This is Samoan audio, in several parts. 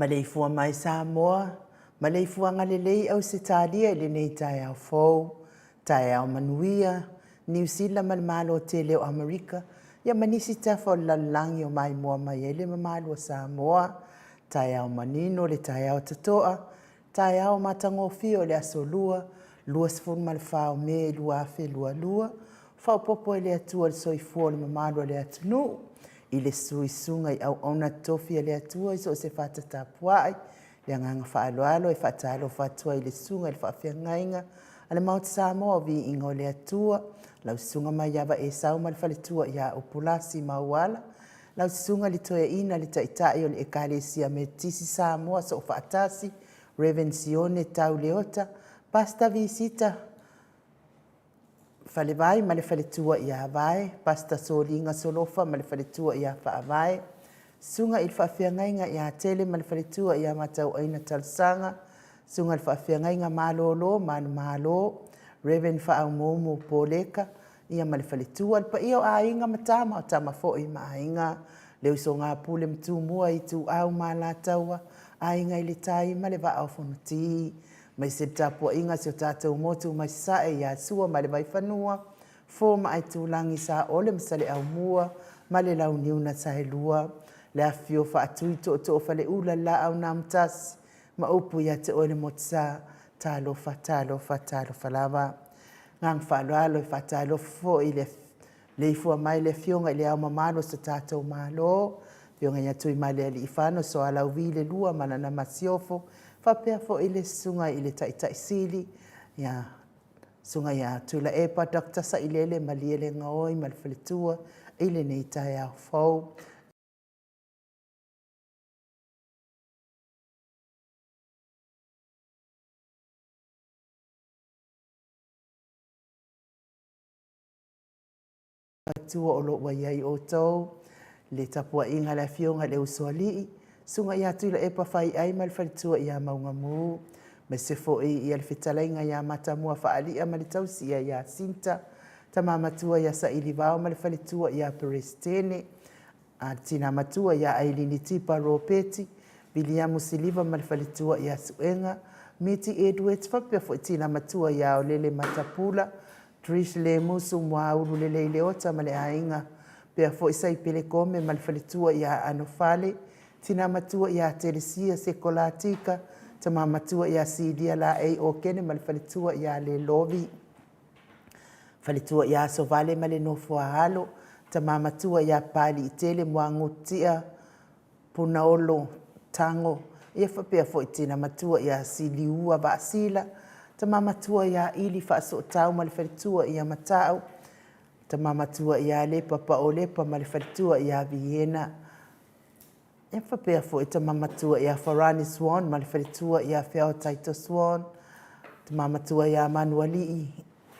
Maleifua mai Samoa, maleifuaga lelei Ausetalia i lenei taeao fou, taeao manuia, Niu Sila ma le Malo tele o Amerika, ia ma nisi tafa o le lalolagi o maimoa mai ai le mamalu o Samoa. Taeao manino le taeao totoa, taeao matagofie o le Aso Lua, 24 o Me 2022, faaopoopo e le Atua le soifua o le mamalu o le atunuu i le suisuga i auauna totofi a le Atua i so o se fata tapuai. Le agaga faaaloalo e faatalofa atu ai i le susuga i le faafeagaiga a le Maota Samoa o Viiga o le Atua, lau susuga Maiava Esau ma le faletua ia Upulasi Mauala, lau susuga i le Toeaina le Taitai o le Ekalesia Metotisi Samoa Soofaatasi, Rev Sione Tau Leota, Pastor Visita Falevai ma le faletua ia Vae, Pastor Soliga Solofa ma le faletua ia Faavae, Susuga i le Faafeagaiga ia Tele ma le faletua ia Matauaina Talosaga, Susuga i le Faafeagaiga Malolo Manumalo, Rev Faaumuumu Poleka ia ma le faletua, le paia o Aiga ma Tama, o Tama foi ma Aiga, le usoga a Pule ma Tumua, Ituau ma Alataua, Aiga i le Tai ma le Vaa o Fonoti. Aemaise le tapuaiga a si o tatou motu mai Sasae ia Sua ma le Vaifanua, Fofo ma Aitulagi, Saole ma Saleaaumua ma le Launiu na Saelua, le afifio o Faatui, Tootoo o Faleula, le Laau na Amotasi ma upu ia te oe le Motusa. Talofa, talofa, talofa lava. Agaga faaaloalo e faatalofa foi i le maleifua mai le Afioga i Le Ao Mamalu o si o tatou Malo, Afioga ia Tuimalealiifano Sualauvi II ma lana Masiofo, faapea foi le Susuga i le Taitai Sili, ia Susuga ia Tuilaepa Dr. Sailele Malielegaoi ma le faletua i lenei taeao fou. Atua o lo o ua i ai outou, le tapuaiga a le Afioga i le Usoalii, Susuga ia Tuilaepa Faiai ma le faletua ia Maugamu, aemaise foi ia le fetalaiga ia Matamua Faalia ma le tausi ia Iasinta, tama matua ia Sailivao ma le faletua ia Peresetene, a le tina matua ia Ailini Tipa Ropeti, Viliamu Siliva ma le faletua ia Suega, Miti Edwards faapea foi tina matua ia Aolele Matapula, Trish Lemusu Muaulu Lelei Leota ma le aiga, pea foi Saipele Kome ma le faletua ia Anofale, tina matua ia Telesia Sekolatika, tama matua ia Silia Laei Okene ma le faletua ia Lelovi. Faletua ia Asovale ma le nofo a alo, tama matua ia Papaliitele Muagututia Punaolo Tago, ia faapea foi tina matua ia Siliua Vaasila, tama matua ia Ili Faasootau ma le faletua ia Matau, tama matua ia Lepa Paolepa ma le faletua ia Viena. E faapea foi tama matua ia Farani Swan ma le faletua ia Feao Taito Swan, tama matua ia Manualii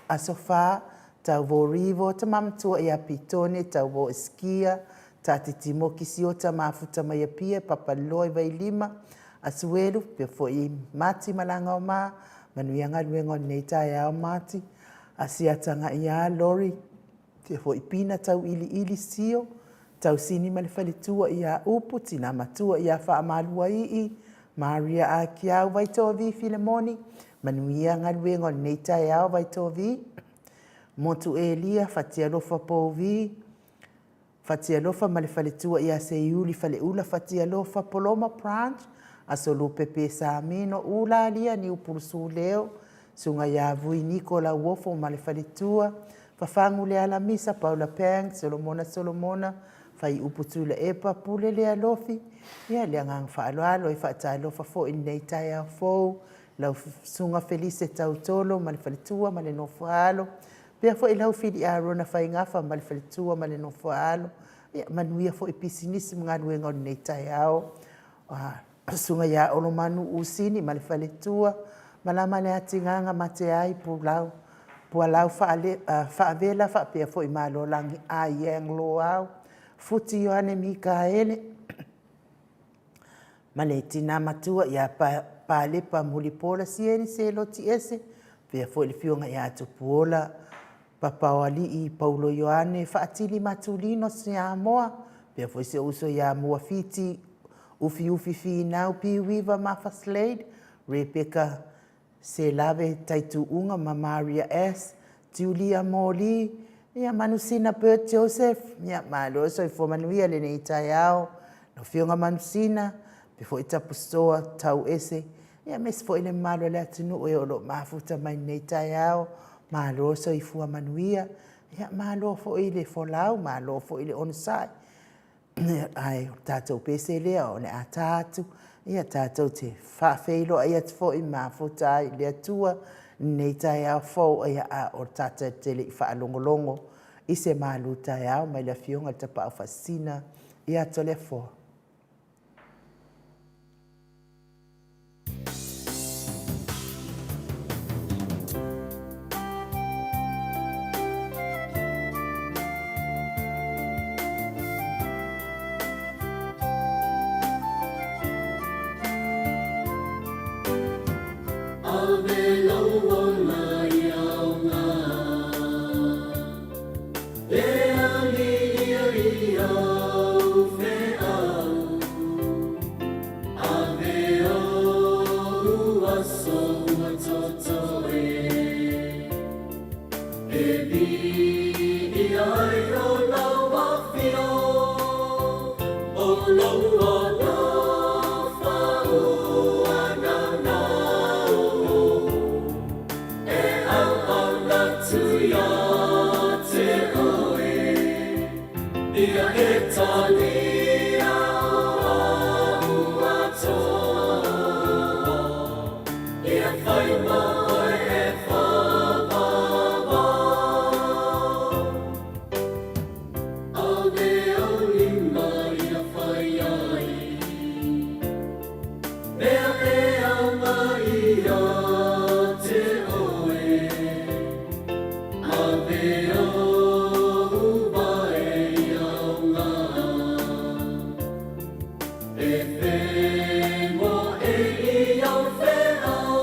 Asofa, Tauvo Rivo, tama matua ia Pitone Tauvo Eskia, Tatiti Moki Siota Mafuta mai Apia, Papaliloa i Vailima, Asuelu, faapea foi Mati Malagaoma, manuia galuega o lenei taeao Mati, Asiata ia Lori, Faapea foi Pina Tauiliili Sio, Tausini ma le faletua ia Upu, Tina Matua ia Faamaluaii, Maria Akiau, Vaitovi Filemoni, Manuia galuega o lenei taeao Vaitovi, Motu Elia, Fatialofa Pouvi, Fatialofa ma le faletua ia Seiuli Faleula Fatialofa, Poloma Branch, Aso Lupepe Samino, Ulalia Niupulusuleo, Susuga ia Vui Niko Lauofo ma le faletua, Fafagu Lealamisa, Paula Pang, Solomona Solomona, Faiupu Tuilaepa, Pule Lealofi, ia le agaga faaaloalo e faatalofa foi i lenei taeao fou, lau Susuga Felise Tautolo ma le faletua ma le nofo a alo, faapea foi lau Fili Arona Faigafa ma le faletua ma le nofo a alo, ia manuia foi pisinisi ma galuega o lenei taeao. Susuga ia Olomanu Usini ma le faletua, Malama Leatigaga Mateai Pulau, Pualau Faavela faapea foi Malolagi A Yang Loau, Futi Ioane Mikaele ma le tina matua ia Palepa Mulipola Sieni Seloti Ese, faapea foi le afioga ia Tupuola Papaoalii Paulo Ioane Faatili Matulino Samoa, faapea foi si ou uso ia Muafiti. Ufiufi Finau, P. Weaver, Martha Slade, Rebecca Selave Taituuga ma Maria S. Julia Moli, ia Manusina Bert Joseph, ia malo soifua manuia lenei taeao, lau Afioga Manusina, pe foi Tapusoa Tauese, ia aemaise foi le mamalu o le atunuu e o lo o mafuta mai lenei taeao, malo soifua manuia, ia malo foi le folau, malo foi le onosai. Ae o le tatou pese lea o le a ta atu, ia tatou te faafeiloai atu foi ma mafuta ai i le Atua i lenei taeao fou, ia a o tatou te le i faalogologo i se malu taeao mai le Afioga i le Tapaau Faasisina ia Toleafoa. Ave lou ola i aoga E aliia i au feau Ave ou aso ua totoe E viia ai o lau afio O lou alofa ua naunau E auauna atu ia te oe Ia e talia o a'u atoa Ia fai ma oe e whāwāwā Ave ou lima ia whai ai Mea e aoga ia te oe Ave ou wae i aoga E whengoe i au wheao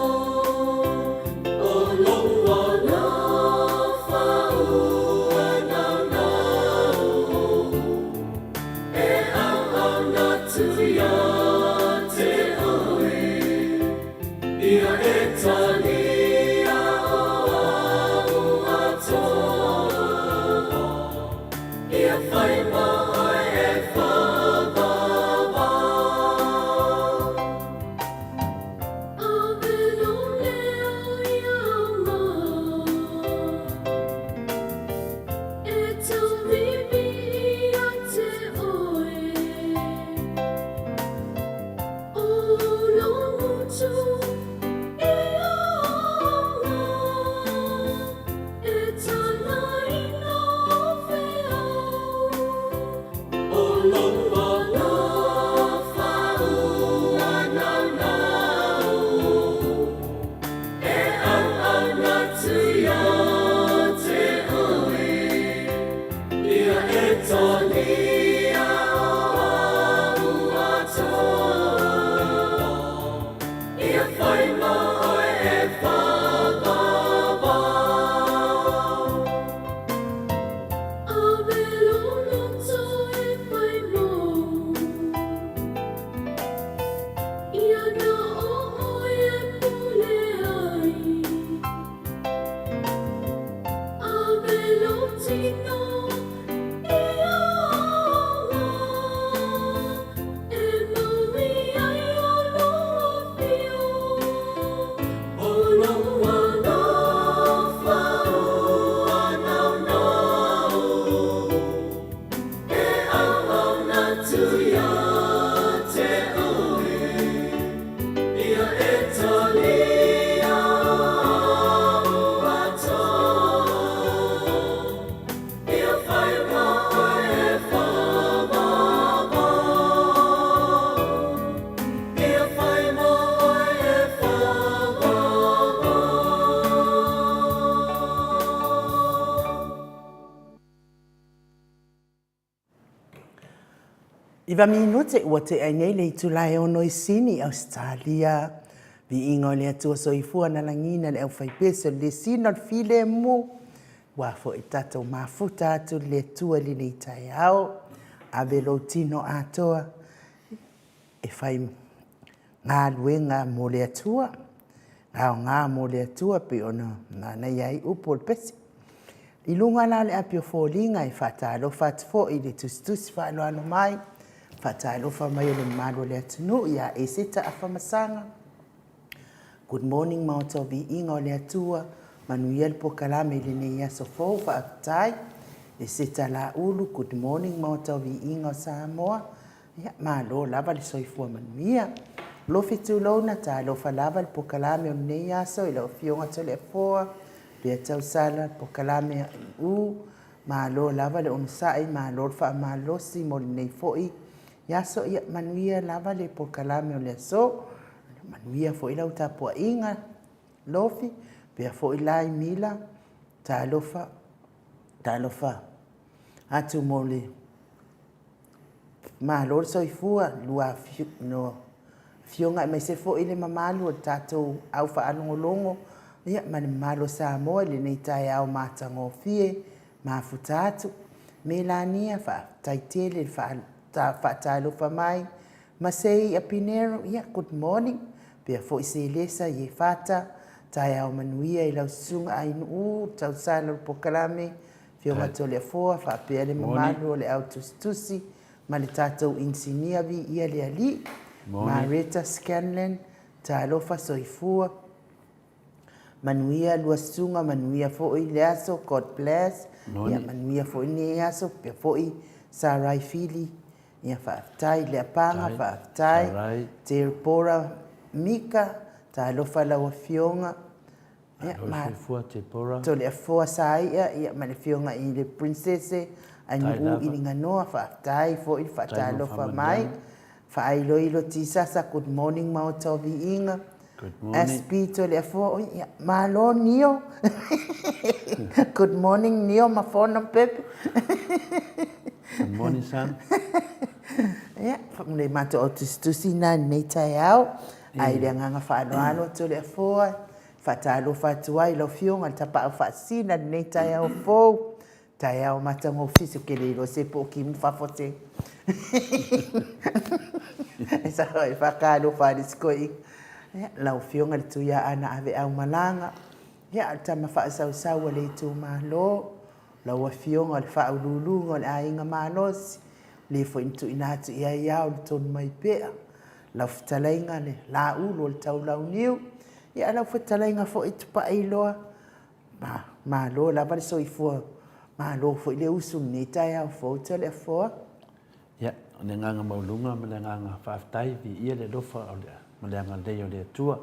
O lou alofa ua naunau E auauna atu ia te oe Ia e talia o a'u atoa Ia whai ma oe e whāwāwā. Ave lou leo ia ma E tauiwi ia te oe O lou utu i aoga E tālaina o wheao O lou alofa ua naunau E auauna atu ia te oe Ia e talia o a'u atoa Ia whai ma oe e whāwāwā. Ave lou loto e whai mou Ia na o oe e pule ai Ave lou tino i aoga E maui ai o lou afio O lou alofa ua naunau E auauna atu ia te oe Ia e talia a'u atoa Ia whai ma oe e whāwāwā Ia whai ma oe e whāwāwā. Iva minute ua tea ai nei le itula e ono i Sini, Ausetalia. Viiga o le Atua Soifua na lagiina le aufaipese o le lesina o le filemu. Ua foi tatou mafuta atu i le Atua i lenei taeao. Ave lou tino atoa. e fai galuega mo le Atua, aoga mo le Atua pei ona manaia ai upu o le pese. I luga la o le api o foliga e faatalofa atu foi i le tusitusi faaaloalo mai, faatalofa mai o le mamalu o le atunuu ia Eseta Afamasaga. Good morning Maota o Viiga o le Atua, manuia le polokalame i lenei aso fou, faafetai. Eseta Laulu, good morning Maota o Viiga o Samoa, Ia, malo lava le soifua manuia. Lofi tulouna, talofa lava le polokalame o lenei aso i lau Afioga Toleafoa, Pea Tausala, le polokalame a MU, malo lava le onosai, malo le faamalosi mo lenei foi aso. Ia, manuia lava le polokalame o le aso. Manuia foi lau tapuaiga, Lofi, pea foi Lai Mila, talofa, talofa atu mo le Malo le soifua, lua afioga aemaise foi le mamalu o le tatou au faalogologo ia ma le mamalu o Samoa i lenei taeao matagofie mafuta atu. Melania, faafetai tele le faatalofa mai. Masei Apinero, ia good morning. Pea foi Selesa Iefata, taeao manuia i lau susuga Ainuu, tausala o le polokalame Afioga Toleafoa faapea le mamalu o le au tusitusi ma le tatou inisinia viia le Alii, Mareta Scanlan, talofa soifua, manuia lua susuga, manuia foi le aso, God bless, ia manuia foi lenei aso, faapea foi Sarai Fili, ia faafetai, Leapaga faafetai, Deborah Mika, talofa lau afioga, Soifua Deborah. Toleafoa Saia ia ma le afioga i le Princese Ainuu Iliganoa, faafetai foi le faatalofa mai. Faailoilo Tisasa, good morning Maota o Viiga. Good morning. SP Toleafoa, oi, ia, malo Nio. Good morning Nio ma Fono Pepe. Good morning son. Ia, le matou au tusitusi na lenei taeao. Ae i le agaga faaaloalo Toleafoa, Faatalofa atu ai i lau Afioga i le Tapaau Faasisina i lenei taeao fou, taeao matagofie, se ou te le iloa se po o kimu fafo te. E sao ai faatalofa a le isi toeaina. Ia, lau Afioga i le Tuiaana Aveaumalaga, ia, o le tama faasausau a le itumalo, lau Afioga o le Faauluuluga o le Aiga Malosi, le foi na tuuina atu i ai ao le tonu mai pea, lau fetalaiga le Laulu o le Taulauniu, Ia lau fetalaiga foi Tupailoa, malo lava le soifua, malo foi le usu i lenei taeao fou Toleafoa. Ia, o le agaga maualuga ma le agaga faafetai, viia le alofa ma le agalelei o le Atua.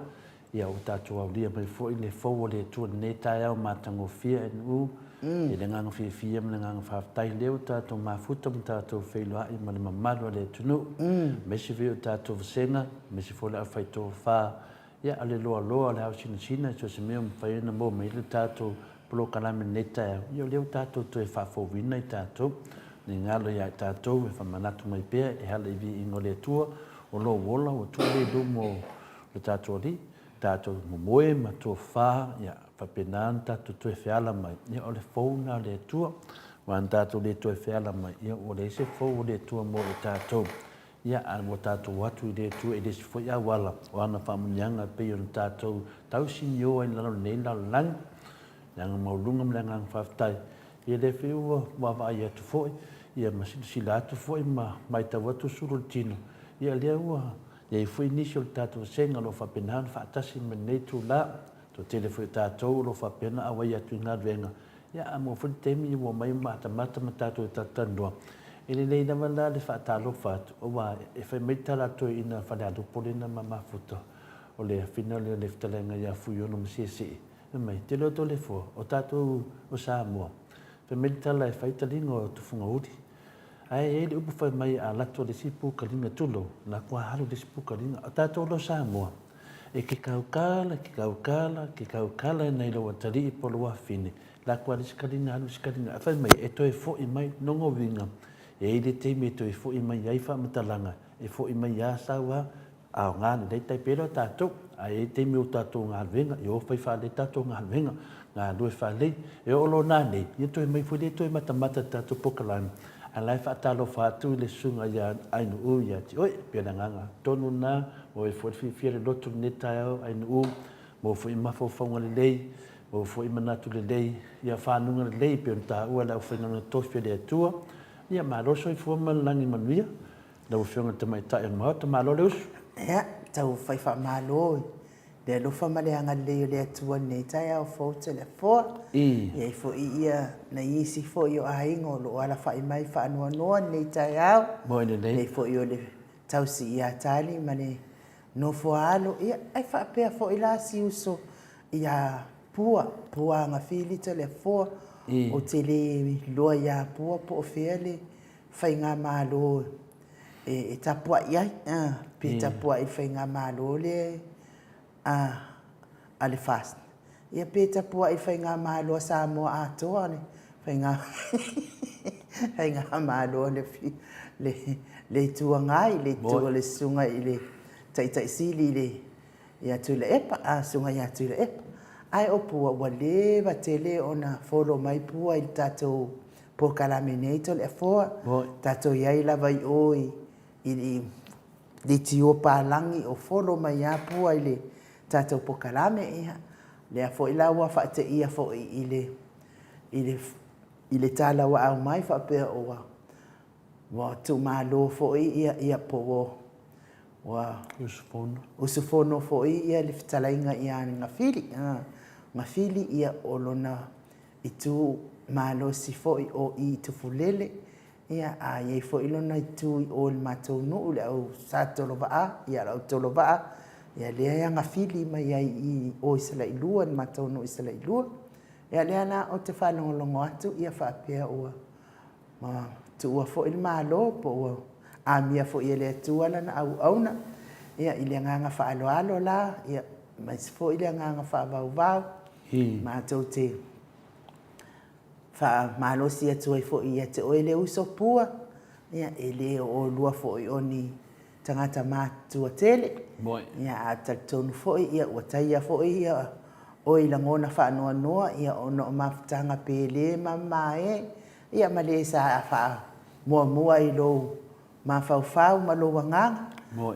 Ia ua tatou aulia mai foi le fou o le Atua i lenei taeao matagofie NU. I le agaga fiafia ma le agaga faafetai lea ua tatou mafuta ma tatou feiloai ma le mamalu o le atunuu, aemaise foi o tatou vasega, aemaise foi o le aufaitofa Ia, o le loaloa o le aosinasina, so o se mea ua mafai ona maua mai ai le tatou polokalame i lenei taeao, ia o lea ua tatou toe faafouina i tatou, ne i galo ia i tatou e faamanatu mai pea e ala i viiga o le Atua, o lou ola ua tuu lea i luma o le tatou Alii, tatou momoe ma tofa, ia faapena ona tatou toe feala mai, ia o le fou lena o le Atua. Aua ana tatou le toe feala mai, ia ua leai se fou o le Atua mo i tatou. Ia, a ua tatou o atu i le Atua i le isi foi auala o ana faamanuiaga e pei ona tatou tausinio ai i lalo o lenei lalolagi, le agaga maualuga ma le agaga faafetai, ia lea foi ua vaavaai atu foi, ia ma silasila atu foi ma matau atu sulu o le tino, ia lea ua i ai foi nisi o le tatou vasega o lo o faapena ona faatasi mai lenei itula. Toatele foi o tatou o lo o faapea ona auai atu i galuega, ia a maua foi le taimi ua omai ma matamata ma tatou talatalanoa. E lelei lava la le faatalofa atu, aua e fai mai le tala a le toeaina Falealupo lena ma Mafuta, o le afina lea o le fetalaiga ia Fuiono ma Siesii, fai mai, Te iloa Toleafoa, o tatou o Samoa, fai mai le tala e fai taliga o Tufugauli. Ae i ai le upu fai mai a lato le isi pukaliga, tulou, lako a alu le isi pukaliga. O tatou la o Samoa, e ke kaukala, ke kaukala, ke kaukala nai lou atalii po o lou afafine, lako a le isi kaliga alu le isi kaliga. Ae fai mai, e toe foi mai, nogo uiga, e i ai le taimi e toe foi mai ai faamatalaga, e foi mai a sau a, Aoga lelei tai pei la tatou, ae i ai taimi o tatou galuega, e o fai faalelei tatou galuega, galue faalelei. E oo loa nanei, ia toe mai foi lea toe matamata i le tatou polokalame. A la e faatalofa atu i le susuga ia Ainuu ia te oe. E pei o le agaga tonu lena, maua ai foi le fiafia o le loto i lenei taeao Ainuu, maua foi mafaufauga lelei, maua foi manatu lelei, ia fanuga lelei e pei ona taua e le aufaigaluega tofi a le Atua. Ia malo le soifua ma le lagi manuia lau Afioga i le Tamaitai o le Maota. Malo le usu. Ia, tau fai faamalo le alofa ma le agalelei o le Atua i lenei taeao fou Toleafoa. E i ai foi ia nai isi foi o aiga o lo o alafai mai faanoanoa i lenei taeao. Moe lelei. E pei foi o le tausi ia Tali ma le nofo a alo, ia ae faapea foi la si uso ia Pua, Pua Agafili Toleafoa. Ou te le iloa ia Pua po o fea le faigamalo e tapuai ai, pe tapuai i le faigamalo lea a le FAST, ia pe tapuai i le faigamalo a Samoa atoa, le faigamalo a le Itu Agai, le itu a le Susuga i le Taitai Sili i le ia Tuilaepa, a Susuga ia Tuilaepa. Ae o Pua, ua leva tele ona follow mai Pua i le tatou polokalame nei Toleafoa. Tatou i ai lava i o i le tio palagi o follow mai lava Pua i le tatou polokalame. Ia, lea foi la ua faateia foi i le i le i le tala ua aumai faapea ua ua tuumalo foi ia ia po ua ua usufono usufono foi ia le fetalaiga ia Gafili. Gafili ia o lona itu malosi foi o i i Tufulele, ia, a i ai foi lona itu i o i le matou nuu, le au Sa Tolovaa, ia, le au Tolovaa, ia, lea e agafili mai ai i o i Salailua, le matou nuu i Salailua. Ia, lea la ou te faalogologo atu, ia, faapea ua tuua foi le Malo, po ua amia foi e le Atua lana auauna, ia, i le agaga faaaloalo la, ia, aemaise foi le agaga faavauvau, matou te faamalosi atu ai foi ia te oe le uso Pua, ia, e le o oulua foi o ni tagata matutua tele, ia, ae talitonu foi ia, ua taia foi ia oe i lagona faanoanoa, ia, ona o mafutaga pele ma mamae, ia, ma le sa faamuamua i lou mafaufau ma lou agaga,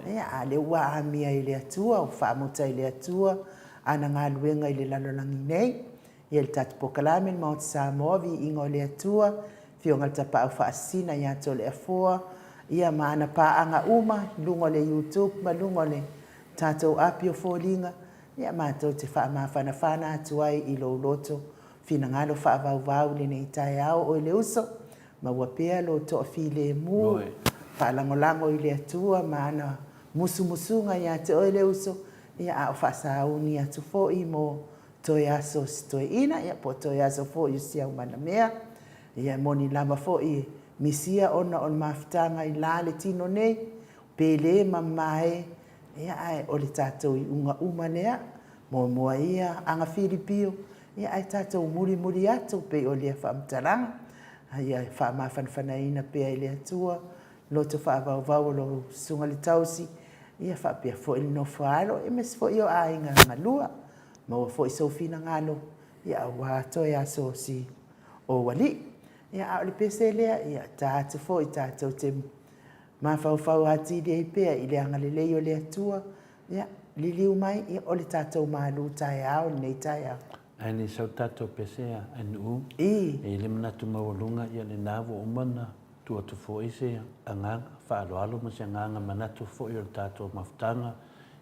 ia, a o lea ua amia e le Atua, ua faamuta e le Atua ana galuega i le lalolagi nei. Ia, le tatou polokalame, le Maota Samoa, Viiga o le Atua, Afioga i le Tapaau Faasisina ia Toleafoa, ia, ma ana paaga uma i luga o le YouTube ma luga o le tatou api o foliga, ia, matou te faamafanafana atu ai i lou loto finagalo faavauvau i lenei taeao, oe le uso, Maua pea lou toafilemu, faalagolago i le Atua ma ana musumusuga ia te oe le uso, ia a o faasauni atu foi mo toe aso o si toeaina, ia po o toe aso foi o si aumanamea. Ia e moni lava foi e misia ona o le mafutaga i la le tino nei, pele ma mamae, ia ae o le tatou iuga uma lea, muamua ia aga filipio, Ia ae tatou mulimuli atu pei o lea faamatalaga, ia faamafanafanaina pea e le Atua loto faavauvau o lau Susuga le Tausi, ia faapea foi le nofo a alo aemaise foi o aiga galua. Maua foi sou finagalo, ia aua toe aso o si ou alii. Ia a o le pese lea, ia ta atu foi tatou te mafaufau atili ai pea i le agalelei o le Atua, Ia, liliu mai, ia, o le tatou malu taeao lenei taeao. Ae ne i sau tatou pese a Nu'u. I. E i ai le manatu maualuga, ia lena ua uma ona tuu atu foi se agaga faaaloalo ma se agaga manatu foi o le tatou mafutaga,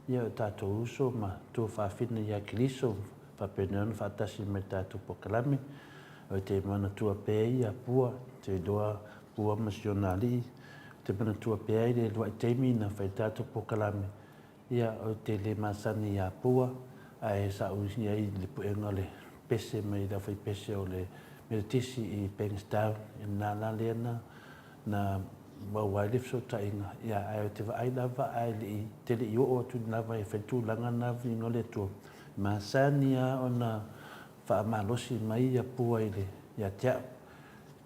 ia o tatou uso ma tuafafine ia Keriso faapena ona faatasi mai i le tatou polokalame. Ou te manatua pea ia Pua, te iloa Pua ma si ona alii, ou te manatua pea i le lua'i taimi na fai ai le tatou polokalame, ia, ou te le masani iā Pua, ae sa ou i ai i le puega o le pese mai le aufaipese o le Metotisi i Bankstown, i lena la lea na, na maua ai le fesootaiga, ia, ae ou te vaai lava ae le i, te le i oo atu lava e fai le tulaga lena viiga o le Atua, e masani lava ona faamalosi mai ia Pua i le, ia te au.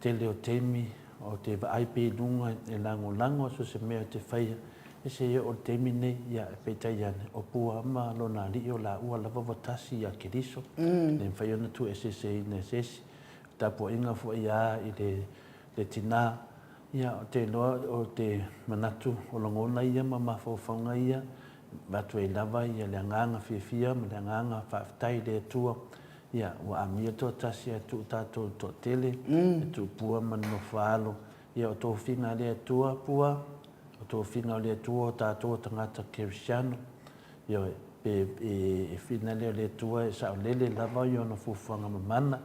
Tele o taimi ou te vaai pea i luga e lagolago so o se mea ou te faia, e se i oo i le taimi lenei, ia, peitai ane, o Pua ma lona alii o laua lava ua tasi ia Keriso, e le mafai ona tuueseeseina e se isi. O le tapuaiga foi a i le, le tina, Ia, ou te iloa o te manatu o lagona ia ma mafaufauga ia, e avatu ai lava ia le agaga fiafia ma le agaga faafetai i le Atua, ia, ua amia le toatasi ae tuu tatou i le toatele, e tuu Pua ma le nofo a alo. Ia, o tofiga a le Atua Pua, o tofiga o le Atua o tatou o tagata kerisiano, Ioe, pe e fina lea o le Atua e saolele lava i ona fuafuaga mamana,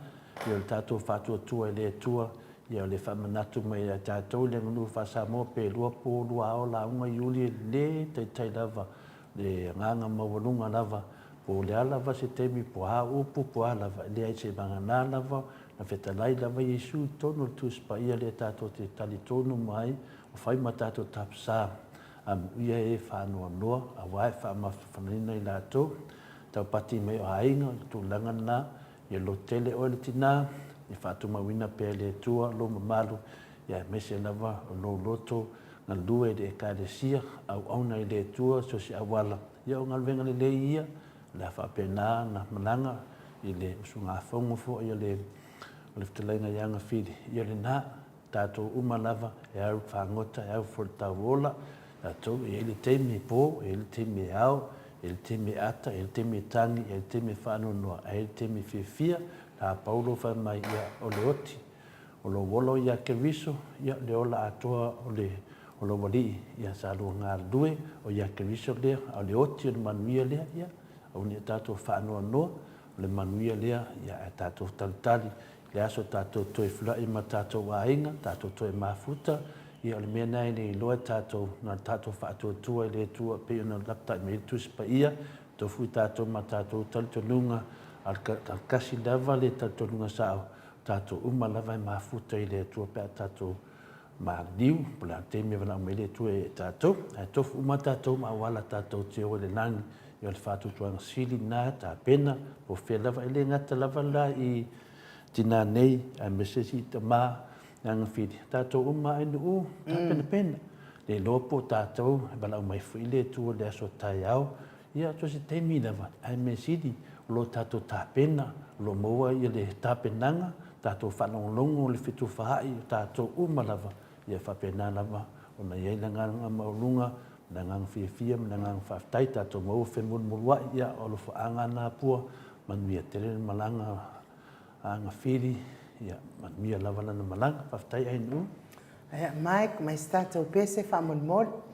ia o le tatou faatuatua i le Atua, ia o le faamanatu mai ia tatou i le aganuu faa-Samoa pe lua po lua ao lauga Iuli e le taitai lava le agaga maualuga lava po o le a lava se taimi po o a upu po o a lava, e leai seivagana lava na fetalai lava Iesu i totonu o le Tusi Paia lea tatou te talitonu uma ai ua fai ma tatou tapisa. Amuia e faanoanoa aua e faamafanafanaina i latou, taupati mai o aiga, o le tulaga lena, ia lototele oe le tina, ia faatumauina pea e le Atua lou mamalu, ia aemaise lava o lou loto galue i le Ekalesia, auauna i le Atua so o se auala, ia o galuega lelei ia, o le a faapena ona malaga i le usugafono foi a le Fetalaiga ia Agafili, ia lena. Tatou uma lava e au fagota, e au foi i le tauola, tatou e i ai le taimi e po, e i ai le taimi e ao, e i ai le taimi e ata, e i ai le taimi e tagi, e i ai le taimi e faanoanoa, ae i ai le taimi e fiafia. La Paulo fai mai, ia, o le oti, o lou ola ia Keriso, ia, le ola atoa o le, o lou Alii, ia, sa lua galulue, o ia Keriso lea, a o le oti o le manuia lea, ia, aua ne i o tatou faanoanoa, O le manuia lea, ia ae tatou talitali i le aso tatou toe fula'i ma tatou aiga, tatou toe mafuta, ia o le mea lena e le iloa e tatou, na o le tatou faatuatua i le Atua e pei ona lapatai mai ai le Tusi Paia, tofu i tatou ma tatou talitonuga, a o le tasi lava le talitonuga sao, o tatou uma lava e mafuta i le Atua pe a tatou maliliu, po o le a le taimi e valaau mai ai le Atua ia i tatou. Ae tofu uma tatou ma auala tatou te o i le lagi, ia o le faatuatuaga sili lena e tapena, po o fea lava, e le gata lava la i tinā nei, aemaise sii tama i Agafili, tatou uma lava i nuu, tapenapena. Le iloa po o tatou e valaau mai foi le Atua i le aso taeao, ia so o se taimi lava, ae mea sili o lo o tatou tapena, o lo o maua le tapenaga, tatou faalogologo i le fetufaai o tatou uma lava, ia faapena lava ona i ai le agaga maualuga, ma le agaga fiafia ma le agaga faafetai, tatou maua femulumuluai, ia o alofaaga na Pua, manuia tele le malaga a Agafili, ia manuia lava lana malaga. Faafetai Ainuu. Ia Mike, mai se tatou pese faamolemole.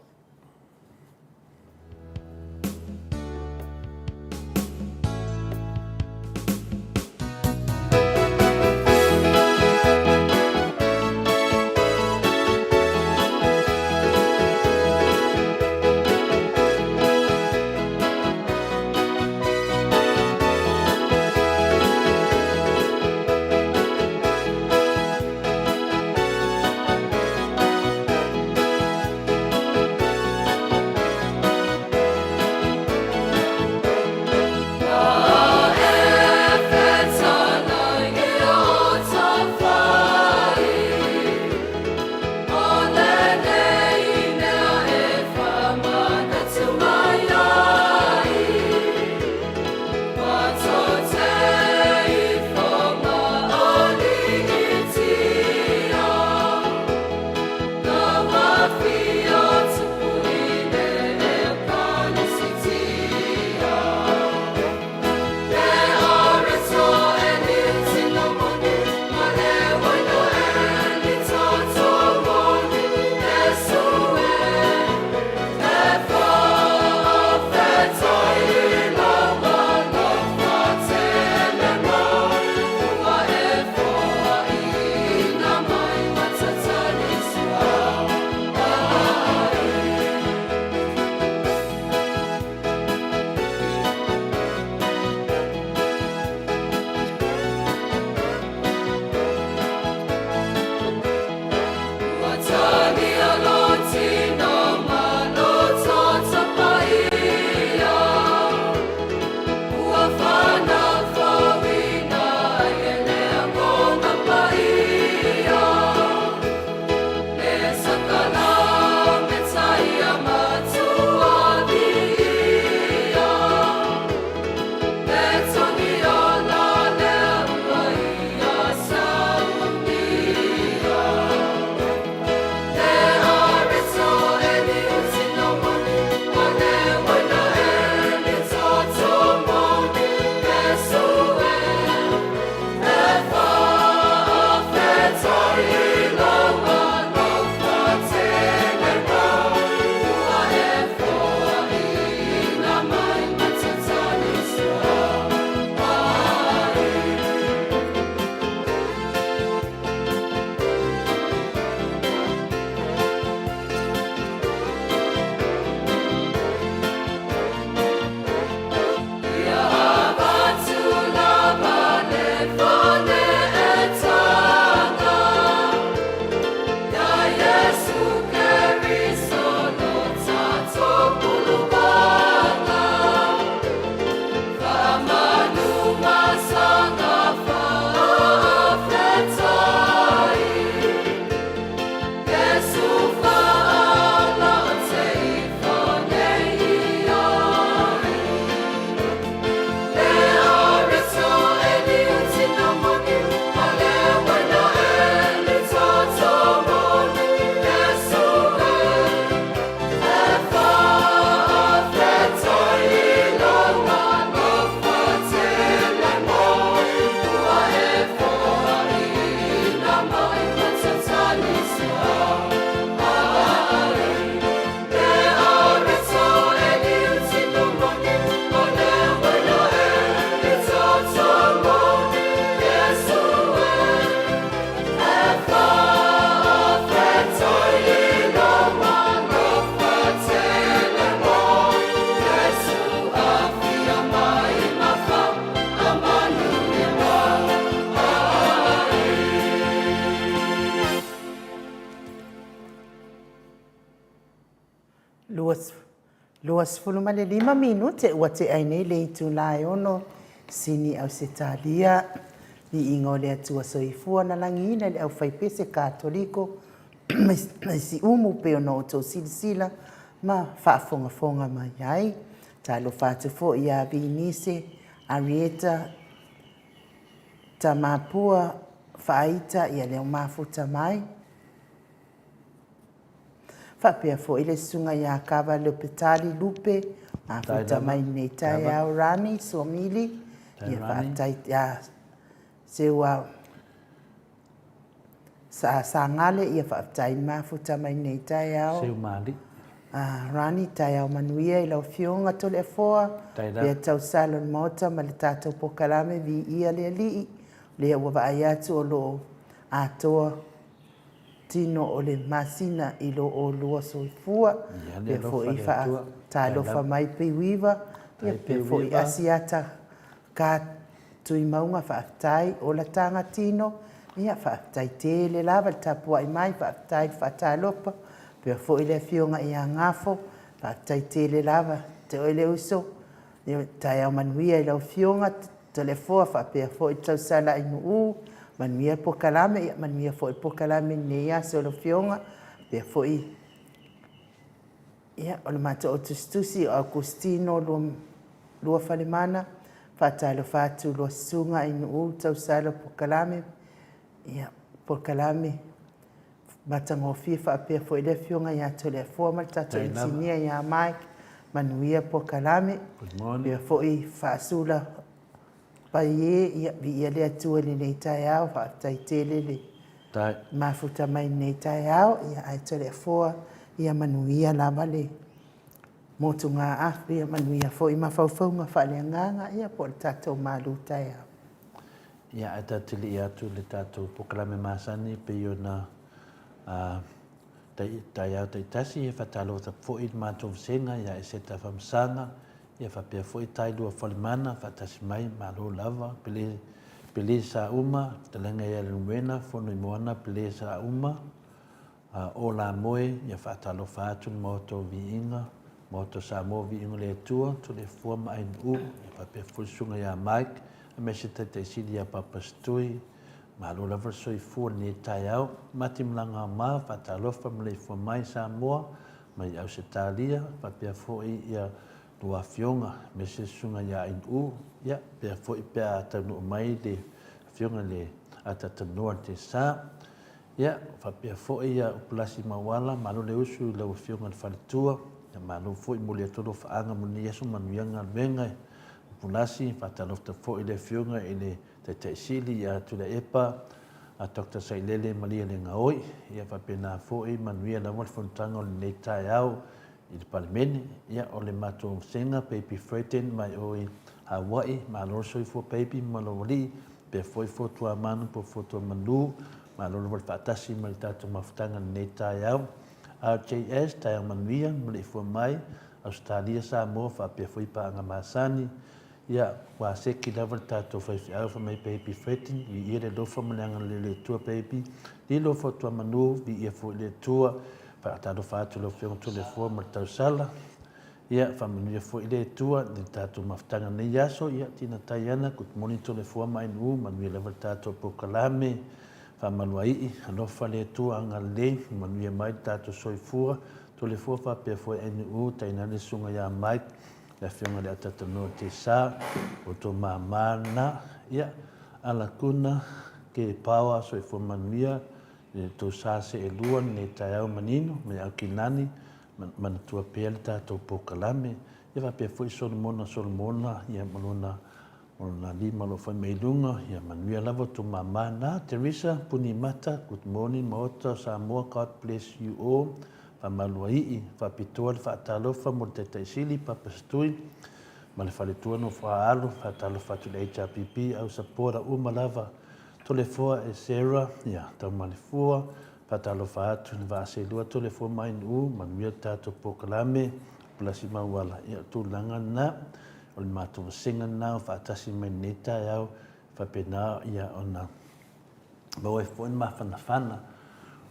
25 minute ua tea ai nei le itula e ono Sini Ausetalia, Viiga o le Atua Soifua na lagiina i le aufaipese Katoliko mai Siumu pei ona outou silasila ma faafogafoga mai ai. Talofa atu foi ia Vinise Arieta Tamapua Faaita ia lea ua mafuta mai. Faapea foi le Susuga ia Kava Leupetali Lupe, mafuta mai lenei taeao Rani Suamili, ia faafetai ia Seua Sagale, ia faafetai mafuta mai lenei taeao. Seumali. Rani, taeao manuia i lau Afioga Toleafoa, pea tausala o le Maota ma le tatou polokalame Viia le Alii, lea ua vaai atu o lo o atoa tino o le masina i lo oulua soifua, pea foi faatalofa mai Piuiva, pea foi Asiata ka Tuimauga, faafetai, ola taga tino, ia faafetai tele lava le tapuai mai, faafetai le faatalofa, pea foi le afioga ia Gafo, faafetai tele lava te oe le uso, taeao manuia i lau afioga Toleafoa faapea foi le tausala i Nuu, manuia polokalame, ia manuia foi polokalame i lenei aso lau afioga, faapea foi ia, o le matou tusitusi o Augustino Luafalemana, faatalofa atu lua susuga i Nuu, tausala polokalame, ia, polokalame matagofie faapea foi le afioga ia Toleafoa ma le tatou inisinia ia Mike, manuia polokalame, faapea foi Faasula Pai e, ia, viia le Atua i lenei taeao, faafetai tele le mafuta mai lenei taeao, ia ae Toleafoa, ia manuia lava le motugaafa, ia manuia foi mafaufauga faaleagaga, ia po o le tatou malu taeao. Ia, ae tatou te lii atu i le tatou polokalame masani pei ona taeao taitasi, e faatalofa foi i le matou vasega ia Eseta Famasaga, ia faapea foi Tailua Falemana faatasi mai, malo lava, Pele, Pele Sauma, fetalaiga ia Lemuena, Fonoimoana Pele Sauma, O Lamoe, ia faatalofa atu le Maota o Viiga, Maota o Samoa Viiga o le Atua, Toleafoa ma Ainuu, ia faapea foi le Susuga ia Mike, aemaise Taitai Sili ia Papa Setui, malo lava le soifua i lenei taeao. Mati Malaga Ma, faatalofa maleifua mai Samoa, mai Ausetalia, faapea foi ia lua afioga, aemaise le Susuga ia Ainuu, ia faapea foi pe a taunuu mai le Afioga i le Ataatanoa i le Tesa. Ia, faapea foi ia Upulasi Mauala, malo le usu i lau Afioga i le Faletua, ia malo foi momoli atu alofaaga mo lenei aso, manuia galuega Upulasi, faatalofa foi i le Afioga i le Taitai Sili ia Tuilaepa Doctor Sailele Malielegaoi, ia faapena foi manuia lava le fonotaga o lenei taeao i le Palemene. Ia, o le matou vasega, Baby Fredden mai o i Hawaii, malo le soifua baby ma lou alii, pea foi Fotuamanu po o Fotuamanu, malo lava le faatasi ma le tatou mafutaga i lenei taeao. RJS, taeao manuia, maleifua mai, Ausetalia, Samoa faapea foi paaga masani. Ia, ua seki lava le tatou faifeau fai mai baby Fredden, viia le alofa ma le agalelei o le Atua baby, lilo Fotuamanu, viia foi le Atua, faatalofa atu i lau Afioga Toleafoa ma le tausala. Ia, faamanuia foi le Atua i le tatou mafutaga i lenei aso. Ia, Tina Taiana, good morning Toleafoa ma Ainuu, manuia lava le tatou polokalame. Faamaluaii, alofa le Atua agalelei, manuia mai le tatou soifua. Toleafoa faapea foi Ainuu, tainane le susuga ia Mike, le afioga i le Atatanoa Tesa, o tou mama lena. Ia, Alakuna, ke paoa soifua manuia, i tou sa seelua lenei taeao manino, mai Aukilani, manatua pea le tatou polokalame. Ia faapea foi Solomona Solomona, ia ma lona, ma lona lima o lo o fai mai i luga, ia manuia lava outou mama na. Teresa Punimata, good morning Maota o Samoa, God bless you all. Faamaluaii, faapitoa le faatalofa mo le Taitai Sili, Papa Setui, ma le faletua nofo a alo, faatalofa atu i le HRPP, au supporter uma lava, Toleafoa e Sarah, ia, Taumalefua, Faatalofa atu i le vaa selua Toleafoa ma Ainuu, manuia le tatou polokalame, Pulasi Mauala, ia o tulaga lena, o le matou vasega lena o faatasi mai lenei taeao, faapena ia ona maua ai foi le mafanafana.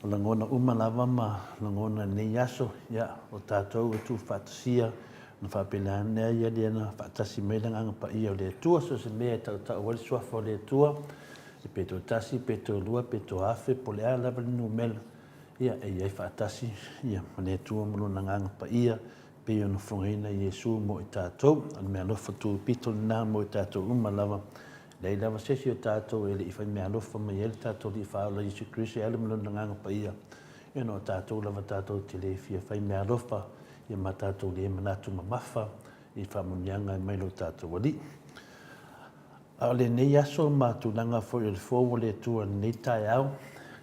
O lagona uma lava ma lagona i lenei aso, ia, o tatou e tuufaatasia, ona faapena ane ai ia na faatasi mai le Agaga Paia o le Atua, so o se mea e tautau ai le Suafa o le Atua, e pe toatasi, pe toalua, pe toaafe, po o le a lava le numera, ia, e i ai faatasi ia ma le Atua ma Lona Agaga Paia, e pei ona fofogaina Iesu mo i tatou. O le meaalofa tupito lena mo i tatou uma lava. E leai lava se isi o tatou e le i fai meaalofa mai ai le tatou Alii Faaola Iesu Keriso e alu ma Lona Agaga Paia, ia ona o tatou lava tatou te le fia fai meaalofa ia ma tatou le manatu mamafa i faamanuiaga e mai lo tatou Alii. A o lenei aso ma tulaga foi o le fou o le Atua i lenei taeao,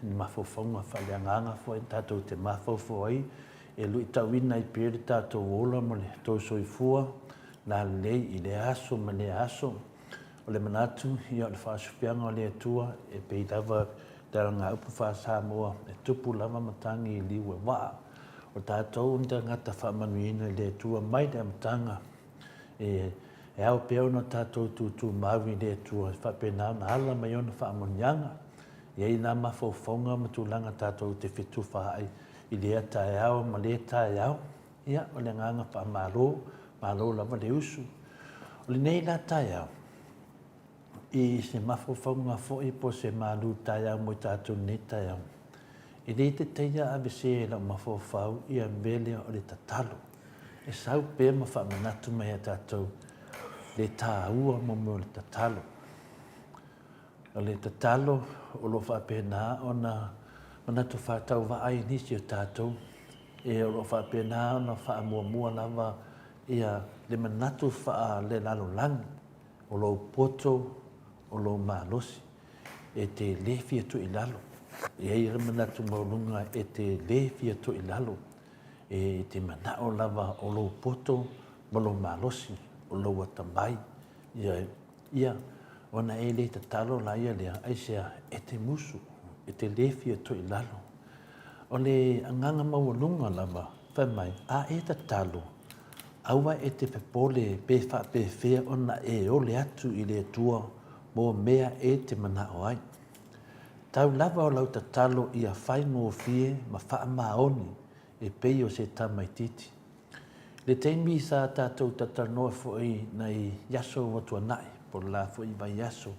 ni mafaufauga faaleagaga foi tatou te mafaufau ai e luitauina ai pea le tatou ola ma le tou soifua lalelei i lea aso ma lea aso. O le manatu, ia o le faasofiaga o le Atua e pei lava le alagaupu faa-Samoa e tupu lava matagi i liu e waa. O tatou ni tagata faamanuiaina i le Atua mai le amataga e ao pea ona tatou tutumau i le Atua e faapena ona ala mai ona faamanuiaga. E i ai nā mafaufauga ma tulaga tatou te fetufaai i lea taeao ma lea taeao. Ia, o le agaga faamalo, malo lava le usu. O lenei la taeao, i se mafaufauga foi po o se malu taeao mo i tatou i lenei taeao, e le teteia avesē e lau mafaufau ia mea lea o le tatalo. E sau pea ma faamanatu mai ia tatou le taua mo mea o le tatalo. O le tatalo o lo o faapena ona manatu faatauvaa ai nisi o tatou, e o lo o faapena ona faamuamua lava ia le manatu faalelalolagi o lou poto, o lou malosi, e te le fia tuu i lalo. E i ai le manatu maualuga e te le fia tuu i lalo, e te manao lava o lou poto ma lou malosi, o lou atamai, ia, ia, ona e le tatalo la ia lea, aisea, e te musu, e te le fia tuu i lalo. O le agaga maualuga lava, fai mai, a e tatalo, aua e te popole pe faapefea ona e ole atu i le Atua mo mea e te manao ai. Tau lava o lau tatalo ia faigofie ma faamaoni e pei o se tamaitiiti. I le taimi sa tatou talatalanoa foi nai aso ua tuanai, po o le la foi vaiaso,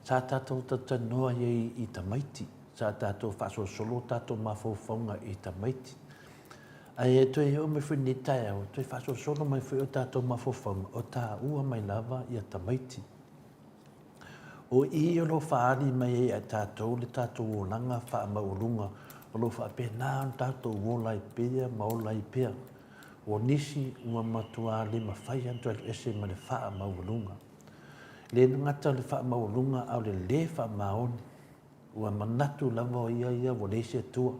sa tatou talatalanoa ai i tamaiti, sa tatou faasolosolo tatou mafaufauga i tamaiti. Ae toe oo mai foi i lenei taeao, toe faasolosolo mai foi o tatou mafaufauga, o taua mai lava ia tamaiti. O i o lo o faaali mai ai ia tatou le tatou olaga faamaualuga, o lo o faapena ona tatou ola ai pea ma ola ai pea. O nisi ua matua le mafai ona toe alu ese ma le faamaualuga. E le gata o le faamaualuga a o le le faamaoni. Ua manatu lava o ia ia ua leai se Atua.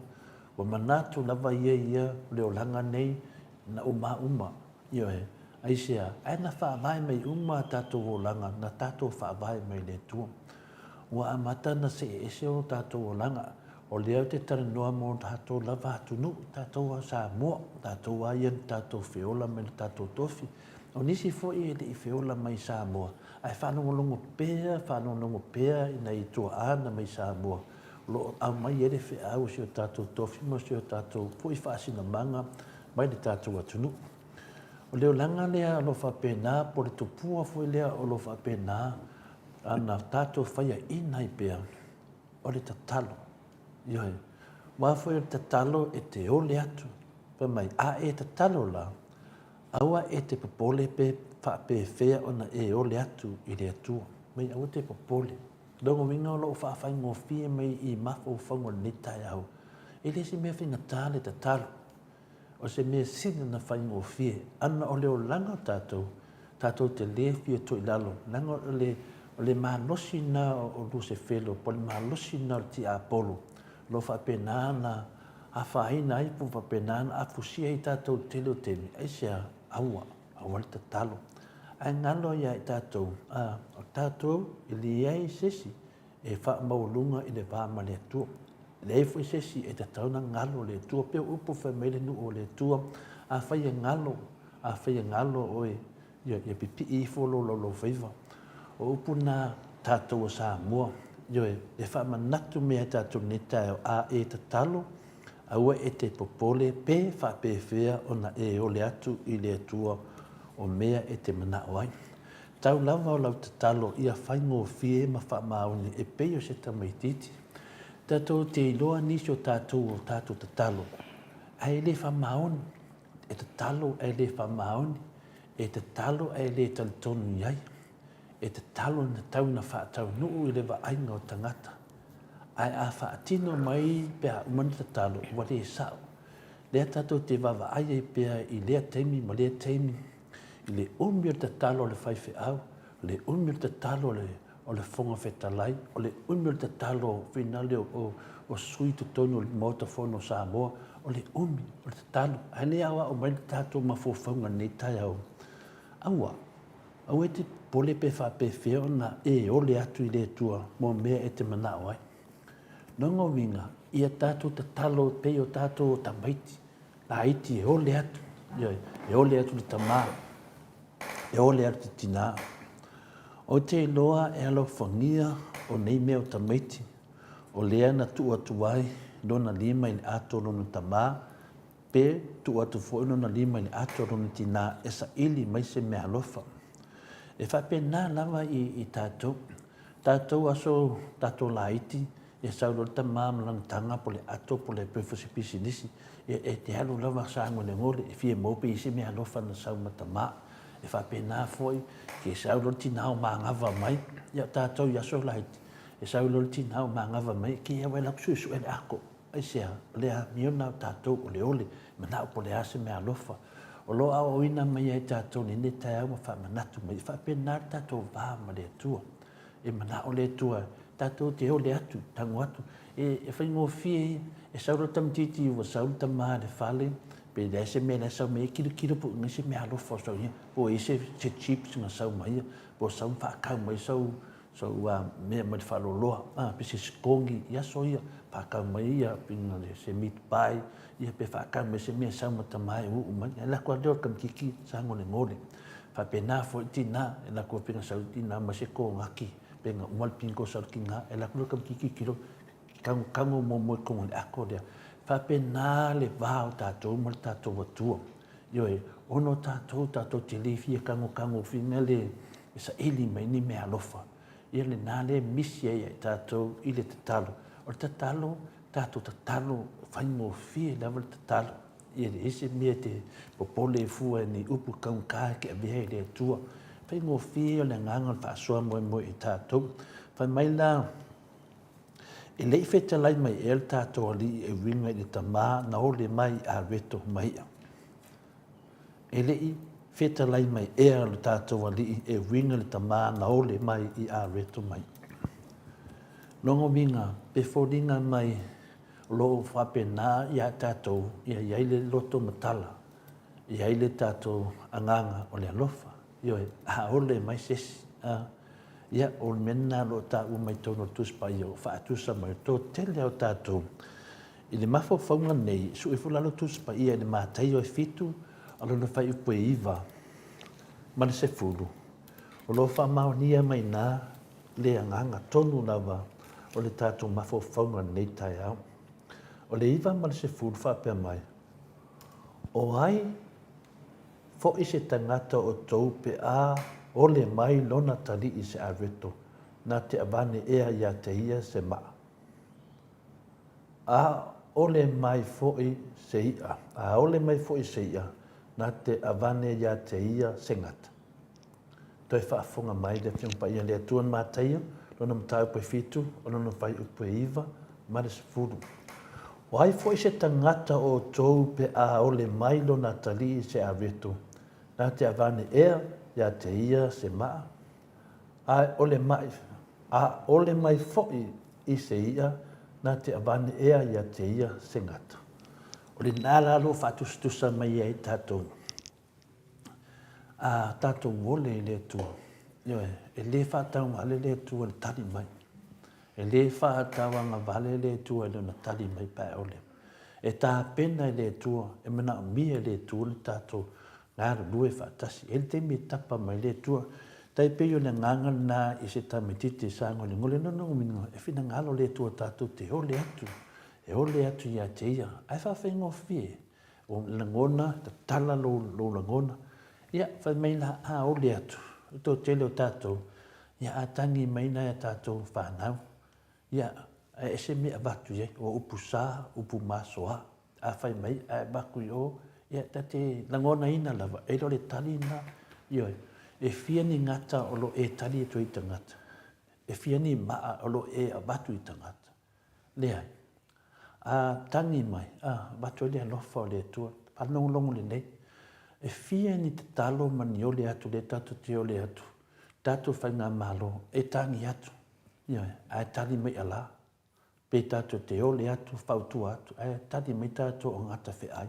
Ua manatu lava ia ia o le olaga nei na uma uma. Ioe. Aisea? Ae na faavae mai uma a tatou olaga, na tatou faavae mai i le Atua. Ua amata ona see ese o tatou olaga. O lea ou te talanoa mo tatou lava atunuu, tatou a Samoa, tatou a ia na tatou feola mai le tatou tofi. O nisi foi e le i feola mai i Samoa, ae faalogologo pea, faalogologo pea i nai tuaa na mai Samoa, o lo o aumai ai le feau o si o tatou tofi ma si o tatou foi faasinamaga mai le tatou atunuu. O le olaga lea o lo o faapena, po o le tupua foi lea o lo o faapena ana tatou faiaina ai pea, o le tatalo. Ioe. Aua foi o le tatalo e te ole atu. Fai mai, a e tatalo la, aua e te popole pe faapefea ona e ole atu i le Atua. Mai aua te popole. Lona uiga o lo o faafaigofie mai i mafaufauga o lenei taeao, e le o se mea faigata le tatalo. O se mea sili ona faigofie, ana o le olaga o tatou, tatou te le fia tuu i lalo, leaga o le, o le malosi lena o Lusefelo, po o le malosi lena o le tiapolo, o lo o faapena ona afaina ai po o faapena ona afusia ai tatou i le tele o taimi, aisea? Aua, aua le tatalo. Ae galo ia i tatou, a, o tatou e leai se isi e faamaualuga i le va ma le Atua. E leai foi se isi e tatau ona galo le Atua. Pei o upu fai mai le nuu o le Atua, afai e galo, afai e galo oe, ia, ia pipii ifo lou laulaufaiva. O upu na tatou o Samoa, ioe, e faamanatu mea tatou i lenei taeao, a e tatalo, Aua e te popole pe faapefea ona e ole atu i le Atua o mea e te manao ai. Tau lava o lau tatalo ia faigofie ma faamaoni e pei o se tamaitiiti. Tatou te iloa nisi o tatou o tatou tatalo ae le faamaoni, e tatalo ae le faamaoni, e tatalo ae le talitonu i ai, e tatalo na tau ina faataunuu i le vaaiga o tagata. Ae a faatino mai pe a uma ona tatalo, ua le sao. Lea tatou te vaavaai ai pea i lea taimi ma lea taimi, i le umi o le tatalo a le faifeau, o le umi o le tatalo a le o le Fofoga Fetalai, o le umi o le tatalo finale o, o sui i totonu o le Maota Fono o Samoa, o le umi o le tatalo. Ae le aoao mai le tatou mafaufauga i lenei taeao. Aua, aua e te popole pe faapefea ona e ole atu i le Atua mo mea e te manao ai. Lona uiga, ia tatou tatalo pei o tatou o tamaiti, laiti e ole atu, e ole atu le tama, e ole atu te tinā. Ou te iloa e alofagia o nei mea o tamaiti, o lea na tuu atu ai lona lima i le ato o lona tamā, pe tuu atu foi lona lima i le ato o lona tinā e saili mai se meaalofa. E faapena lava i, i tatou. Tatou aso tatou laiti, e sau loa le tama ma lana taga po o le ato po o le pei foi se pisinisi, ia e te alu lava sagolegole e fia maua pe i ai se meaalofa na sau ma tama. E faapena foi, ke sau loa le tina o magava mai, ia o tatou i aso laiti, e sau loa le tina o magava mai, ke au e alu atu suesue le ato. Aisea? O le amio lena o tatou, o le ole, manao po o le a se meaalofa. O lo o aoaoina mai ai tatou i lenei taeao ma faamanatu mai, e faapena le tatou va ma le Atua. E manao le Atua tatou te ole atu, tago atu. E, e faigofie ia. E sau loa le tamaitiiti ua sau le tama i le fale, pe leai se mea la e sau mai ai, tilotilo po o i ai se meaalofa o sau ia, po o i ai se, se chips na sau mai ia, po o sau ma faatau mai sau, sau mea mai le faaloaloa, a, pe se sikogi i aso ia, faatau mai ia pinga le se meat pie, ia pe faatau mai se mea e sau ma tama e uu mai. Ae lako lea o le tamaitiiti sagolegole. Faapena foi tina, e lako pena sau tina ma se kogaki, pena uma le pingo sau tina, e lako le tamaitiiti kilo, kagokano mo moe tonu i le ato lea. Faapena le va o tatou ma le tatou Atua. Ioe, ona o tatou, tatou te le fia kagokano fina le e saili mai ni meaalofa. Ia lena lea e misi ai ia i tatou i le tatalo. O le tatalo, tatou tatalo faigofie lava le tatalo. Ia leai se mea e te popole fua i ni upu taugata e te avea i le Atua. Faigofie o le agaga o le faasoa moemoe i tatou. Fai mai la, e le i fetalai mai ea le tatou Alii e uiga i le Tama na ole mai i Areto ma ia. E le i fetalai mai ea lo tatou Alii e uiga i le Tama na ole mai i Areto ma ia. Lona uiga, pe foliga mai o lo o faapena ia tatou, ia i ai le loto matala, i ai le tatou agaga o le alofa. Ioe, a ole mai se isi, a, ia, o le mea lena o lo o taua mai totonu o le Tusi Paia, ua faatusa mai, o le toatele lava o tatou, i le mafaufauga lenei, sue ifo la le Tusi Paia i le Mataio e 7, a lona fuaiupu e 9 ma le 10, o lo o faamaonia mai i ina le agaga tonu lava o le tatou mafaufauga i lenei taeao. O le 9 ma le 10 faapea mai, O ai foi se tagata o tou pe a ole mai lona talii se aveto, na te avane ea ia te ia se maa? A ole mai foi se i'a, a ole mai foi se i'a, na te avane ia te ia se gata? Toe faafofoga mai le Afioga Paia a le Atua na Mataia, lona mataupu e 7, o lona fuaiupu e 9 ma le 10. O ai foi se tagata o outou pe a ole mai lona atalii i se aveto, na te avane ea ia te ia se maa, a ole mai, a ole mai foi i se i'a, na te avane ea ia te ia se gata. O lena la lo faatusatusa mai ai tatou. A tatou ole i le Atua, ioe, e le faataugale le Atua i le tali mai. E le faatauagavale le Atua i lona tali mai pe a ole. E tapena e le Atua, e manaomia e le Atua le tatou galulue faatasi. E i ai le taimi e tapa mai le Atua, tai pei o le agaga lena i se tamaitiiti e sagolegole, no no, e finagalo le Atua tatou te ole atu. E ole atu ia te ia, ae faafaigofie. O lagona, tatala lou, lou lagona. Ia, fai mai la, a ole atu, o le toatele o tatou, ia a tagi mai nai a tatou fanau, ia, ae ese mea e avatu i ai, o upu sa, upu masoa. A fai mai ae avatu i o, ia ta te lagonaina lava, e le o le tali lena. Ioe, e fia ni gata o lo o e tali atu ai i tagata? E fia ni maa o lo o e avatu i tagata? Leai. A tagi mai, a, avatu ai le alofa o le Atua, faalogologo lelei. E fia ni tatalo ma ni ole atu lea tatou te ole atu, tatou faigamalo e tagi atu, ioe, ae tali mai ala. Pe tatou te ole atu, fautua atu, ae tali mai tatou o gata feai.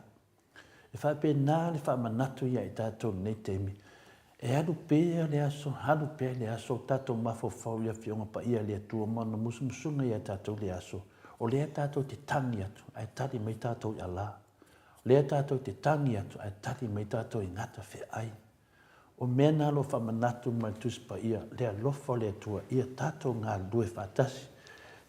E faapena le faamanatu ia i tatou i lenei taimi, e alu pea le aso, alu pea le aso, tatou mafaufau i Afioga Paia a le Atua ma Ona musumusuga ia tatou i le aso, o lea tatou te tagi atu, ae tali mai tatou i ala. O lea tatou te tagi atu, ae tali mai tatou i gata feai. O mea na o lo o faamanatu mai le Tusi Paia, le alofa o le Atua ia tatou galulue faatasi.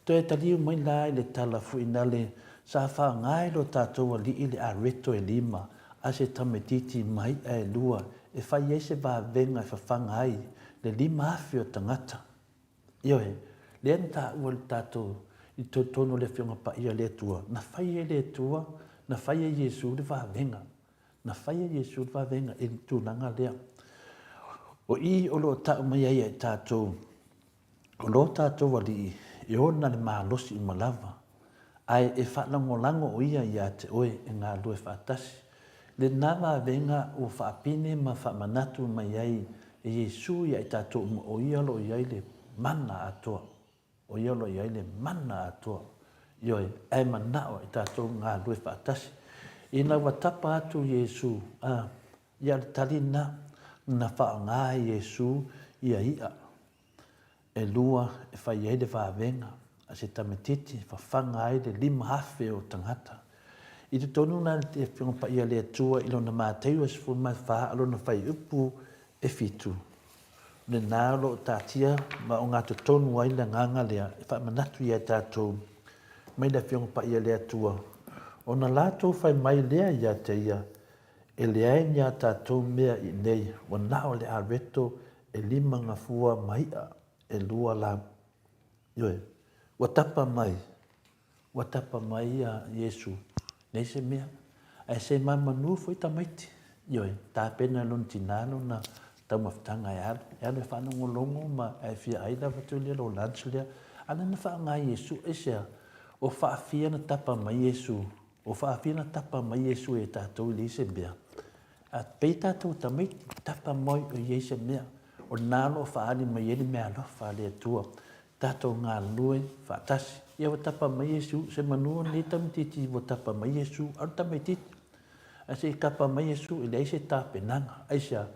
Toe taliu mai la i le tala fuinale sa faaaoga e lo tatou Alii le areto e lima a se tamaitiiti mai'a e lua e fai ai se vavega e fafaga ai le 5,000 o tagata. Ioe, lea na taua i le tatou i totonu o le Afioga Paia a le Atua, na fai e le Atua, na fai e Iesu le vavega. Na fai e Iesu le vavega i le tulaga lea. O i o lo o tau mai ai ia i tatou, o lo tatou Alii e ona le malosi uma lava, ae e faalagolago o Ia ia te oe e galulue faatasi. Lena vavega ua faapine ma faamanatu mai ai e Iesu ia i tatou uma o Ia o lo o i ai le mana atoa. O ia o lo o i ai le mana atoa. Ioe, ae manao i tatou galulue faatasi. Ina ua tapa atu Iesu, a, ia le tali lena, na faaaoga e Iesu ia i'a e lua e fai ai le vavega a se tamaitiiti e fafaga ai le 5,000 o tagata. I totonu la le Afioga Paia a le Atua i lona Mataio 14 a lona fuaiupu e fitu, Lena o lo o taatia ma ogatotonu ai le agaga lea e faamanatu ia tatou mai le Afioga Paia le Atua, ona latou fai mai lea ia te ia, E leai ni a tatou mea i inei, ua na o le areto e lima gafua ma i'a e lua lau. Ioe, ua tapa mai Ua tapa mai ia Iesu, Nei se mea, ae se mamanu foi tamaiti. Ioe, tapena e lona tina lona taumafataga e alu, e alu e faalogologo ma ae fia ai lava toe lea lo lunch lea. A lea na faaaoga e Iesu, aisea? O faafia na tapa mai Iesu, o faafia na tapa mai Iesu e tatou i leai se mea. A pei tatou tamaiti, tapa mai o i ai se mea. O lena o lo o faaali mai ai le meaalofa a le Atua. Tatou galulue faatasi. Ia ua tapa mai Iesu, se manu o lenei tamaitiiti ua tapa mai Iesu, alu tamaitiiti. Ae se i tapa mai Iesu e leai se tapenaga. Aisea?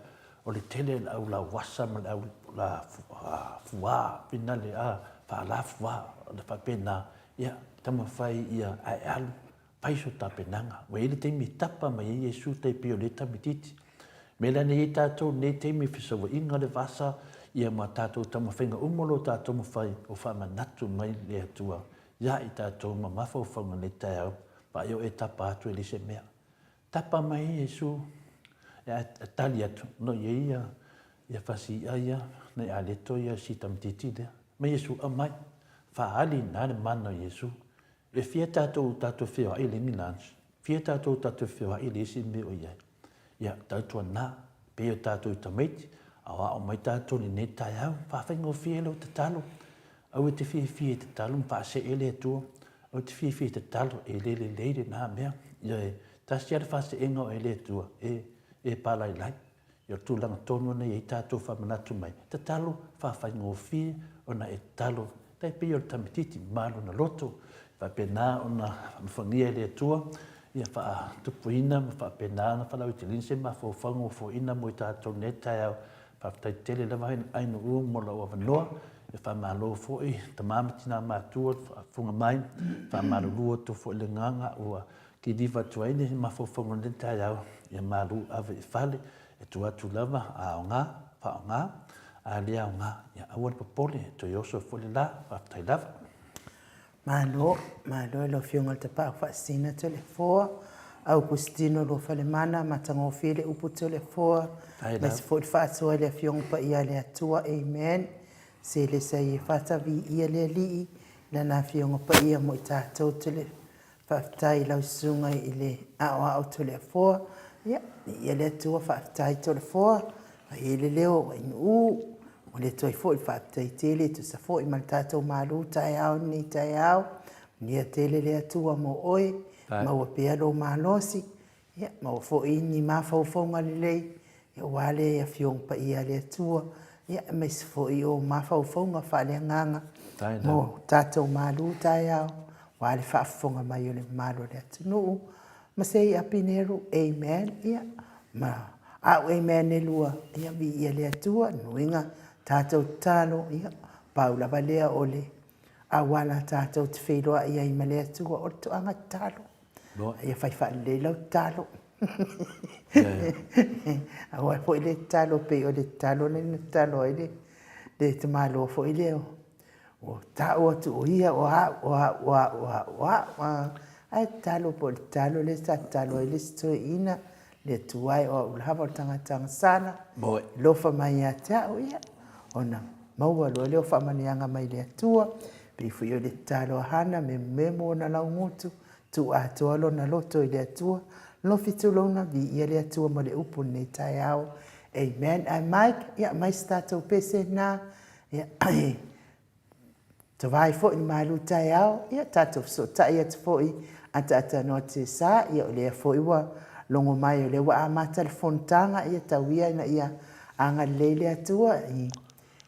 O le tele o le au lauasa ma le au fuā, finale a, faalafuā, o le faapena. Ia, taumafai ia ae alu Fai so tapenaga. Ua i ai le taimi e tapa mai ai Iesu tai pei o lea tamaitiiti. Mea la nei i ai tatou i lenei taimi fesauaiga le vasa ia ma tatou taumafaiga uma o lo tatou mafai o faamanatu mai le Atua ia i tatou ma mafaufauga i lenei taeao vaai o e tapa atu e leai se mea. Tapa mai ai Iesu e tali atu no i ai ia ia fasi i'a ia nai aleto ia si tamaitiiti lea. Mai Iesu aumai. Faaali ina le mana o Iesu. E fia tatou tatou feoai i le ni lunch, fia tatou tatou feoai i le isi mea o i ai. Ia, tautuana, pei o tatou i tamaiti, aoao mai tatou i lenei taeao, faafaigofie lou tatalo. Aua e te fiafia e tatalo ma faasee le Atua. Aua e te fiafia e tatalo, e le lelei lena mea. Ia, e tasi lava le faaseega o e le Atua, e, e palailai. Ia o le tulaga tonu lena e i ai tatou faamanatu mai, tatalo faafaigofie ona e tatalo tai pei o le tamaitiiti ma lona loto, faapena ona alofagia e le Atua ia faatupuina ma faapena ona faalauaiteleina se mafaufauga ua foaiina mo i tatou i lenei taeao. Faafetai tele lava Ainuu mo lou avanoa. E faamalo foi tama ma tina matua le faafofoga mai, faamalulu atu foi le agaga ua Kiliva atu ai le mafaufauga o lenei taeao, ia malu ave i fale, e tuu atu lava a aoga, faaaoga, a le aoga, ia aua le popole, e toe oso foi le la, faafetai lava. Malo, malo i lau Afioga i le Tapaau Faasisina Toleafoa, Augustino Luafalemana, matagofie le upu Toleafoa, aemaise foi le faasoa i le Afioga Paia a le Atua. Amen. Se le sa i e fata viia le Alii i Lana Afioga Paia mo i tatou Tole. Faafetai i lau Susuga i le Aoao Toleafoa. Ia, viia le Atua, faafetai Toleafoa. Fai ai le leo o Ainuu. Momoli atu ai foi le faafetai tele e tusa foi ma le tatou malu taeao i lenei taeao. Manuia tele le Atua mo oe, maua pea lou malosi, ia maua foi ni mafaufauga lelei aua le Afioga Paia a le Atua, ia aemaise foi o mafaufauga faaleagaga mo tatou malu taeao aua le faafofoga mai o le mamalu o le atunuu. Ma sei Apineru, Amen. Ia, ma au Amen e lua, ia, viia le Atua, nuiga tatou tatalo, ia, pau lava lea o le auala tatou te feiloai ai ma le Atua, o le toaga tatalo. Ia fai faalelei lau tatalo. Aua foi le tatalo pei o le tatalo lea na tatalo ai le, le tamaloa foi lea Ua tau atu o ia o au, o au, o au, o au, o au. Ae tatalo po o le tatalo lea sa tatalo ai le isi toeaina, le Atua e o au lava o le tagata agasala, alofa mai ia te au, ia, ona maua loa lea o faamanuiaga mai le Atua. Pei foi o le tatalo a Hana, memomemo ona laugutu, tuu atoa lona loto i le Atua. Lofi tulouna, viia le Atua ma le upu i lenei taeao. Amen. Ae Mike, ia aumai se tatou pese lena. Ia, tavae foi i le malu taeao, ia tatou fesootai atu foi ataatanoa tesa, ia o lea foi ua logo mai o lea ua amata le fonotaga, ia tau ia ina ia agalelei le Atua i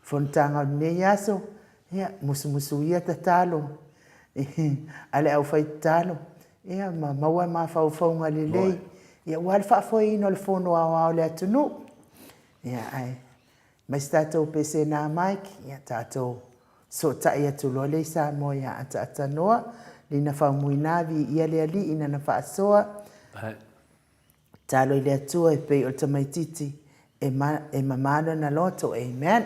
fonotaga o lenei aso, ia musumusu ia tatalo a le aufai tatalo, ia ma maua mafaufauga lelei, ia aua le faafoeina o le fono aoao a le atunuu. Ia ae Mai se tatou pese na Mike, ia tatou sootai atu loa lea i Samoa ia Ataatanoa, lina faumuina viia le Alii nana faasoa, talo i le Atua e pei o le tamaititi e, ma, e mama lona loto. Amen.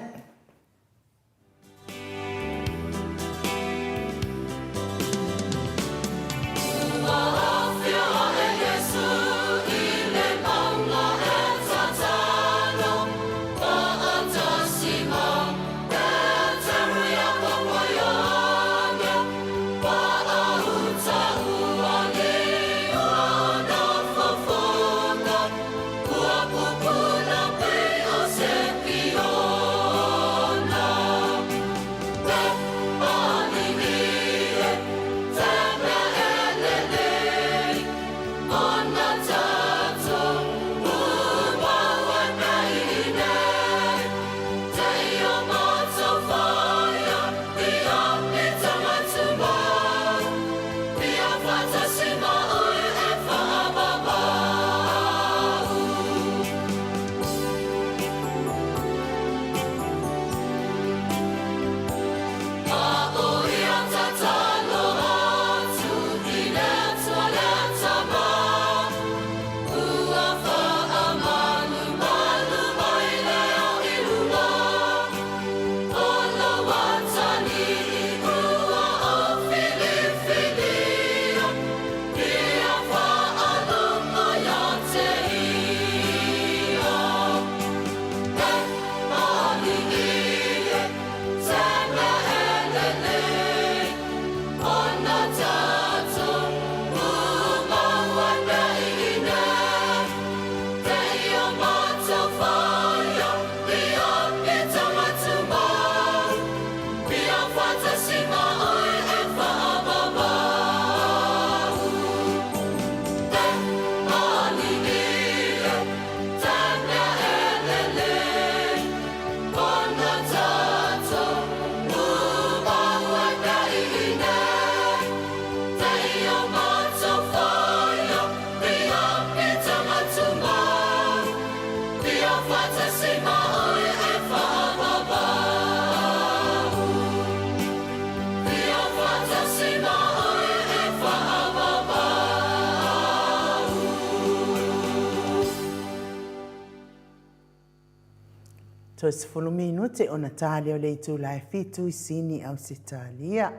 Toe 10 minute ona tā lea o le itula e 7 i Sini, Ausetalia.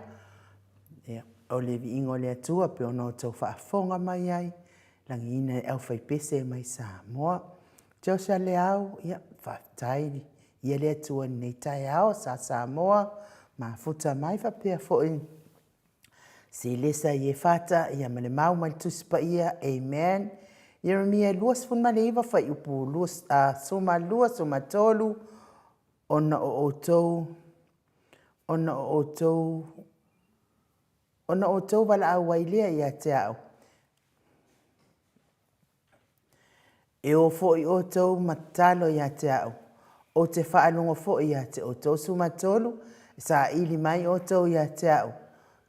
Ia. O le viiga o le Atua pei ona outou faafofoga mai ai, lagiina e aufaipese mai Samoa. Joshua Leao, ia, faafetai ia le Atua i lenei taeao sa Samoa mafuta mai faapea foi Silesa Iefata, ia ma le mau mai le Tusi Paia, Amen. Ieremia 29 fuaiupu 12, 13, ona o outou, ona o outou, ona outou valaau ai lea ia te au. E o foi outou ma tatalo ia te au, ou te faalogo foi ia te outou sumatolu, e saili mai outou ia te au,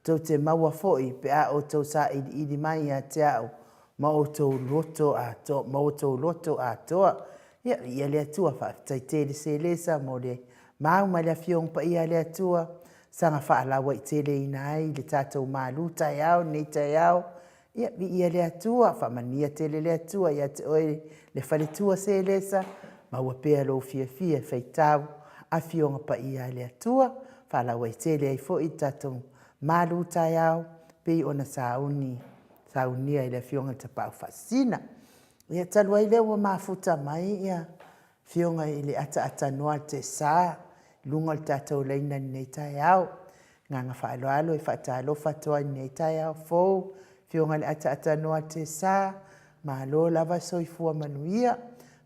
tou te maua foi pe a outou sailiili mai ia te au ma outou loto atoa, ma outou loto atoa. Ia, viia le Atua, faafetai tele Selesa mo le mau ma le Afioga Paia a le Atua, saga faalauaiteleina ai le tatou malu taeao lenei taeao. Ia, viia le Atua, faamanuia tele le Atua ia te oe le faletua Selesa, maua pea lou fiafia e faitau Afioga Paia a le Atua, faalauaitele ai foi le tatou malu taeao pei ona sauni saunia e le Afioga i le Tapaau Faasisina. Ia, talu ai lea ua mafuta mai ia Afioga i le Ataatanoa Tesa i luga o le tatou laina i lenei taeao. Agaga faaaloalo e faatalofa atu ai i lenei taeao fou, Afioga i le Ataatanoa Tesa, malo lava soifua manuia,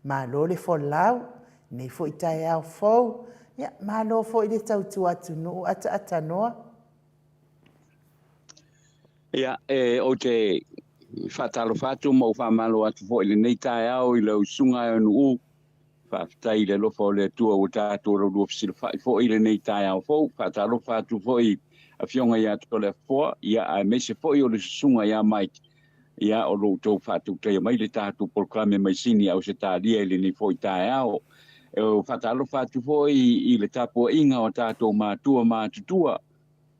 malo le folau i lenei foi taeao fou. Ia, malo foi le tautua atunuu Ataatanoa. Ia, e, ou te faatalofa atu ma ou faamalo atu foi i lenei taeao i lau susuga e Nuu. Faafetai i le alofa o le Atua ua tatou laulua fesilafai foi i lenei taeao fou. Faatalofa atu foi i Afioga ia Toleafoa, ia aemaise foi o le susuga ia Mike, ia o lo outou faatautaia mai le tatou polokalame mai Sini Ausetalia i lenei foi taeao. E faatalofa atu foi i le tapuaiga o tatou matua matutua,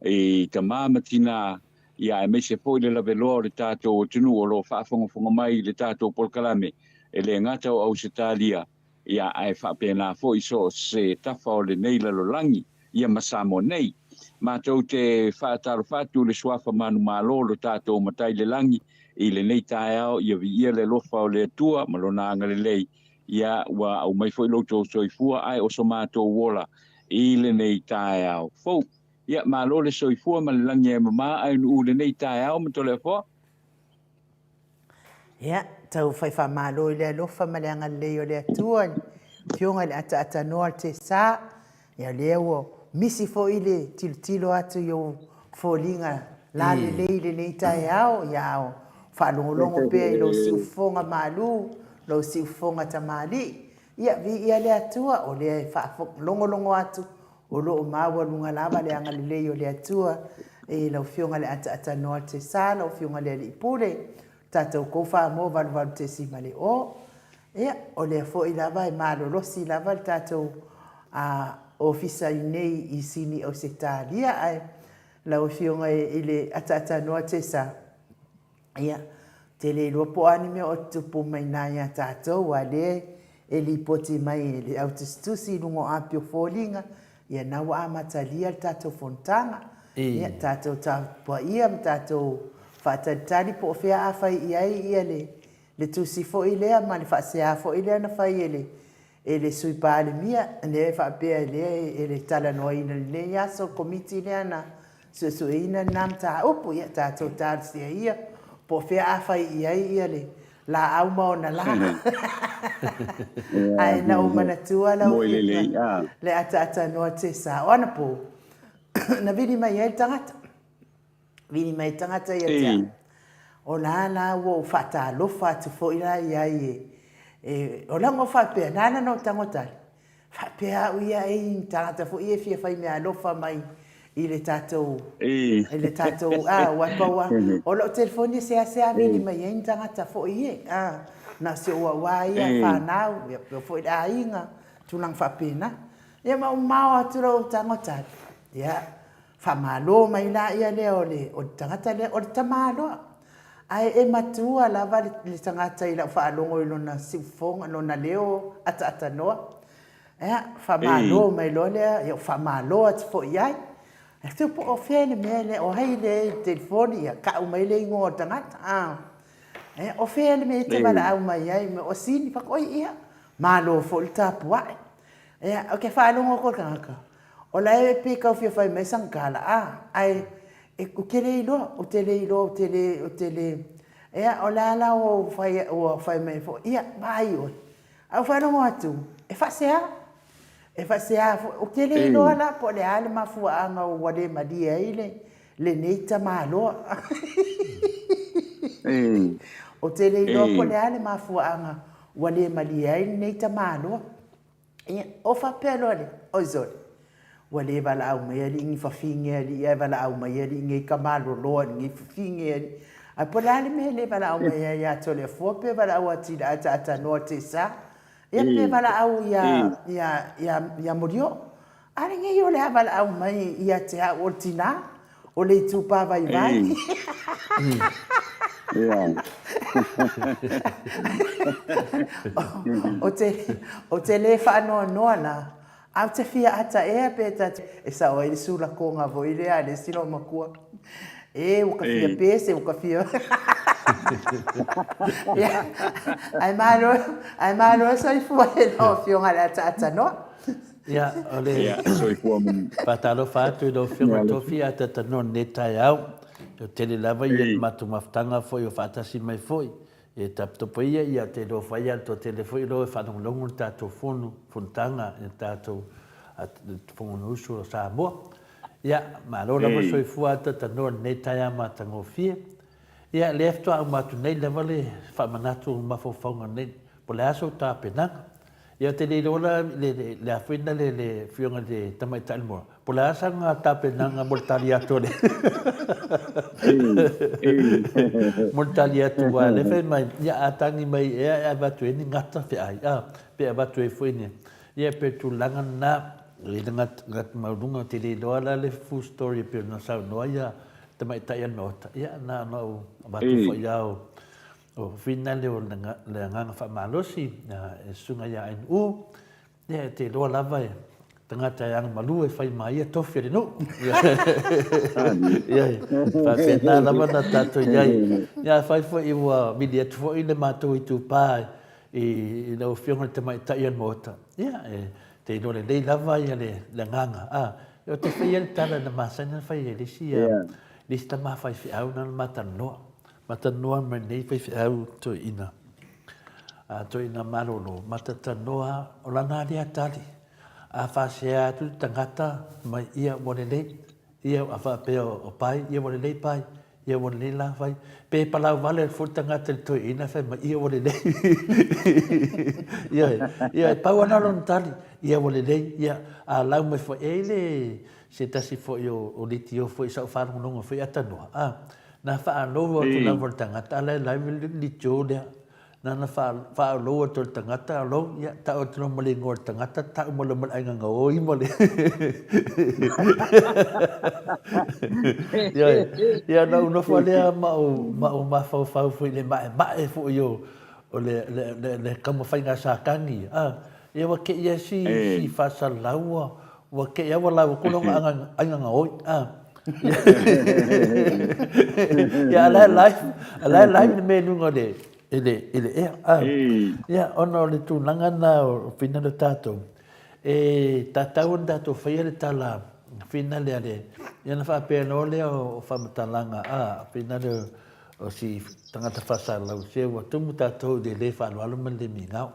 i tama ma tina, ia aemaise foi le laveloa o le tatou atunuu o lo o faafogafoga mai i le tatou polokalame, e le gata o Ausetalia, ia ae faapena foi so o se tafa o lenei lalolagi, ia ma Samoa nei. Matou te faatalofa atu i le Suafa manumalo o lo tatou Matai i le Lagi i lenei taeao, ia viia le alofa o le Atua ma Lona agalelei, ia ua aumai foi lo outou soifua ae o so matou ola i lenei taeao fou. Ia, malo le soifua ma le lagi e mama ae nuu lenei taeao ma Toleafoa. Ia, tau fai faamalo i le alofa ma le agalelei o le Atua, le Afioga i le Ataatanoa o le Tesa. Ia, lea ua misi foi le tilotilo atu i ou foliga lalelei i lenei taeao, ia, a o faalogologo pea i lou siufofoga malu, lou siufofoga tamalii. Ia, viia le Atua, o lea e faalogologo atu, o lo o maualuga lava le agalelei o le Atua i lau Afioga i le Ataatanoa Tesa, lau Afioga i le Alii Pule, tatou Koufamoa 88.0. Ia, o lea foi lava e malolosi lava le tatou ofisa i nei i Sini Ausetalia, ae lau Afioga i le Ataatanoa Tesa, Ia, ou te le iloa po o a ni mea o tutupu mai ina ia tatou, a lea e lipoti mai e le au tusitusi i luga o api o foliga, ia na ua amatalia le tatou fonotaga. Ia, tatou tapuaia ma tatou faatalitali po o fea a fai i ai ia le, le tusi foi lea ma le faasea foi lea na fai e le, e le Sui Palemia, lea e faapea lea e le talanoaina i lenei aso le Komiti lea na suesueina lena mataupu. Ia tatou talosia ia po o fea a fai i ai ia le laau ma ona lā. Ae na ou manatua lau Afioga le ataatanoa Tesa o anapo na vili mai ai le tagata. Vili mai le tagata ia te au. O la la ua ou faatalofa atu foi la i ai e, e o laga o faapea, na ala ona ou tago tali, faapea au ia e i ni tagata foi ia e fia fai meaalofa mai i le tatou, i le tatou, a, ua pau lava, o lau telefoni e seasea vili mai ai ni tagata foi ie, a, na o si ou au lava ia, fanau, ia faapea foi le aiga, tulaga faapena. Ia ma ou mao atu lau tago tali, ia, Faamalo mai la ia lea o le, o le tagata lea, o le tamaloa. Ae e matua lava le, le tagata i lau faalogo i lona siufofoga, lona leo ataatanoa. Ia, faamalo mai loa lea, ia, faamalo atu foi i ai. Ae po o fea le mea lea, o ai lea i le telefoni, ia tau mai le igoa o le tagata. A, e, o fea le mea e te valaau mai ai, o Sini, fai atu, oi ia, malo foi le tapuai. Ia, ou te faalogo atu i le tagata, o la e pei e tau fia fai mai sana tala, a, ae ou te le iloa, ou te le iloa, ou te le, ou te le, ia, o le a la ua fai, ua fai mai foi, ia, vaai oe. Ae ou faalogo atu, e faasea. E faasea foi. Ou te le iloa la po o le a le mafuaaga ua le malie ai le, lenei tamaloa. Ou te le iloa po o le a le mafuaaga ua le malie ai lenei tamaloa. Ia, o faapea loa lea, oi sole, ua le valaau mai alii ni fafine alii ae valaau mai alii nei tamaloloa i lenei fafine alii. Ae po o le a le mea e le valaau mai ai ia Toleafoa pe valaau atu i le ataatanoa Tesa, ia pe valaau ia, ia, ia, ia Molioo. A lenei o le a valaau mai ia te au o le tinā, o le itupa vaivai. Ou te, ou te le faanoanoa la, ae ou te fia ata ea pe ta te, e sao ai le sulakoga foi lea a le isi loomatua. E, ua ka fia pese, ua ka fia... Ia, ae malo, ae malo soifua e lau Afioga i le Ataatanoa. Ia, o le Soifua manuia. Faatalofa atu i lau Afioga Tofi a tatanoa i lenei taeao. E tele lava ia le matou mafutaga foi o faatasi mai foi. E taputapu ia ia te iloa fai a le toatele foi loa e faalogologo le tatou fono, fonotaga i le tatou Fonousu o Samoa. Ia, malo lava soifua a tatanoa i lenei taeao matagofie. Ia, lea faatoa uma atu nei lava le faamanatu o mafaufauga nei, po o le a sou tapenaga. Ia ou te le iloa la le le a foi na le le afioga i le tamaitai le moa, po o le a sana tapenaga mo le tali atu a le mo le tali atu aua o lea e fai mai, ia a tagi mai ea e avatu ai ni gata feai, a, pe avatu ai foi ni, ia pei o le tulaga lena i le gata maualuga. Ou te le iloa la le full story e pei ona saunoa ia tamaitai o le Maota, ia na ona ou avatu foi lava o O whina lea o le agaga faamalosi e susuga ia NU, ia e te iloa lava e tagata e agamalu e fai ma ia tofi a le nuu. Ia, faapena lava na tatou i ai. Ia afai foi ua vili atu foi le matou itupa i lau Afioga i le Tamaitai o le Maota, ia e te iloa lelei lava ia le agaga. A, ou te faia le tala na masani ona fai e le isi, le isi tama faifeau na ma talanoa. Matatanoa mai nei faifeau toeaina, a toeaina malolo, matatanoa o lana lea tali. A faasea atu le tagata mai ia ua lelei, ia a faapea o pai, ia ua lelei pai, ia ua lelei la fai. Pe palau vale atu foi le tagata i le toeaina fai mai ia ua lelei. Ia, ia e pau lava lona tali, ia ua lelei, ia a lau mai foi, e i ai le se tasi foi o litio foi sa ou faalogologo foi a tanoa, a Na faalou atu lava le tagata, a la e live le litio lea. Na na faalou atu le tagata, alou, ia, tau atu loa ma le igoa o le tagata, tau mai loa ma le aiga gaoi ma le... Ioe, ia na ou nofo lea ma ou, ma ou mafaufau foi i le maemae foi o, o le, le, le, le taumafaiga a Satani, a, ia ua te i ai si, si faasalalau ua, Ua te i a ua lau atu lona aiga gaoi, a. Ia, a la e live, a la e live le mea i luga o le, i le, i le ea, a. Ia, ona o le tulaga lena o finale o tatou, e tatau ona tatou faia le tala finale a le, ia ona faapea loa lea o faamatalaga, a, finale o si tagata faasalalau, se ua tumu tatou i le le faaaloalo ma le le migao.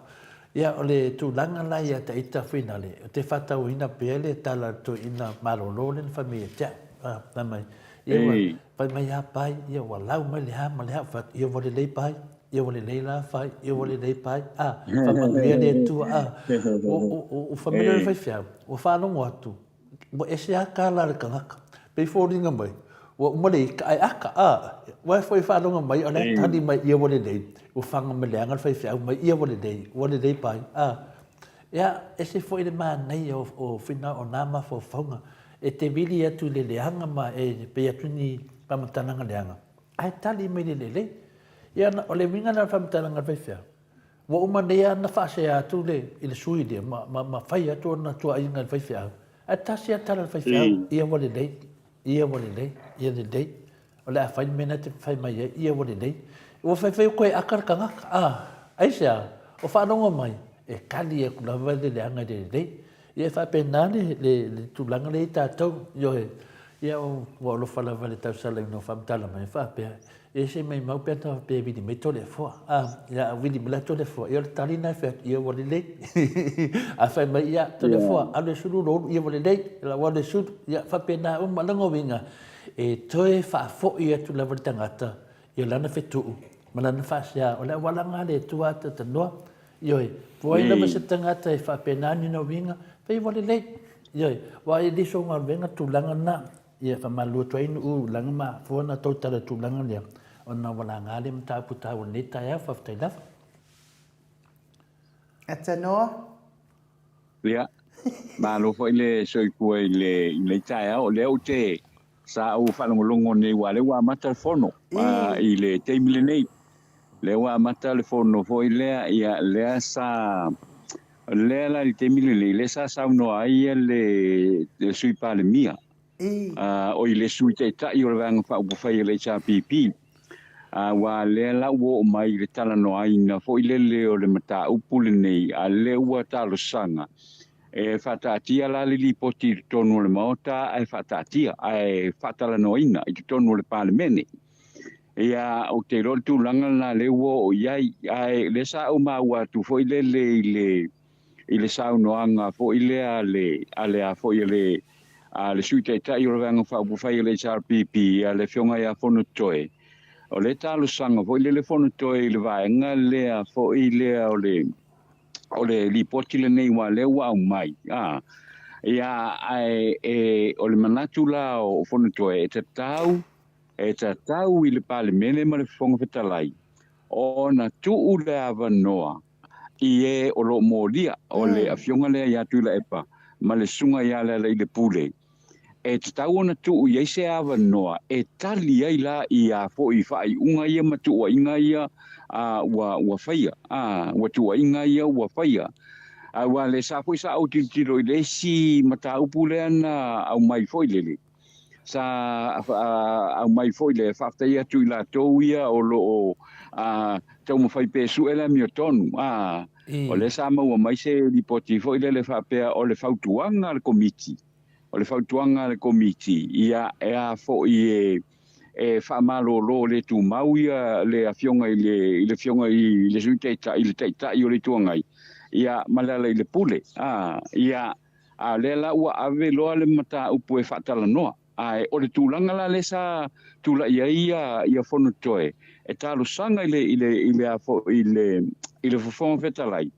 Ia, o le tulaga la ia te ita finale, ou te faatauina pea le tala a le toeaina malolo lea na fai mai ia te au. A, fai mai, ia ua, fai mai a pai, ia ua lau mai le a ma le a, ou fai atu, ia ua lelei pai, ia ua lelei la fai, ia ua lelei pai, a, faamanuia le Atua, a. Ua, ua, ua fai mai lea o le faifeau, ua faalogo atu, Ua ese lava tala a le tagata. Pei foliga mai, ua uma le ita ae ata, a. Ua foi faalogo mai, o la e tali mai ia ua lelei, ua faga mai leaga le faifeau mai ia ua lelei, ua lelei pai, a. Ia, ese foi le manaia o fina o nā mafaufauga e te vili atu i le leaga ma e pei atu ni faamatalaga leaga, ae tali mai le lelei. Ia, o le uiga lena o le faamatalaga a le faifeau. Ua uma nei lava ona faasea atu le, i le sui lea ma, ma, ma fai atu ona tuuaiga i le faifeau. Ae tasi lava le tala a le faifeau, ia ua lelei. Ia ua lelei, ia lelei. O le a fai le mea na te fai mai ai, ia ua lelei. Ua faifai koe aka le tagata, a, aisea, o faalogo mai, e kali atu lava le leaga i le lelei. Ia e faapena le, le, le tulaga lea i tatou, ioe. Ia ua alofa lava le tausala ina ua faamatala mai, faapea, e se maimau pe ana faapea e vili mai Toleafoa. A, ia a vili mai la Toleafoa, ia o le tali lena e fai atu, ia ua lelei. A fai mai, ia Toleafoa, alu e sulu lou ulu, ia ua lelei, lau alu e sulu. Ia faapena uma, lona uiga, e toe faafoi atu lava le tagata i lana fetuu ma lana faasea, o le auala lena a le Atua a talanoa. Ioe, po ai lava se tagata e faapena ni ona uiga, pei ua lelei. Ioe, aua e le so galuega tulaga na. Ia faamalulu atu ai Nu'u leaga ma afua ona tou tala i le tulaga lea, ona ua laga lea mataupu taua i lenei taeao. Faafetai lava. Atanoa. Ia, malo foi le soifua i lenei taeao. O lea ou te, sa ou faalogologo nei aua o lea ua amata le fono i le taimi lenei. O lea ua amata le fono foi lea, ia lea sa, lea la i le taimi lenei, lea sa saunoa ai le Sui Palemia, oi le Sui Taitai o le Vaega Faaupufai a le HRPP, aua lea la ua oo mai i le talanoaina foi lele o le mataupu lenei, a lea ua talosaga e faataatia la le lipoti i totonu o le Maota ae faataatia ae faatalanoaina i totonu o le Palemene. Ia, ou te iloa o le tulaga lena lea ua oo i ai, ae lea sa ou maua atu foi lele i le i le saunoaga foi lea a le a le a foi a le a le Sui Taitai o le Vaega Faaupufai a le HRPP, a le Afioga ia Fonotoe, o le talosaga foi lele Fonotoe i le vaega lea foi lea o le o le lipoti lenei aua lea ua aumai, a ia ae e, o le manatu la o Fonotoe e tatau e tatau i le Palemene ma le Fofoga Fetalai ona tuu le avanoa i e o lo o molia, o le Afioga lea ia Tuilaepa ma le Susuga ia Lealailepule, e tatau ona tuu i ai se avanoa e tali ai la ia foi faaiuga ia ma tuuaiga ia ua ua faia, a, ua tuuaiga ia ua faia. Aua le sa foi sa ou tilotilo i le isi mataupu lea na aumai foi lele, sa aumai foi le faafetai atu i latou ia o lo o taumafai pea e sue le amiotonu. O lea sa maua mai se lipoti foi lele faapea o le fautuaga a le Komiti, o le fautuaga a le Komiti, ia e a foi e e faamalolo le tumau ia le afioga i le i le afioga i le Sui Taitai, le Taitai o le Itu Agai, ia ma Lealailepule. Ia A o lea la ua ave loa le mataupu e faatalanoa. Ae o le tulaga la lea sa tulai ai ia, ia Fonotoe e talosaga i le, i le, i le, a foi, i le, i le Fofoga Fetalai,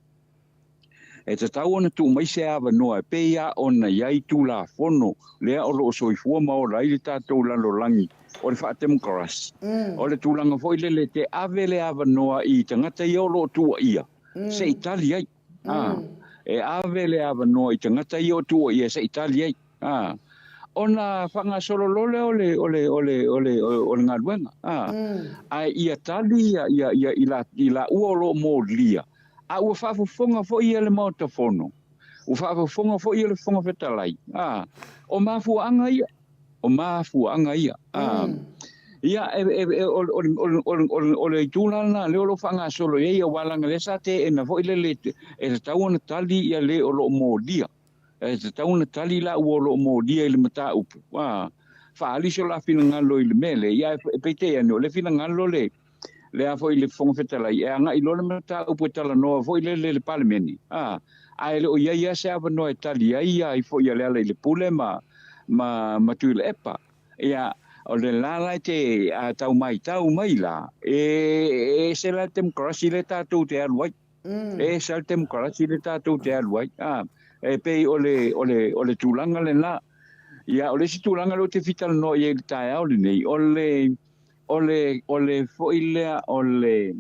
e tatau ona tuu mai se avanoa e pei lava ona i ai Tulafono lea o lo o soifua ma ola ai le tatou lalolagi o le faatemokarasi. O le tulaga foi lele te ave le avanoa i tagata ia o lo o tuuaia se i tali ai. A, e ave le avanoa i tagata ia o tuuaia se i tali ai. A, ona faagasolo loa lea o le, o le, o le, o le, o le galuega. A, ae ia tali ia, ia, ia, i la, i laua o lo o molia, a ua faafofoga foi ia le Maota Fono, ua faafofoga foi ia le Fofoga Fetalai. A, o mafuaaga ia. O mafuaaga ia. A, ia, e, e, e, o, o, o, o, o, o le itu la lena, lea o lo o faagasolo i ai, aua leaga lea sa teena foi le le, e tatau ona tali ia le o lo o molia. E tatau ona tali la ua o lo o molia i le mataupu. A, faaali so la finagalo i le mea lea, ia, e peitai ane, o le finagalo le, le a foi le Fofoga Fetalai, e agai loa le mataupu e talanoa foi lele i le Palemene, a, ae le o i ai lava se avanoa e tali ai ai foi a Lealailepule ma, ma, ma Tuilaepa. Ia, o le la la e te a, tau maitau mai la, e, e ese la le temokarasi lea tatou te alu ai. E ese lava le temokarasi lea tatou te alu ai. A, e pei o le, o le, o le tulaga lena. Ia, o le isi tulaga lea ou te fia talanoa i ai i le taeao lenei, o le, O le, o le foi lea o le,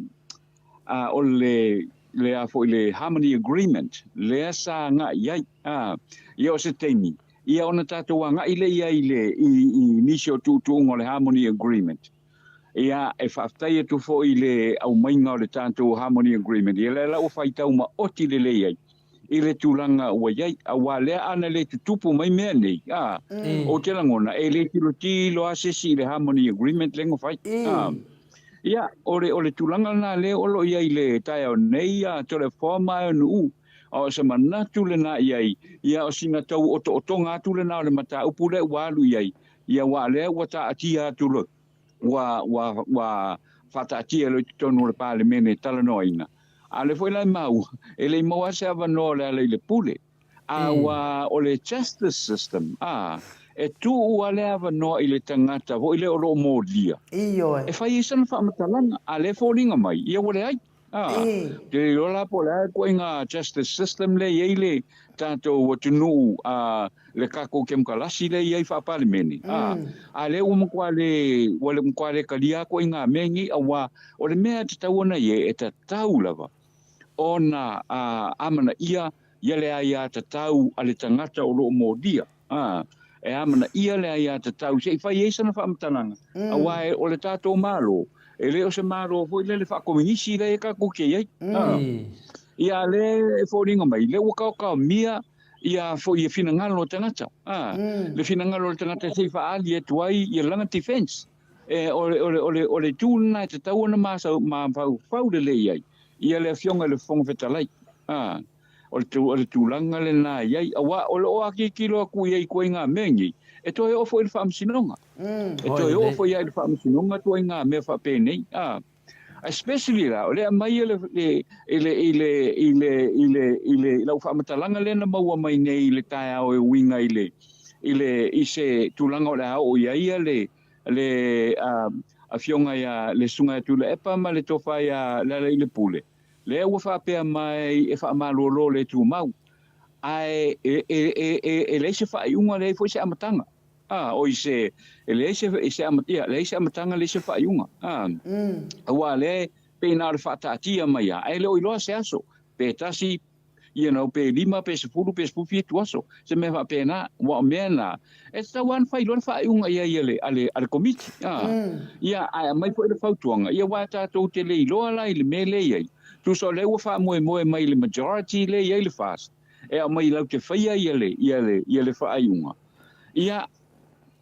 a, o le, le a foi le Harmony Agreement, lea sa agai i ai, a, ia o se taimi, ia ona tatou agai lea i ai i le, i, i nisi o tuutuuga o le Harmony Agreement. Ia, e faafetai atu foi i le aumaiga o le tatou Harmony Agreement, ia lea la ua faitau maoti lelei ai. i le tulaga ua i ai, aua lea ana le tutupu mai mea nei, a, ou te lagona e le tilotilo lava se isi i le Harmony Agreement lea na fai. A, ia, o le, o le tulaga lena lea o lo o i ai i le taeao nei, a, Toleafoa ma Aeanu'u, a o se manatu lena i ai, ia, o sina tau otootoga atu lena o le mataupu lea ua alu i ai, ia, aua o lea ua taatia atu loa, ua, ua, ua faataatia loa i totonu o le Palemene e talanoaina. A o lea foi la e maua, e le i maua lava se avanoa o Lealailepule. A ua, o le justice system, a, e tuu lava le avanoa i le tagata foi lea o lo o molia, Ioe. e fai ai sana faamatalaga. A o lea e foliga mai, ia ua leai. A, ou te le iloa la po o le a le ituaiga justice system lea e i ai le tatou atunuu, a, le tatou kemokalasi lea e i ai faa-Palemene, a, a o lea ua matua le, ua matua le talia lava ituaiga mea nei, aua o le mea e tatau ona i ai, e tatau lava ona amanaia ia le aiatatau a le tagata o lo o molia. Ā, e amanaia le aiatatau se i fai ai sana faamatalaga, aua o le tatou Malo, e le o se Malo foi lele faakominisi lea tatou te i ai. Ā, ia a lea e foliga mai, lea ua taotaomia ia foi ia finagalo o tagata, ā, le finagalo o le tagata se i faaali atu ai ia lana defense. E, o le, o le, o le, o le itu lena e tatau ona mafaufau lelei ai ia le Afioga i le Fofoga Fetalai. Ā. O le, o le tulaga lena e i ai, aua o lo o atilotilo atu i ai i ituaiga mea nei, e toe oo foi i le faamasinoga. E toe oo foi lava i le faamasinoga ituaiga mea faapenei. A, especially la, o le aumai e le, le, i le, i le, i le, i le, i le, i lau faamatalaga lea na maua mai nei i le taeao e uiga i le, i le, i se tulaga o le a oo i ai le, le afioga ia, le Susuga ia Tuilaepa ma le Tofa ia Lealailepule, Lea ua faapea mai e faamalolo le tumau, ae e, e, e, e, e leai se faaiuga, leai foi se amataga. A, oi se, e leai se, se ia, leai se amataga, leai se faaiuga. A, aua lea e pei na o le faataatia mai lava, ae le o iloa se aso, pe tasi, you know, pe lima, pe sefulu, pe 17 aso, se mea faapena. Aua o mea na, e tatau lava ona fai loa le faaiuga i ai a le, a le, a le Komiti. A, ia, ae aumai foi le fautuaga, ia aua tatou te le iloa la i le mea lea e i ai. Tusa o lea ua faamoemoe mai i le majority lea e i ai le FAST, e aumai latou te faia ia le, ia le, ia le faaiuga. Ia,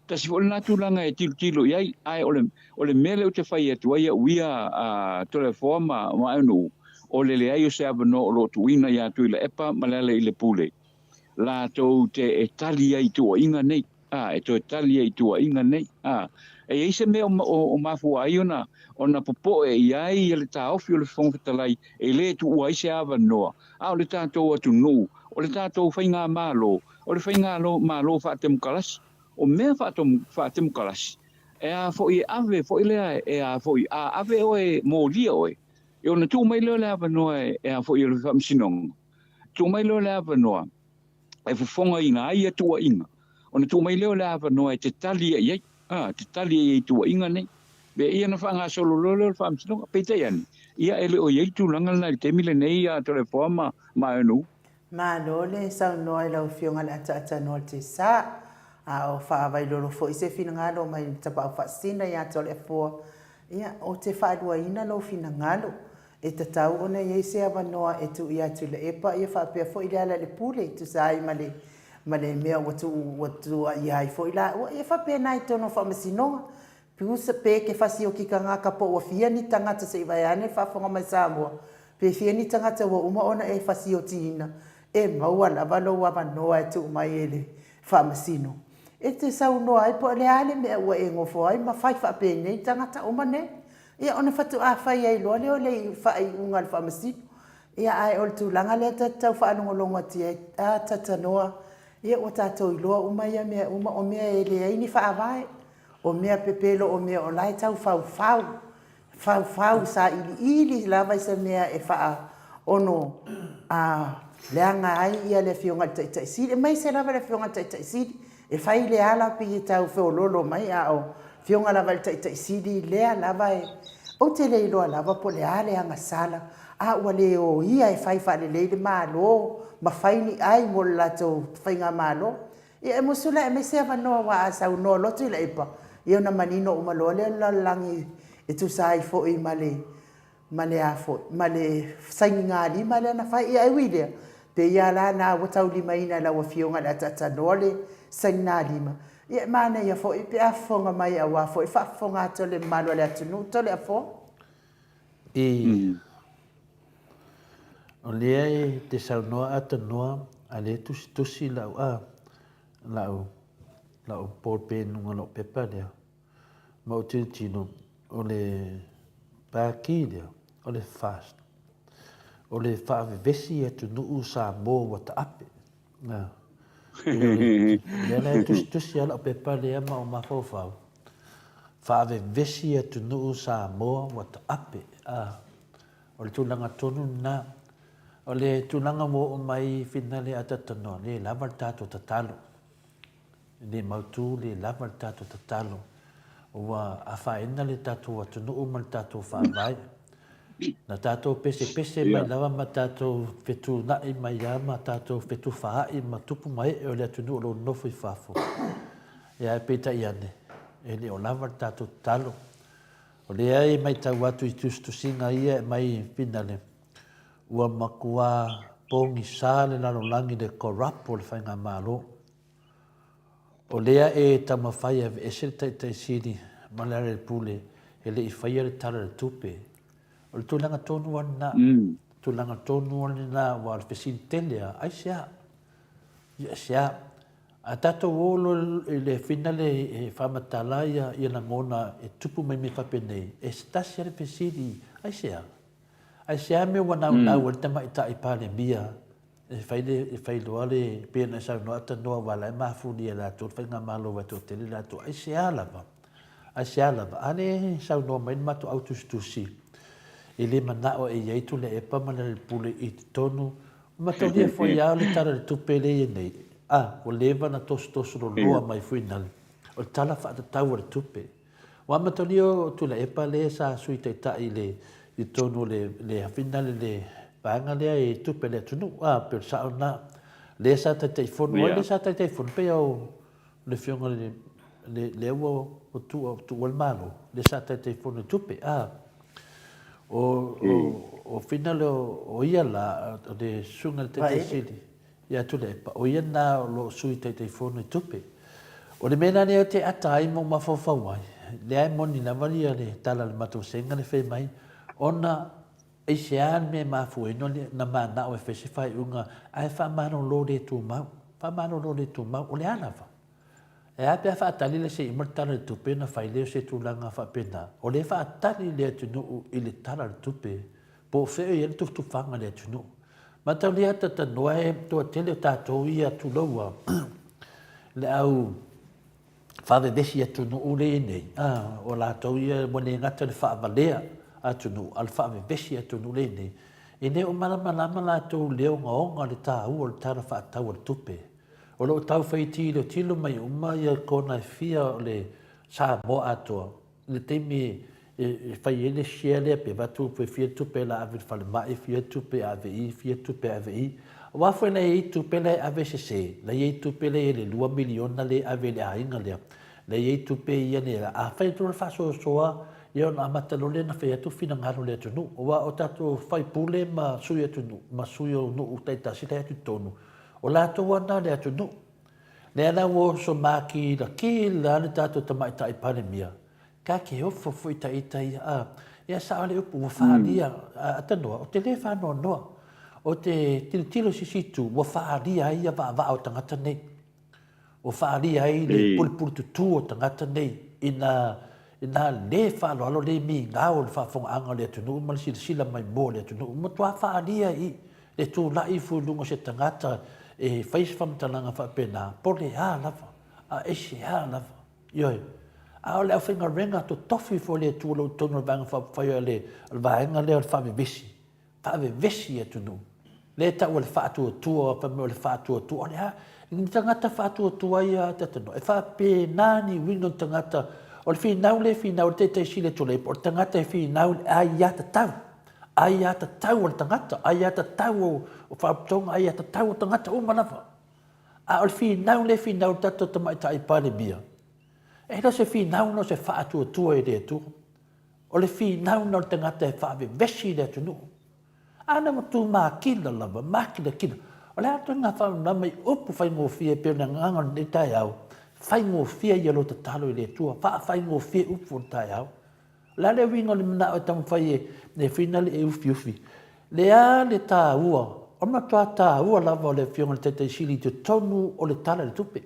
Tasi foi lena tulaga e tilotilo i ai, ae o le, o le mea lea ou te fai atu ai au ia a Toleafoa ma, ma Aunuu, o le leai o se avanoa o lo o tuuina ia Tuilaepa ma Lealailepule latou te e tali ai i tuuaiga nei, a, e toe tali ai i tuuaiga nei, a. E i ai se mea o, o, o mafua ai ona, ona popoe i ai le taofi o le Fofoga Fetalai e le tuua ai se avanoa, a o le tatou atunuu, o le tatou faigamalo, O le faigamalo faatemokarasi, o mea faatemokarasi, e a foi e ave foi lea e a foi, a ave oe molia oe, e ona tuu mai lea o le avanoa e a foi e le faamasinoga, tuu mai lea o le avanoa e fofogaina ai ia tuuaiga, ona tuu mai lea o le avanoa e te tali ai i ai, a, te tali ai i tuuaiga nei. Be ia na faagasolo loa lea o le faamasinoga. Peitai ane, ia e le o i ai le tulaga lena i le taimi lenei ia Toleafoa ma Aeonuu. Malo le saunoa i lau Afioga le Ataatanoa o le Tesa, a o faavailolo foi se finagalo mai le Tapaau Faasisina ia Toleafoa, ia, ou te faaluaina lou finagalo. E tatau ona i ai se avanoa e tuu ia Tuilaepa ia faapea foi Lealailepule e tusa ai ma le ma le mea ua tuu ua tuuaia ai foi laua, ia faapena i totonu o faamasinoga. Piusa pe ke fasioki kangaka po ua fia ni tangata se i vaeane le faafofoga mai Samoa, pe fia ni tagata ua uma ona e fasiotiina, e maua lava lou avanoa e tuu mai e le Faamasino. E te saunoa ai po o le a le mea ua e gofo ai ma fai faapenei tagata uma nei. Ia ona faatoa fai ai loa lea o le faaiuga a le Faamasino. Ia ae o le tulaga lea ta te tau faalogologo atu ai, a Tatanoa, ia ua tatou iloa uma ia mea uma, o mea e leai ni faavae. O mea pepelo o mea o la e tau faufau, faufau sailiili lava i se mea e faa ono a leaga ai ia le Afioga i le Taitai Sili, aemaise lava le Afioga i le Taitai Sili, e fai le ala pei e tau feololo mai, a o Afioga lava i le Taitai Sili lea lava e, ou te le iloa lava po o le a le agasala, a ua le o ia e fai faalelei le Malo ma fai ni ai mo le latou faigamalo. Ia e musu la e aumai se avanoa aua a saunoa loa Tuilaepa, ia ona manino uma loa lea o le lalolagi e tusa ai foi ma le ma le a foi, ma le sainigalima lea na fai. Ia e ui i lea, Pei a la na ua taulimaina e lau Afioga i le ataatanoa le sainalima, ia e manaia foi pe a fofoga mai aua foi le faafofoga atu a le mamalu o le atunuu. Toleafoa. I. O lea e te saunoa atanoa a lea e tusitusi lau a, lau, lau ballpen luga o lau pepa lea. Ma ou tilotilo, o le pākī lea, o le fast. O le faavevesi atunuu Samoa ua taape. Lea la e tusitusi lava lau pepa lea ma ou mafaufau, faavevesi atunuu Samoa ua taape. O le tulaga tonu lena. O le tulaga ua oo mai finale a talatalanoa, le lava le tatou tatalo. E le mautu, le lava le tatou tatalo. Ua afaina le tatou atunuu ma le tatou faavae. Na tatou pesepese mai lava ma tatou fetuunai mai lava ma tatou fetufaai ma tupu ma ee o le atunuu o lo o nonofo i fafo. Ia ae peitai ane, e le o lava le tatou tatalo. O lea e matau atu i tusitusiga ia e aumai i finale, ua matua pogisa le lalolagi i le corrupt o le faigamalo. O lea e taumafai e aveese le Taitai Sili ma le Alelepule e le i faia le Tala o le Tupe. O le tulaga tonu lava lena. Tulaga tonu lava lena aua o le fesili tele lava, aisea? Aisea? A tatou o loa i le finale e faamatala ia lagona e tupu mai mea faapenei, e tasi lava le fesili, aisea? Aisea mea ua naunau ai le Tamaitai Palemia e fai le, e fai loa le, pei ona e saunoa Tanoa aua la e mafuli e latou le faigamalo ua toatele latou. Aisea lava? Aisea lava? A lea e saunoa mai le matou au tusitusi, e le manao e i ai Tuilaepa ma Lealailepule i totonu. Ua mataulia foi lava o le Tala o le Tupe lea e i ai nei, a, ua leva ona tosotoso loloa mai fuainale, o le Tala Faatatau o le Tupe. Ua amatalia o Tuilaepa lea sa Sui Taitai i le i totonu o le le afina le le vaega lea e tupe a le atunuu a pei o le sao lena lea sa Taitaifono ai lea sa Taitaifono pei o le afioga i le lea ua ua tuua le Malo lea sa Taitaifono i tupe a o o o fina le o ia la o le susuga i le Taitai Sili Ia Tuilaepa, o ia lena o lo o Sui Taitaifono i tupe. O le mea la lea ou te ata ai ma ou mafaufau ai, lea e moni lava ia le tala a le matou sega le fai mai, ona aisea le mea e mafua ai ona manao e fai se faaiuga ae faamalolo le tumau, faamalolo le tumau, o le a lava? E a pe a faatali le se i uma le Tala o le Tupe ona fai lea o se tulaga faapena? O lea e faatali le atunuu i le Tala o le Tupe, po o fea o i ai le tufatufaga a le atunuu. Mataulia talanoa e toatele o tatou ia, tulou a, le au faavevesi atunuu lea e i ai nei, o latou ia ua le gata i le faavalea atunuu, a o le faavevesi atunuu lea e i ai nei. E le o malamalama latou i le ogaoga o le taua o le Tala Faatatau o le Tupe. O lo o tau fai tilotilo mai uma ia kona e fia o le Samoa atoa i le taimi e fai ai le share lea pe avatu pe fia tupe la ave i le falemai, fia tupe ave i, fia tupe ave i. Aua foi la e i ai tupe la e ave sese, la e i ai tupe la e i ai le $2 miliona lea e ave i le aiga lea, la e i ai tupe ia lea. A fai atu loa le faasoasoa, ia ona amata loa lea ona fai atu finagalo o le atunuu. Aua o tatou faipule ma sui atunuu ma sui o nuu taitasi la e atu i totonu, O latou lava na le atunuu. Lea la ua oso makilakila le tatou tamaitai Palemia, ta te ofo foi ta ita ia, a, ia sao le upu, ua faaalia, atanoa, ou te le faanoanoa, ou te tilotilo i se isi itu, ua faaalia ai ia vaavaa o tagata nei. Ua faaalia ai le pulepuletutu o tagata nei ina ina le faaaloalo, le migao i le faafofogaaga o le atunuu ma le silasila maimoa o le atunuu. Ua matua faaalia i le tulai ifo i luga o se tagata e fai se faamatalaga faapena, po o le a lava, a aisea lava. Ioe. A o le aufaigaluega totofi foi a le Atua o lo o i totonu o le Vaega Faaupufai o le vaega lea o le faavevesi, faavevesi atunuu. Lea e tau o le faatuatua, fai mai o le faatuatua. O le a? Ni tagata faatuatua ia Tatanoa. E faapena ni uiga o tagata. O le finau lea e finau e le Taitai Sili a Tuilaepa, o le tagata e finau i le aiatatau. Aiatatau a le tagata, aiatatau o faalapotopotoga, aiatatau o tagata uma lava. A o le finau lea e finau e le tatou Tamaitai Palemia, e le o se finau lena o se faatuatua i le Atua. O le finau lena o le tagata e faavevesi i le atunuu. A na ua tu makila lava, makilakila. O le a ituaiga faamalamalama i upu faigofie e pei o le agaga o lenei taeao, faigofie ia lou tatalo i le Atua, faafaigofie upu o le taeao. O le a le uiga o le manao e taumafai e e finale e ufiufi? Le a le taua, o le matua taua lava o le Afioga i le Taitai Sili i totonu o le Tala i le Tupe. E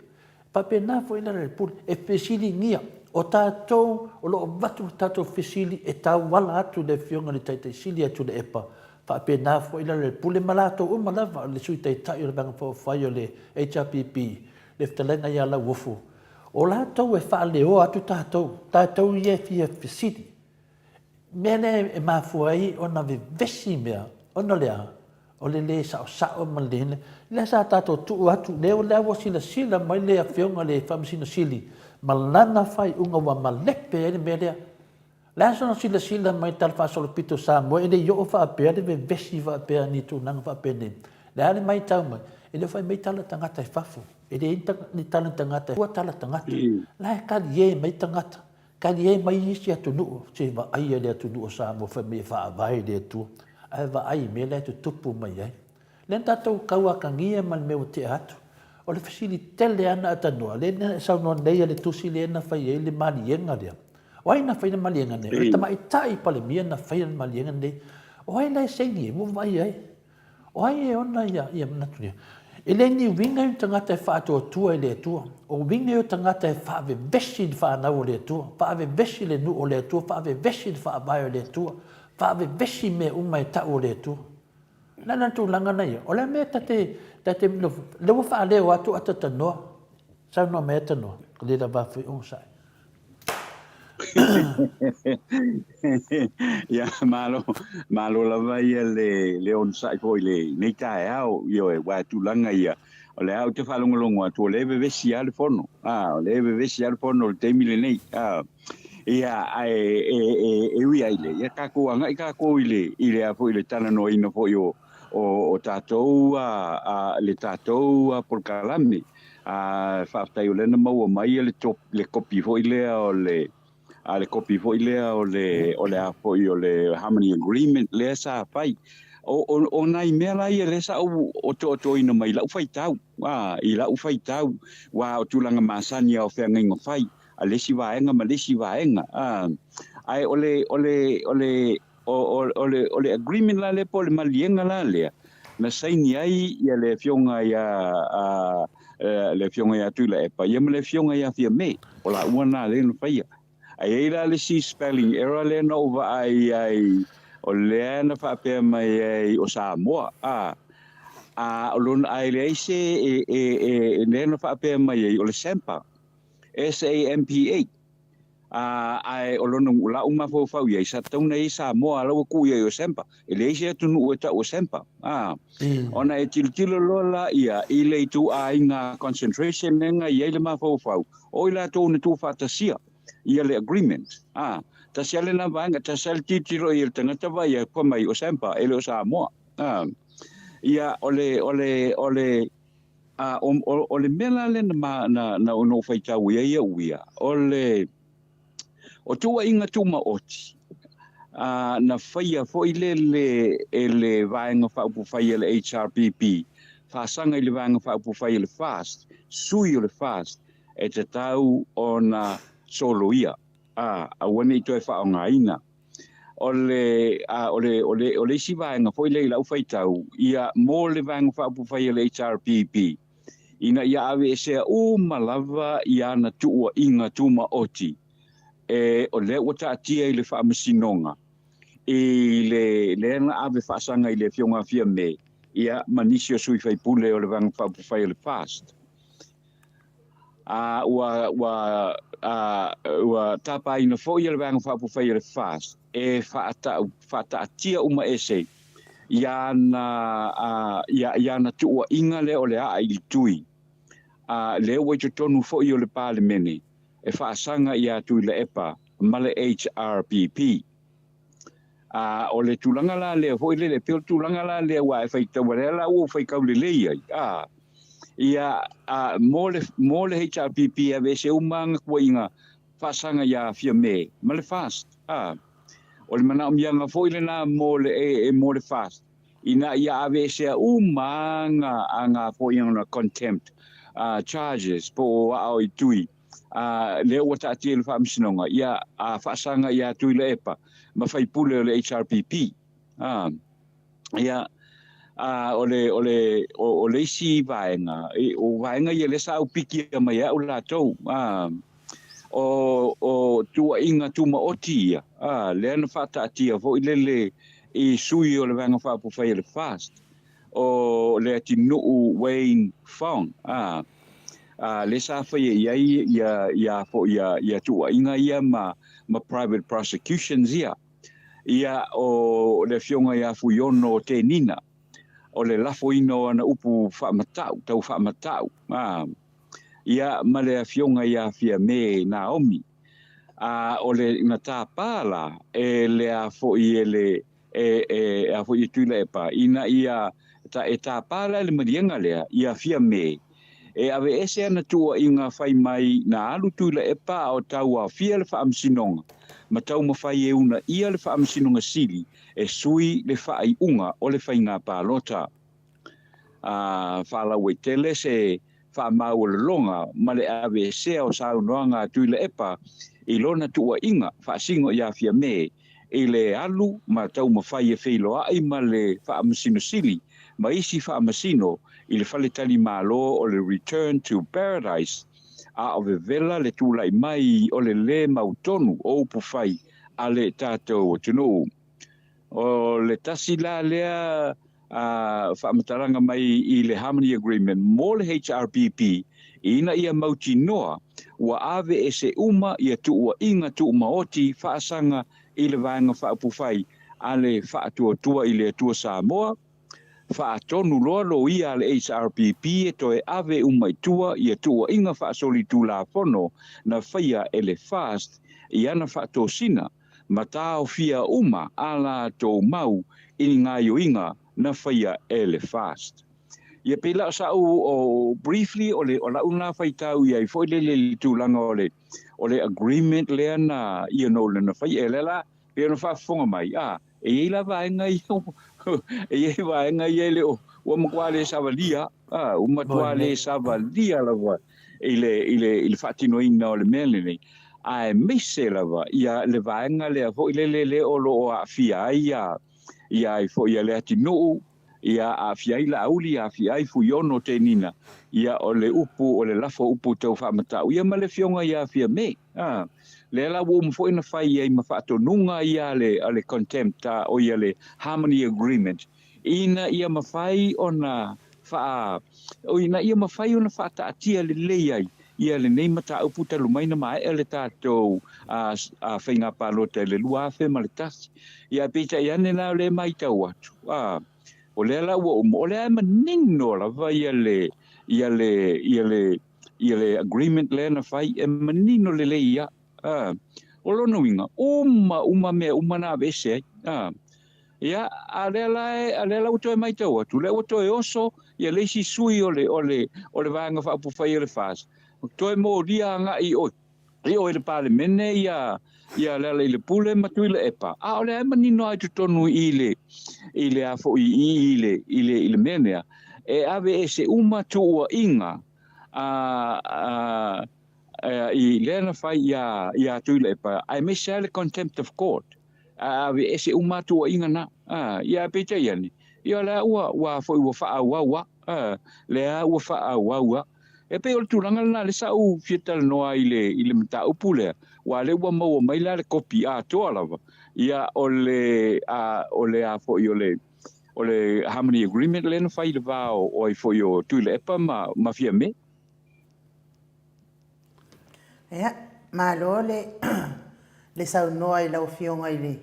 faapena foi le ala i le pule, e fesiligia. O tatou o lo o avatu le tatou fesili e tauala atu i le Afioga i le Taitai Sili ia Tuilaepa, faapena foi le ala i le pule ma latou uma lava, le Sui Taitai o le Vaega Faaupufai o le HRPP, le Fetalaiga ia Lauofo, O latou e faaleoa atu tatou, tatou ia e fia fesili. Mea lea e mafua ai ona vevesi mea, ona o le a? O le le saosao ma le le... Lea sa tatou tuu atu, lea lea ua silasila mai le Afioga i le Faamasino Sili ma lana faaiuga ua malepe ai le mea lea. Le a sona silasila mai i le talafaasolopito o Samoa e le i oo faapea le vevesi faapea ni tulaga faapenei. Le a le maitau mai, e le o fai mai tala tagata i fafo. E leai ni tala tagata, ua tala tagata. La e talie mai tagata, talie mai isi atunuu, se vaaia le atunuu o Samoa fai mai e faavae le Atua, ae vaai i mea la e tutupu mai ai. Lea na tatou tauatagia ma le mea ua tea atu. O le fesili tele lava na atanua, lea na e saunoa nei le tusi lea na fai ai le maliega lea. O ai na faia le maliega nei? O le tamaitai Palemia na faia le maliega nei. O ai la e saini ai? Ua vaai ai. O ai e ona ia, ia manatu ia? E le ni uiga i o tagata e faatuatua i le Atua. O uiga i o tagata e faavevesi i le fanau o le Atua, faavevesi le nuu o le Atua, faavevesi le faavae o le Atua, faavevesi mea uma e tau o le Atua. Le a le tulaga na ia? O le a mea ta te, ta te, lea ua faaleo atu atatanoa. Saunoa mai atanoa, le lava foi onosai. Ia, malo, malo lava ia le, le onosai foi i lenei taeao, ioe, aua e tulaga ia, o lea ou te faalogologo atu, o lea e vevesi lava le fono, a, o lea e vevesi lava le fono i le taimi lenei, a, ia, ae e, e, e ui ai le, ia tatou agai tatou i le, i le a foi, i le talanoaina foi o, o, o tatou, a, a, le tatou polokalame. A, faafetai o lea na maua mai le, top, le kopi foi lea o le, a le kopi foi lea o le, o le a foi o le Harmony Agreement lea sa fai. O, o, o nai mea la ia lea sa ou otootoina mai i lau faitau, a, i lau faitau, aua o tulaga masani lava o feagaiga fai a le isi vaega ma le isi vaega, a. Ae o le, o le, o le, O, o, o, le, o le agreement la lea po o le maliega la lea na saini ai ia le afioga ia a, le afioga ia Tuilaepa ia ma le afioga ia Fiame. O laua na lea na faia. Ae i ai la le isi spelling error lea na ou vaai ai o lea na faapea mai ai o Samoa a a o lona ae leai se e, e, e, lea na faapea mai ai o le Sampa S A M P A Ā, ae o lona lau mafaufau i ai, sa tatau ona i ai Samoa, la ua tuu i ai o Sampa. E leai se atunuu e tau o Sampa. Ā, ona e tilotilo loa laia i le ituaiga concentration lea na i ai le mafaufau, o i latou na tuufaatasia ia le agreement. Ā, tasi lava lena vaega, tasi lava le tilotilo i ai o le tagata vaai atu, fai mai, o Sampa, e le o Samoa. Ā, ia, o le, o le, o le, A, o, o, o le mea la lea na, ma, na, na, na ou faitau i ai au ia, o le, o tuuaiga tumaoti, a, na faia foi le, le, e le Vaega Faaupufai a le HRPP, faasaga i le Vaega Faaupufai a le FAST, sui o le FAST, e tatau ona soloia, a, aua ne i toe faaaogaina. O le, a, o le, o le, o le isi vaega foi lea i lau faitau, ia, mo le Vaega Faaupufai a le HRPP, ina ia aveesea uma lava i ana tuuaiga tumaoti, e, o lea ua taatia i le Faamasinoga, i le, lea na ave faasaga i le Afioga a Fiame, ia, ma nisi o sui faipule o le Vaega Faaupufai a le FAST. A, ua, ua, a, ua tapaina foi e le Vaega Faaupufai a le FAST e faatau, faataatia uma ese i ana, a, i, i ana tuuaiga lea o le aa i le tui, a, lea ua i totonu foi o le Palemene e faasaga ia Tuilaepa ma le HRPP. A, o le tulaga la lea foi lele, e pei o le tulaga la lea ua e faitau, lea la ua ou faitau lelei ai, a, ia, a, mo le, mo le HRPP e aveese uma ana tuuaiga faasaga ia Fiame ma le FAST, a. O le manaomiaga foi lena mo le, e, e, mo le FAST. Ina ia aveesea uma aga aga foi ona contempt charges po o aao i tui lea ua taatia i le Faamasinoga ia faasaga ia Tuilaepa ma faipule o le HRPP. Ia o le o le o le isi vaega o vaega ia lea sa aupikia mai e au latou o tuuaiga tumaoti ia, lea na faataatia foi lele i sui o le Vaega Faaupufai a le FAST, o Leatinuu Wayne Fong, lea sa faia i ai ia foi ia tuuaiga ia ma private prosecutions ia. Ia, o le Afioga ia Fuiono Tenina, o le lafoina o ana upu faamatau, tau faamatau, ia ma le Afioga ia Fiame Naomi, a o le na tapa la e le a foi e le e e a foi e Tuilaepa ina ia ta e tapa la le maliega lea ia Fiame e aveese ana tuuaiga fai mai na alu Tuilaepa a o tauaofia le Faamasinoga ma taumafai e uunaia le Faamasinoga Sili e sui le faaiuga o le faiga palota. A faalauaitele se faamaualaloga ma le aveesea o saunoaga a Tuilaepa i lona tuuaiga faasino ia Fiame i le alu ma taumafai e feiloai ma le Faamasino Sili ma isi faamasino i le faletalimalo o le Return to Paradise a o vevela le tulai mai o le lē mautonu o upufai a le tatou atunuu. O le tasi la lea faamatalaga mai i le Harmony Agreement mo le HRPP ina ia mautinoa ua aveese uma ia tuuaiga tuumaoti faasaga i le Vaega Faaupufai a le Faatuatua i le Atua Samoa, faatonu loa loia a le HRPP e toe ave uma i tua ia tuuaiga faasolitulafono na faia e le FAST i ana faatosina ma taofia uma a latou mau i ni gaioiga na faia e le FAST. Ia pei la o sa'u o briefly o le o la'u lena faitau i ai foi lele i le tulaga o le o le agreement lea na you know na faia e lea la pei ona faafofoga mai a e i ai la vaega ia e i ai vaega ia e le o ua matua le savalia a ua matua le savalia lava i le i le i le faatinoina o le mea lenei aemaise lava ia le vaega lea foi lele lea o lo o aafia ai ia ia ai foi ia Leatinuu, ia aafia ai Laauli, aafia ai Fuiono Tenina, ia o le upu o le lafo upu tau faamatau ia ma le afioga ia Fiame. A, lea la ua uma foi ona fai ai ma faatonuga ia a le, a le contempt, a, o ia le Harmony Agreement, ina ia mafai ona faa, ina ia mafai ona faataatia lelei ai ia lenei mataupu talu mai na maea le tatou faiga palota i le 2001. Ia ae peitai ane la o lea e maitau atu, o lea la ua uma, o lea e manino lava ia le, ia le, ia le, ia le agreement lea na fai, e manino lelei ia. O lona uiga, uma uma mea uma na aveese ai. Ia, a lea la e, a lea la ua toe maitau atu, lea ua toe oso ia le isi sui o le, o le, o le Vaega Faaupufai o le FAST, toe molia agai i oi, i oi le Palemene ia, ia Lealailepule ma Tuilaepa, a o lea e manino lava i totonu i le, i le a foi i, i le, i le, i le mea lea, e aveese uma tuuaiga a, a, i lea na fai iā, iā Tuilaepa, aemaise lava le contempt of court. A aveese uma a tuuaiga na. A, ia, peitai ane, ia o lea ua, ua foi ua faaauau a. A, lea ua faaauau a. E pei o le tulaga lena lea sa ou fia talanoa ai i le, i le mataupu lea, aua lea ua maua mai la le kopi atoa lava, ia, o le, a, o le a foi o le, o le Harmony Agreement lea na fai i le va o, o ai foi o Tuilaepa ma, ma Fiame. Ia, malo le, le saunoa i lau Afioga i le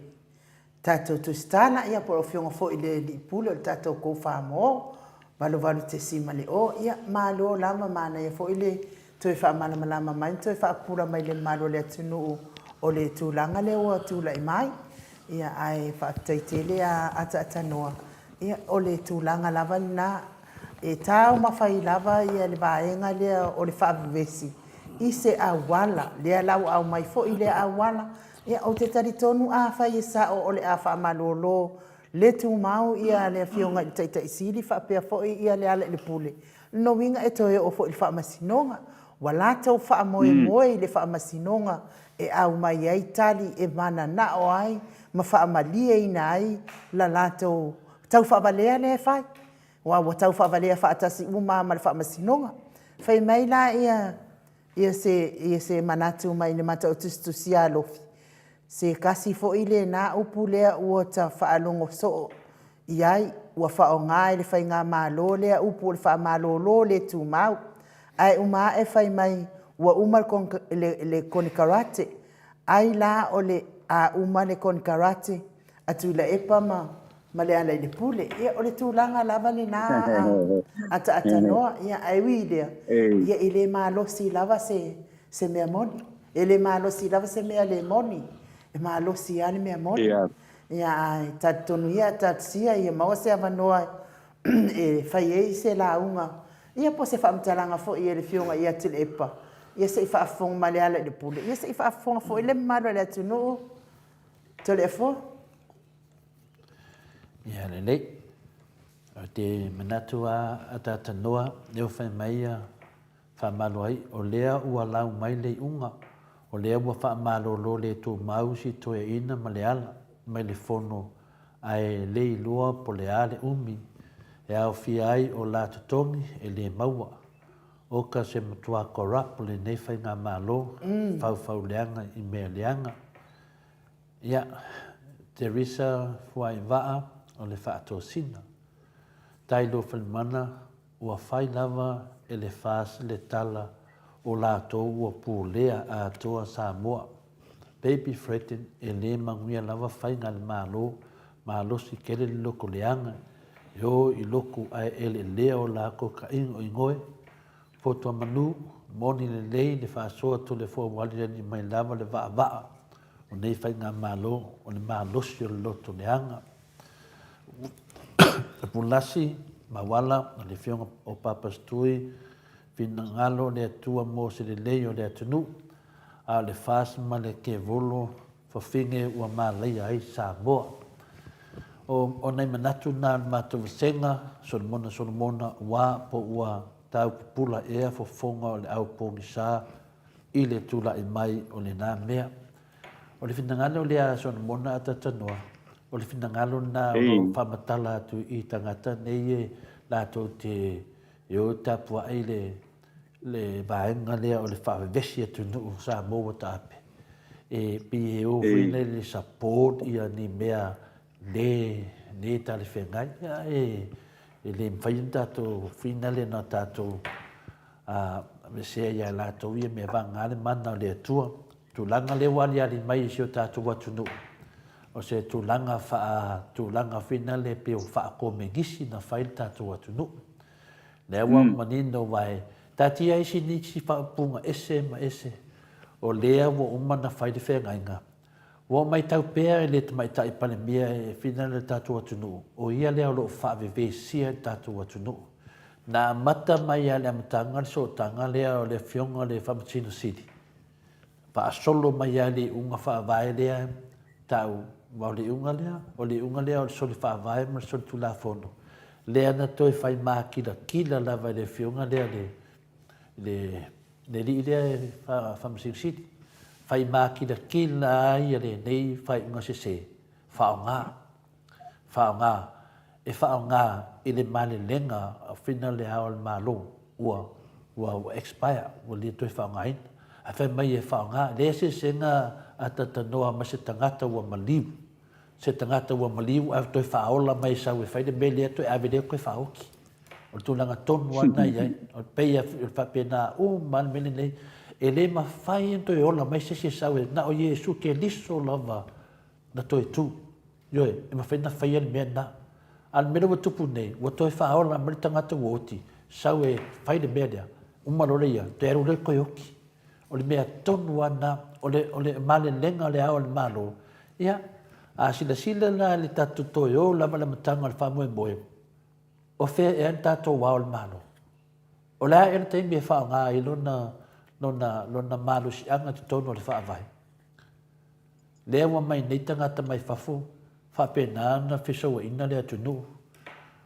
tatou Tusitala, ia po o lau Afioga foi i le Alii Pule o le tatou Koufa-mo, 88.0. Ia, malo lava, manaia foi le toe faamalamalama mai ma toe faapupula mai i le mamalu o le atunuu o le tulaga lea ua tulai mai. Ia, ae faafetai tele a ataatanoa. Ia, o le tulaga lava lena, e taumafai lava le vaega lea o le faavevesi i se auala, lea la ua aumai foi lea auala. Ia, ou te talitonu afai e sao o le a faamalolo. Le tumau ia le Afioga i le Taitai Sili faapea foi ia Lealailepule, lona uiga e toe oo foi i le Faamasinoga. Ua latou faamoemoe i le Faamasinoga e aumai ai tali e mananao ai ma faamalieina ai la latou taufaavalea lea e fai, aua ua taufaavalea faatasi uma lava ma le Faamasinoga. Fai mai la ia se manatu mai le Matautusitusia a Lofi, se tasi foi lena upu lea ua ta faalogo soo i ai, ua faaaoga e le Faigamalo lea upu o le faamalolo le tumau. Ae uma ae fai mai ua uma le konekarate. Ai la o le a uma le konekarate a Tuilaepa ma Lealailepule. Ia o le tulaga lava lena ataatanoa, ae ui i lea, ia e le malosi lava se mea moni. E le malosi lava se mea le moni, e malosi lava le mea moni. Ia ae talitonu ia talosia ia maua se avanoa e fai ai se lauga ia po o se faamatalaga foi a le Afioga ia Tuilaepa, ia se i faafofoga ma Lealailepule, ia se i faafofoga foi le mamalu o le atunuu. Toleafoa. Ia lelei. Ou te manatu lava a talanoa, lea ua fai mai ia faamalo ai, o lea ua lau mai le iuga, o lea ua faamalolo le tumau si toeaina ma Leala mai le fono ae le iloa po le a le umi e aofia ai o la totogi e le maua. Oka se matua corrupt lenei faigamalo, faufau leaga i mea leaga. Ia, Teresa Fuaivaa o le faatosina. Tailo Falemana, ua fai lava e le FAST le tala o latou ua pulea atoa Samoa. Baby Fredden e le manuia lava faiga a le Malo, malosi tele le loko leaga e o i loku ae eleelea o lakou tainoinoe Fotuamanu, moni lelei le faasoa Toleafoa ua aliali mai lava le vaavaa o nei faigamalo o le malosi o le loto leaga. Pulasi, Mauala, o le Afioga o Papa Stui, finagalo o le Atua mo se lelei o le atunuu, a o le FAST ma le Kevolo fafine ua malaia ai Samoa. O, o nai manatu na o le matou vasega, Solomona Solomona, ua po ua tau pupula ea fofoga o le au pogisa i le tulai mai o lena mea. O le finagalo lea a Solomona a Tatanoa, o le finagalo lena o lo o faamatala atu i tagata nei e latou te e o e tapuai le, le vaega lea o le faavevesi atunuu o Samoa ua taape. E pei e o foi le support ia ni mea le, le talafeagai. Ia, e, e le mafai ona tatou finale na tatou a aveesea ia i latou ia mea vagana le mana o le Atua. Tulaga lea ua aliali mai i si o tatou atunuu, o se tulaga faa tulaga foi lea pei o faakomenisi na fai le tatou atunuu. Lea ua manino aua e taatia ai isi nisi faaupuga ese ma ese, o lea ua uma ona fai le feagaiga, Ua matau pea e le Tamaitai Palemia e finau le tatou atunuu, o ia lea o lo o faavevesia le tatou atunuu. Na amata mai lava i le amataga le sootaga lea o le Afioga i le Faamasino Sili, faasolo mai lava i le iuga faavae lea tau, aua o le iuga lea, o le iuga lea o le soli faavae ma le soli tulafono, lea na toe fai makilatila lava e le Afioga lea le, le Le alii lea e faamasilisili, fai makilatila ai ia lenei faaiuga sese, faaaoga, faaaoga, e faaaoga i le malelega o fina le Ao o le Malo ua, ua, ua expire, ua le toe faaaogaina. Ae fai mai e faaaoga, e leai se eseesega a talanoa ma se tagata ua maliu, se tagata ua maliu ae toe faaola mai e sau e fai le mea lea toe ave lea toe faaoti. O le tulaga tonu lava lena e i ai. O le pei e faapena uma lava le mea lenei. E le mafai ona toe ola mai se isi e sau e na o Iesu Keriso lava na toe tu. Ioe, e mafai ona faia le mea lena. A o le mea lea ua tupu nei, ua toe faaola mai le tagata ua oti, sau e fai le mea lea, uma loa le ia, toe alu lea toe oti. O le mea tonu lava lena, o le, o le malelega o le Ao o le Malo. Ia, a silasila la i le tatou toe o lava i le amataga o le faamoemoe, O fea ea le tatou Ao o le Malo? O le a ea le taimi e faaaoga ai lona, lona, lona malosiaga i totonu o le Faavae? Lea ua mai nei tagata mai fafo, Faapena ona fesouaina le atunuu.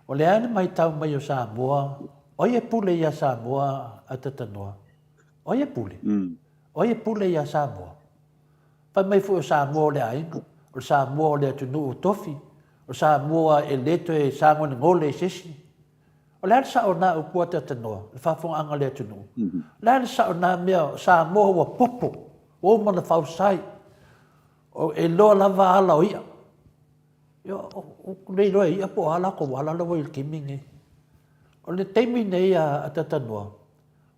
O le a le maitau mai o Samoa, o ai e pule ia Samoa a Tatanoa? O ai e pule? O ai e pule ia Samoa? Fai mai foi o Samoa o le aiga, o le Samoa o le atunuu tofi, o Samoa e le toe sagolegole i se isi. O le a le sao o na upu a Tatanoa, le faafofogaaga a le atunuu? O le a le sao o na mea o Samoa ua popo, ua uma ona fausai, e iloa lava ala o i'a. Ia, ou te le iloa e i'a po o a latou ala la ua i le taimi lenei. O le taimi lenei a Tatanoa,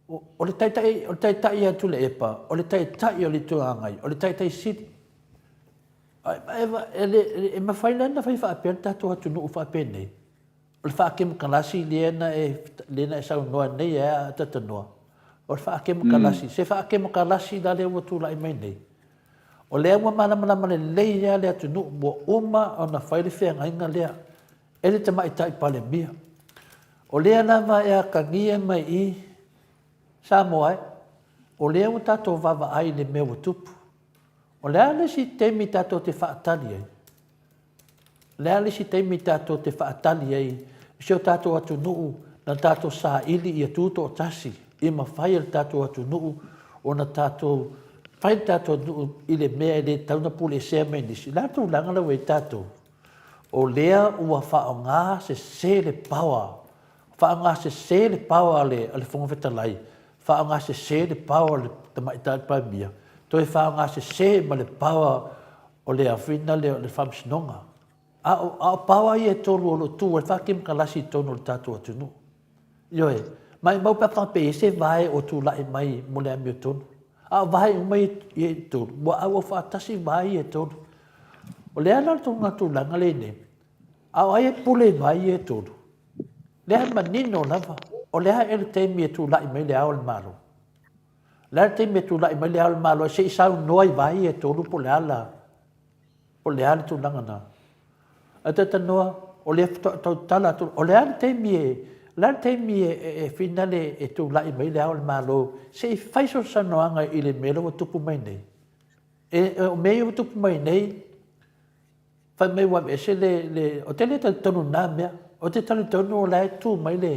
o le taitai, o le taitai ia Tuilaepa, o le taitai o le Itu Agai, o le taitai sili. E mafai la ona fai faapea le tatou atunuu faapenei, o le faakemokalasi lea na e, lea na e saunoa nei e a Tatanoa, o le faakemokalasi, se faakemokalasi la lea ua tulai mai nei, o lea ua malamalama lelei lava le atunuu, ua uma ona fai le feagaiga lea e le Tamaitai Palemia. O lea lava e atagia mai i Samoa e, o lea ua tatou vaavaai i le mea ua tupu. O le a le isi taimi tatou te faatali ai? O le a le isi taimi tatou te faatali ai i si o tatou atunuu na tatou saili ia tutoatasi ia mafai e le tatou atunuu ona tatou fai le tatou atunuu i le mea e le tatau ona puleesea mai nisi? O le a le tulaga la ua i ai tatou? O lea ua faaaoga sese le power, faaaoga sese le power a le Fofoga Fetalai, faaaoga sese le power a le Tamaitai Palemia, toe faaaoga sese ma le power o le afina lea o le Faamasinoga. A o, a o power ia e tolu o lo o tu ai le faakemokalasi i totonu o le tatou atunuu. Ioe, maimau pe a faapea e i ai se vae o tulai mai mo le amiotonu. A o vae uma ia e tolu, ua auau faatasi vae ia e tolu. O le a la le tou tulaga lea i nei? A o ai e pule i vae ia e tolu? Lea e manino lava, o le a ea le taimi e tulai mai le Ao o le Malo? O le a le taimi e tulai mai le Ao o le Malo se i saunoa i vae ia e tolu po o le a la, po o le a le tulaga na? Ae talanoa, o lea faatoa tautala atu, o le a le taimi e, o le a le taimi e finale e tulai mai le Ao o le Malo se i fai sona saunoaga i le mea lea ua tupu mai nei? E, o mea ia ua tupu mai nei, fai mai ua aveese le, le, ou te le talitonu i na mea. Ou te talitonu o la e tu mai le,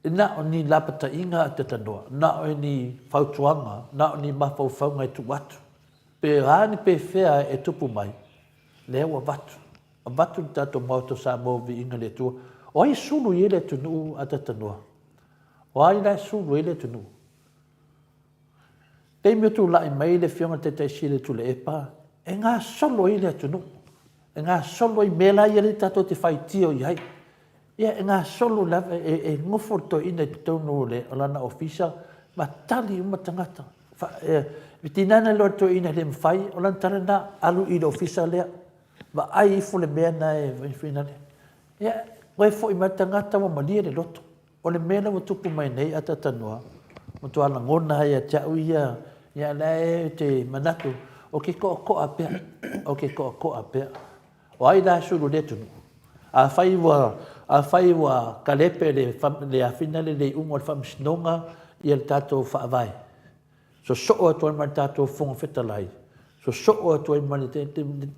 na o ni lapataiga a Tetanoa, na o ni fautuaga, na o ni mafaufauga e tuu atu. Pe a ni pefea e tupu mai, lea ua avatu, avatu le tatou Maota o Samoa viiga i le Atua. O ai e sulu i ai le atunuu a Tetanoa? O ai la e sulu ai le atunuu? Taimi o tulai mai le Afioga i le Taitai Sili o Tuilaepa, e gasolo ai le atunuu, e gasolo ai mea la ia lea tatou te faitio i ai. Ia, e gasolo lava, e nofo le toeaina i totonu o lana ofisa ma tali uma tagata. E tiga ona iloa e le toeaina e le mafai, o lana tala lena, alu i le ofisa lea, vaai ifo le mea lena e finagalo. Ia, toe foi mai le tagata ua malie le loto. O le mea lea ua tupu mai nei Atatanoa, matua lagona ai ia te au ia, ia la e te manatu, o ke koakoa pea, o ke koakoa pea. O ai la e sulu i le atunuu? Afai ua, afai ua kalepe le, le afina le le iuga o le faamasinoga ia le tatou faavae, sosoo atu ai ma le tatou Fofoga Fetalai, sosoo atu ai ma le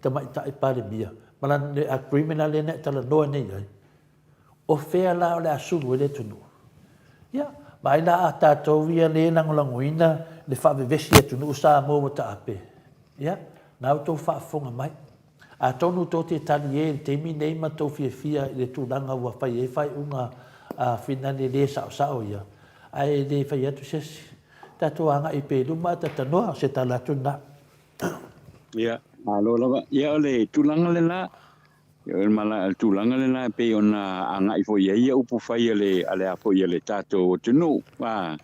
Tamaitai Palemia, ma lana agreement lea na e talanoa nei i ai, O fea la o le a sulu ai le atunuu? Ia, vaai la a tatou ia lea e lagolagoina le faavevesi i atunuu Samoa ua taape. Ia, na outou faafofoga mai. Atonu tou te talie i le taimi nei ma tou fiafia i le tulaga ua fai ai faaiuga a finale le saosao ia, ae le fai atu se isi. Tatou agai pea i luma ae talanoa, o se tala atu lena. Ia, malo lava. Ia, o le tulaga lena, O le tulaga lena e pei ona agai foi i ai ia upu fai a le, a le a foi a le tatou atunuu, a,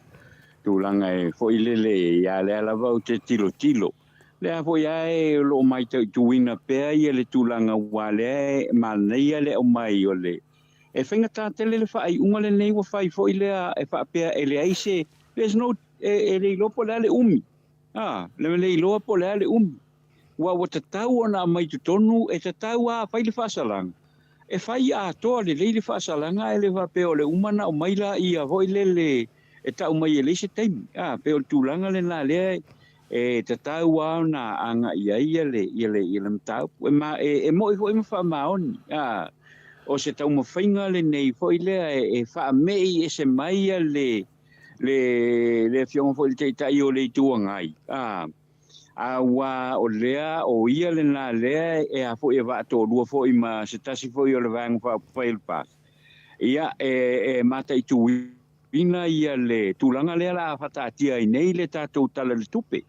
tulaga e foi lele ia lea lava ou te tilotilo. Lea foi a e o lo o maitaituina pea ia le tulaga aua lea e manaia le aumai o le, e faigata tele le faaiuga lenei ua fai foi lea e faapea e leai se, there's no, e le iloa po o le a le umi, a, le le iloa po o le a le umi. Ua ua tatau ona aumai i totonu, e tatau lava a fai le faasalaga, e fai atoa lelei le faasalaga ae le faapea o le uma ona aumai laia foi lele e tau mai e leai se taimi. A, pei o le tulaga lena lea E tatau lava ona agai i ai ia le, ia le, ia le mataupu. E, ma, e, e mo'i foi ma faamaoni. A, o se taumafaiga lenei foi lea e, e faame'i ese mai ia le, le, le afioga foi i le Taitai o le Itu Agai, a, aua o lea, o ia lena lea e a foi e vaatoalua foi ma se tasi foi o le Vaega Faaupufai o le PAS, ia, e, e mataituina ia le tulaga lea la a faataatia ai nei le tatou Tala i le Tupe,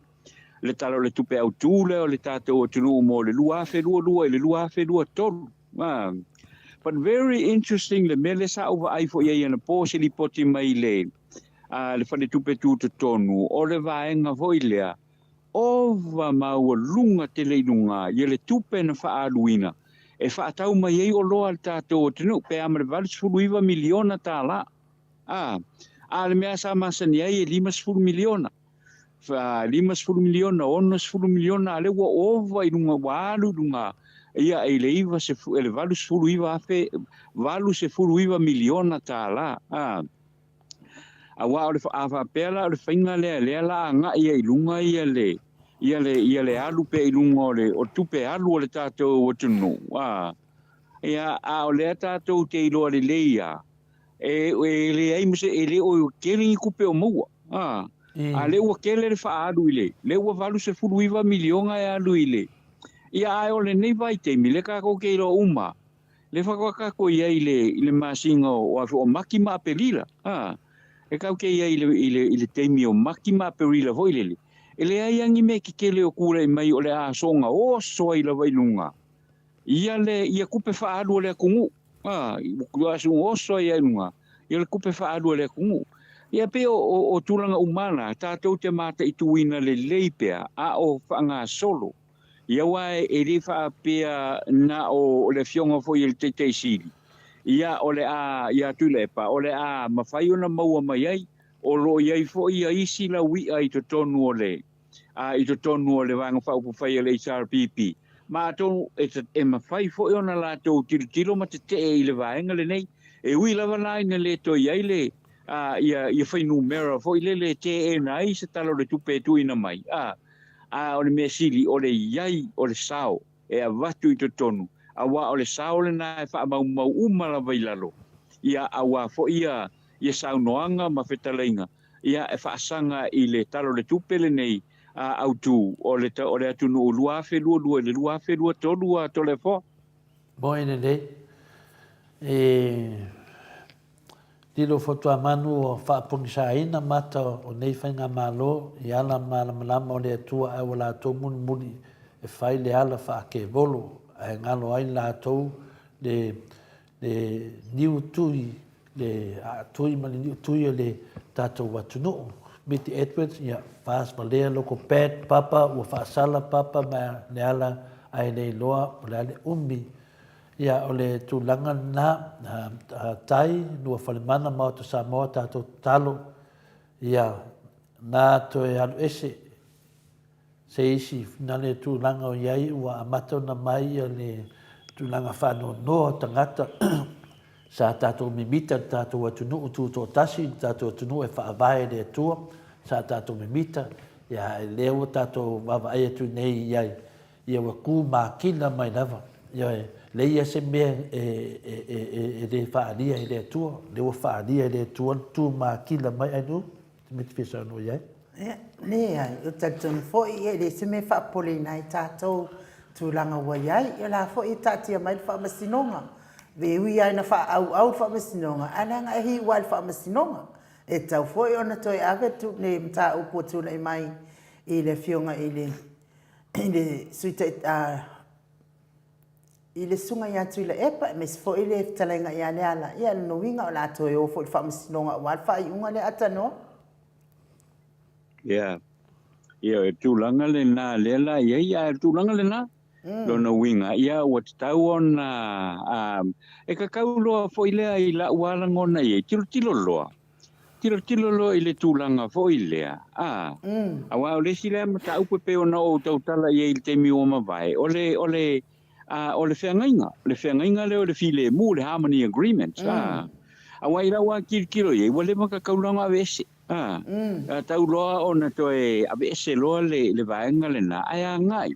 le Tala o le Tupe Autu lea o le tatou atunuu mo le 2022 i le 2023. A, but very interesting le mea lea sa ou vaai foi ai anapo se lipoti mai le a le Faletupe Tutotonu o le vaega foi lea ova maualuga tele i luga ia le tupe na faaaluina e faatau mai ai oloa a le tatou atunuu pe a ma le $89 miliona tala. A, a le mea sa masani ai e $50 miliona. $50 miliona, $60 miliona, a lea ua ova i luga, ua alu i luga ia i le iva sefu, le 89 afe, $89 miliona tala. A, aua o le, a faapea la o le faiga lea, lea la agai ai i luga ia le, ia le, ia le alu pea i luga o le, o tupe alu a le tatou atunuu. A, ia, a o lea tatou te iloa lelei lava, E, e leai ma se, e le o tele ni tupe o maua. A, a lea ua tele le faaalu i le, lea ua 89 miliona e alu i le, ia ae o lenei vaitaimi, lea tatou te iloa uma, lea faatoa tatou i ai i le, i le masina o, o Mati ma Aperila. A, e tatou te i ai i le, i le, i le taimi o Mati ma Aperila foi lele, e leai lava ni mea tetele o tulai mai o le a soona oso ai lava i luga ia le, ia tupe faaalu a le atunuu. A, ua oso ai i luga, ia le tupe faaalu a le atunuu. Ia pei o, o, o tulaga uma la, tatou te mataituina lelei pea, a o faagasolo. Ia aua e le faapea na o le afioga foi i le Taitai Sili, ia o le a, ia Tuilaepa, o le a mafai ona maua mai ai, o lo o i ai foi ia isi laui'a i totonu o le, a i totonu o le Vaega Faaupufai a le HRPP, ma atonu e, e mafai foi ona latou tilotilo ma tetee i le vaega lenei. E ui lava la ina le toe i ai le, a, ia, ia fuainumera foi lele e teena ai se Tala o le Tupe e tuuina mai, a, a o le mea sili o le i ai o le sao e avatu i totonu, aua o le sao lena e faamaumau uma lava i lalo, ia, aua foi ia, ia saunoaga ma fetalaiga, ia, e faasaga i le Tala o le Tupe lenei a autu o le, o le atunuu 2022 i le 2023 a Toleafoa. Moe lelei. E lilo Fotuamanu ua faapogisaina mata o nei faigamalo i ala malamalama o le Atua ae ua latou mulimuli e fai le ala faakevolo ae galo ai latou le le niu tui, le aatui ma le niu tui o le tatou atunuu. Miti Edwards, ia, fast valea loko bad papa, ua faasala papa ma le ala ae le iloa po o le a le umi. Ia, o le tulaga lena, tai, lua falemana, Maota Samoa, tatou tatalo, ia, na toe alu ese Se isi na le tulaga o i ai ua amata ona mai ia le tulaga faanoanoa o tagata sa tatou mimita le tatou atunuu tutoatasi, le tatou atunuu e faavae i le Atua, sa tatou mimita, ia lea ua tatou vaavaai atu nei i ai, ia ua tu makina mai lava. Ioe, leai lava se mea e le faaalia e le Atua, lea ua faaalia e le Atua le tu makina mai ai nu. Se mea e te fia saunoa i ai? Ia, leai, ou te talitonu foi, e leai se mea e faapopoleina ai tatou tulaga ua i ai. Ia o la foi e taatia mai le faamasinoga. E ui lava ina faaauau le faamasinoga, ae leaga e hiu lava i le faamasinoga. E tatau foi ona toe ave le mataupu ua tulai mai i le Afioga i le i le Sui Taitai, i le Susuga ia Tuilaepa aemaise foi le fetalaiga ia Leala, ia o lona uiga o le a toe o foi i le Faamasinoga aua le faaiuga lea Atanoa. Ia, ia o le tulaga lena lea la i ai, a o le tulaga lena, lona uiga, ia ua tatau ona, a, e kakau loa foi lea i lau lava lagona i ai, tilotilo loa, tilotilo loa i le tulaga foi lea, a, aua o le isi lea mataupu e pei ona ou tautala i ai i le taimi ua mavae, o le, o le, a, o le feagaiga, le feagaiga lea o le filemu, le harmony agreement, a, aua i lau lava tilotilo i ai, ua leva ona tatau loa ona aveese. A, tau loa ona toe aveese loa le, le vaega lena, ae agai,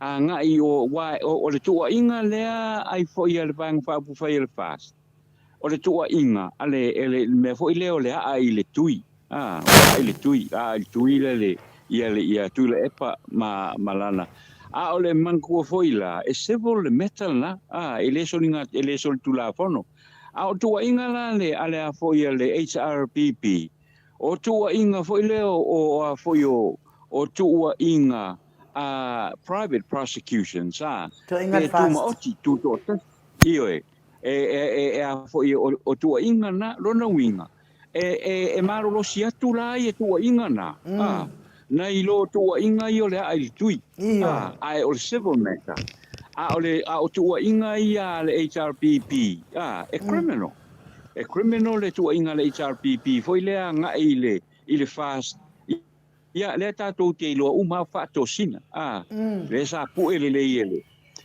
agai i o, aua o, o le tuuaiga lea ai foi a le Vaega Faaupufai a le FAST, o le tuuaiga a le, le mea foi lea o le aa i le tui, a, o le aa i le tui, aa i le tui le, le, ia le, ia Tuilaepa ma, ma lana. A o le manatua foi la, e civil le matter lena, a, e le soliga, e le solitulafono. A o tuuaiga la le, a le a foi a le HRPP, o tuuaiga foi lea o, o a foi o, o tuuaiga a private prosecutions, a, Tuuaiga pe le FAST. tumaoti, tutoatasi, ioe, e, e, e, e a foi o, o tuuaiga na, lona uiga, E, e, e malolosi atu la ia tuuaiga na, a, nai lo tuuaiga ia o le aa i le tui, a, ae o le civil matter. A o le, a o tuuaiga ia a le HRPP, a, e criminal. E criminal le tuuaiga a le HRPP foi lea agai i le, i le FAST. Ia, lea tatou te iloa uma lava faatosina, a, lea sa pue lelei e le,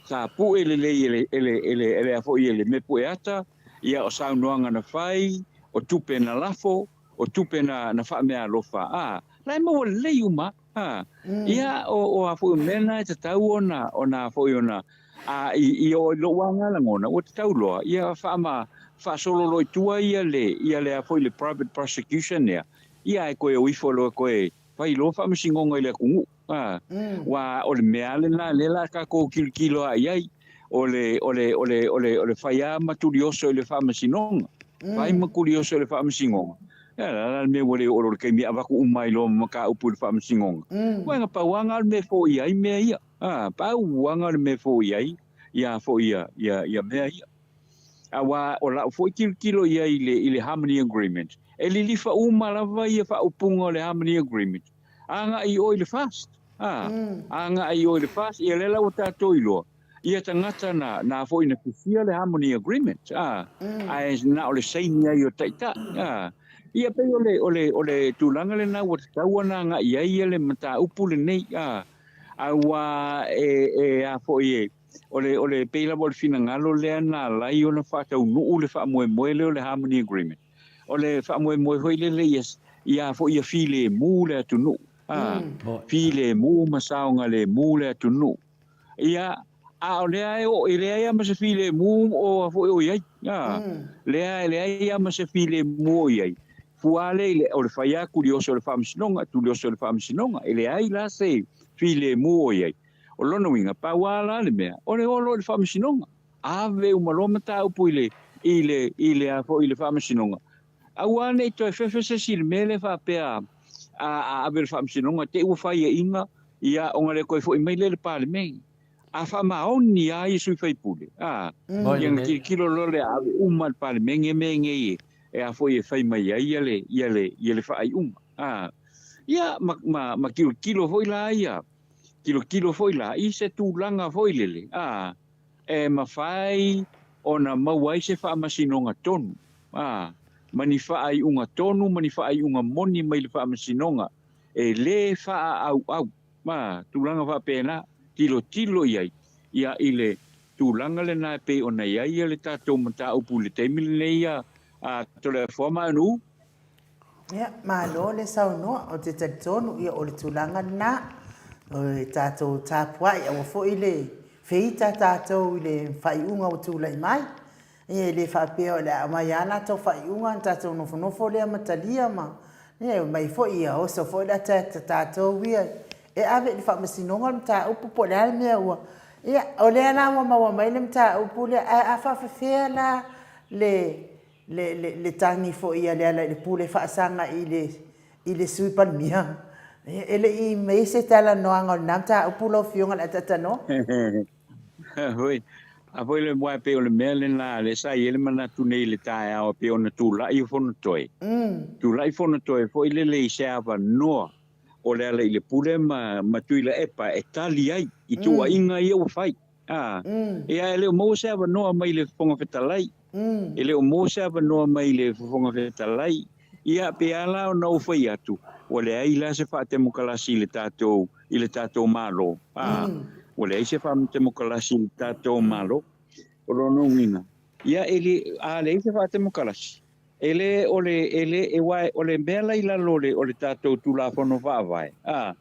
sa pue lelei e le, e le, e le, e le a foi e le mea pue ata, ia o saunoaga na fai, o tupe na lafo, o tupe na, na faameaalofa, a, la e maua lelei uma, a. Ia, o, o a foi o mea na e tatau ona, ona a foi ona, a, i, i o i lou lava lagona, ua tatau loa, ia faama, faasolo loa i tua ia le, ia le a foi le private prosecution ea, Ia ae koe o ifo loa koe fai loa faamasinoga i le atunuu a ua o le mea a lena lea la tatou tilotilo a iai o le o le o le o le o le fai a ma tulioso i le faamasinoga fai ma tulioso i le faamasinoga ia la la le mea ua le oo loa le taimi e avatu uma ai loa ma mataupu i le faamasinoga ua na pau a na o le mea e foia ai mea ia a pau a na o le mea e foia ai ia foi ia ia ia mea ia. Aua o lau foi tilotilo i ai i le Harmony Agreement, e lilifa uma lava ia faaupuga o le Harmony Agreement agai i o i le FAST. A, agai i o i le FAST, ia lea la ua tatou iloa, ia tagata na, na foi na tusia le Harmony Agreement, a, ae na o le saini ai o Taitai. A, ia pei o le, o le, o le tulaga lena ua tatau ona agai i ai ia le mataupu lenei, a, aua e, e a foi e, O le, o le, pei lava o le finagalo lea na ala ai ona faataunuu le faamoemoe lea o le Harmony Agreement. O le faamoemoe foi lele ia, ia foi ia filemu le atunuu, a, filemu ma saogalemu le atunuu. Ia, a o lea e oo, e leai lava ma se filemu o foi o i ai, a, lea e leai lava ma se filemu o i ai. Fua lea i le, o le fai lava tulioso i le Faamasinoga, tulioso i le Faamasinoga, e leai la se filemu o i ai. O lona uiga, pau lava la le mea, o le olo i le faamasinoga. Ave uma loa mataupu i le, i le, i le a foi i le faamasinoga. Aua ne i toe fefe se isi i le mea lea faapea a, a ave i le faamasinoga, te i ua faiaina, ia, ona le toe foi mai lea i le Palemene. A faamaoni lava ia sui faipule, a, ia ona tilotilo loa lea, ave uma i le Palemene mea nei e, e a foi e fai mai ai ia le, ia le, ia le faaiuga. A, ia, ma, ma, ma tilotilo foi la ia, Tilotilo foi la i se tulaga foi lele, a, e mafai ona maua ai se faamasinoga tonu, a, ma ni faaiuga tonu ma ni faaiuga moni mai le faamasinoga e lē faaauau, a, tulaga faapena, tilotilo i ai, ia, i le tulaga lena e pei ona i ai le tatou mataupu i le taimi lenei, a, a Toleafoa ma Anu'u. Ia, malo le saunoa. Ou te talitonu, ia, o le tulaga lena, o le tatou tapuai, aua foi le feita tatou i le faaiuga ua tulai mai. Ia, e le faapea o le a aumai lava latou faaiuga ona tatou nofonofo lea ma talia ma, ia, e omai foi, ia oso foi le ata ia tatou ia e ave i le faamasinoga le mataupu po o le a le mea ua, ia, o lea la ua maua mai le mataupu lea, ae a faapefea la le le, le, le tagi foi a Lealailepule faasaga i le, i le Sui Palemia. E le i mei se talanoaga o lena mataupu lau Afioga i le Atatanoa? Oi, a foi le moa e pei o le mea lena lea sa i ai le manatu nei i le taeao e pei ona tulai o Fonotoe. Tulai Fonotoe foi lele i se avanoa o Lealailepule ma, ma Tuilaepa e tali ai i tuuaiga ia ua fai. A, ia e le o maua se avanoa mai le Fofoga Fetalai. E le o maua se avanoa mai le Fofoga Fetalai. Ia, pe a la ona ou fai atu, ua leai la se faatemokalasi i le tatou, i le tatou Malo. A, ua leai se faatemokalasi i le tatou Malo. O lona uiga, ia e le, a leai se faatemokalasi, E le o le, e le, e wa, o le mea la i lalo o le, o le tatou Tulafono Faavae, a,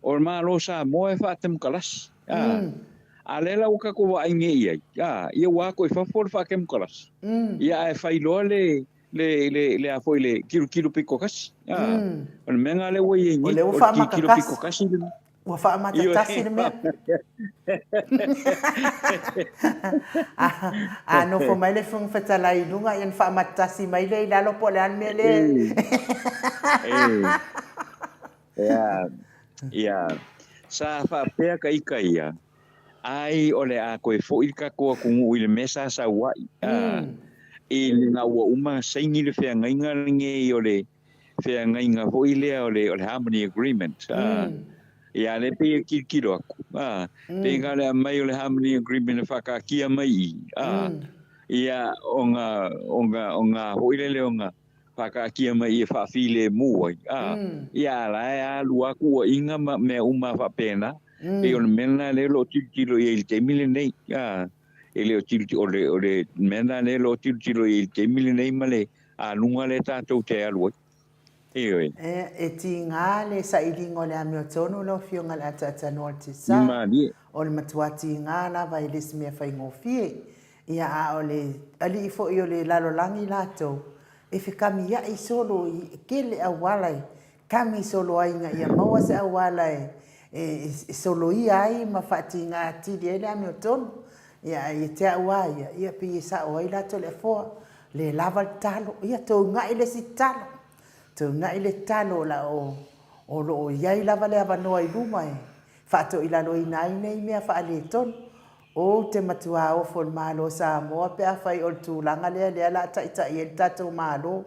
o le Malo o Samoa e faatemokalasi, a, a lea la ua tatou vaai nei i ai, a, ia ua ato i fafo le faatemokalasi, ia ae fai loa le, le, le, le a foi le tilotilo pitotasi, a, o le mea lena lea ua i ai O nei, lea ua o le tilotilo faamakakasi. pitotasi lena. Ua faamata tasi le mea. A nofo mai le Fofoga Fetalai i luga, ia ona faamata tasi mai lea i lalo po o le a le mea lea. Ia, ia, sa faapea ka ita ia, ai o le a toe foi le tatou atunuu i le mea sa sau ai, i lena ua uma ona saini le feagaiga lenei o le feagaiga foi lea o le, o le Harmony Agreement. Mm. Ia, lea pei e tilotilo atu. Ah, mm. Pei na o le aumai o le Harmony Agreement e whakaakia mai i. Ah, mm. Ia, o ngā, o ngā, o ngā hoi lele o ngā whakaakia mai i e whaafilemu ai. Ah, mm. Ia, la e alu aku ua inga ma mea uma whapena. Mm. Pei o le mea lena lea o lo o tilotilo i ai i le taimi lenei. Ah, e le o tilotilo, o le, o le mea lena lea o lo o tilotilo i ai i le taimi lenei ma le aluga lea tatou te alu ai. Ioe. E, e tīngā le sailiga o le amiotonu lau Afioga i le Ataatanoa o le Tisa. Malie. O le matua tīngā lava e le se mea faigofie. Ia, a o le alii foi o le lalolagi latou, e fekamia'i solo i tele auala e kami solo ai ina ia maua se auala e, e, e soloia ai ma faatīgā atili ai le amiotonu. Ia, a ia te au a ia, ia pei e sa'o ai latou le afoa, le lava le talo, ia touga'i le isi talo, touga'i le talo o la o, o lo o i ai lava le avanoa i luma e faatoilaloina ai nei mea faaletonu. Ou te matuā ofo i le Malo o Samoa pe afai o le tulaga lea lea la a taitai ai le tatou Malo,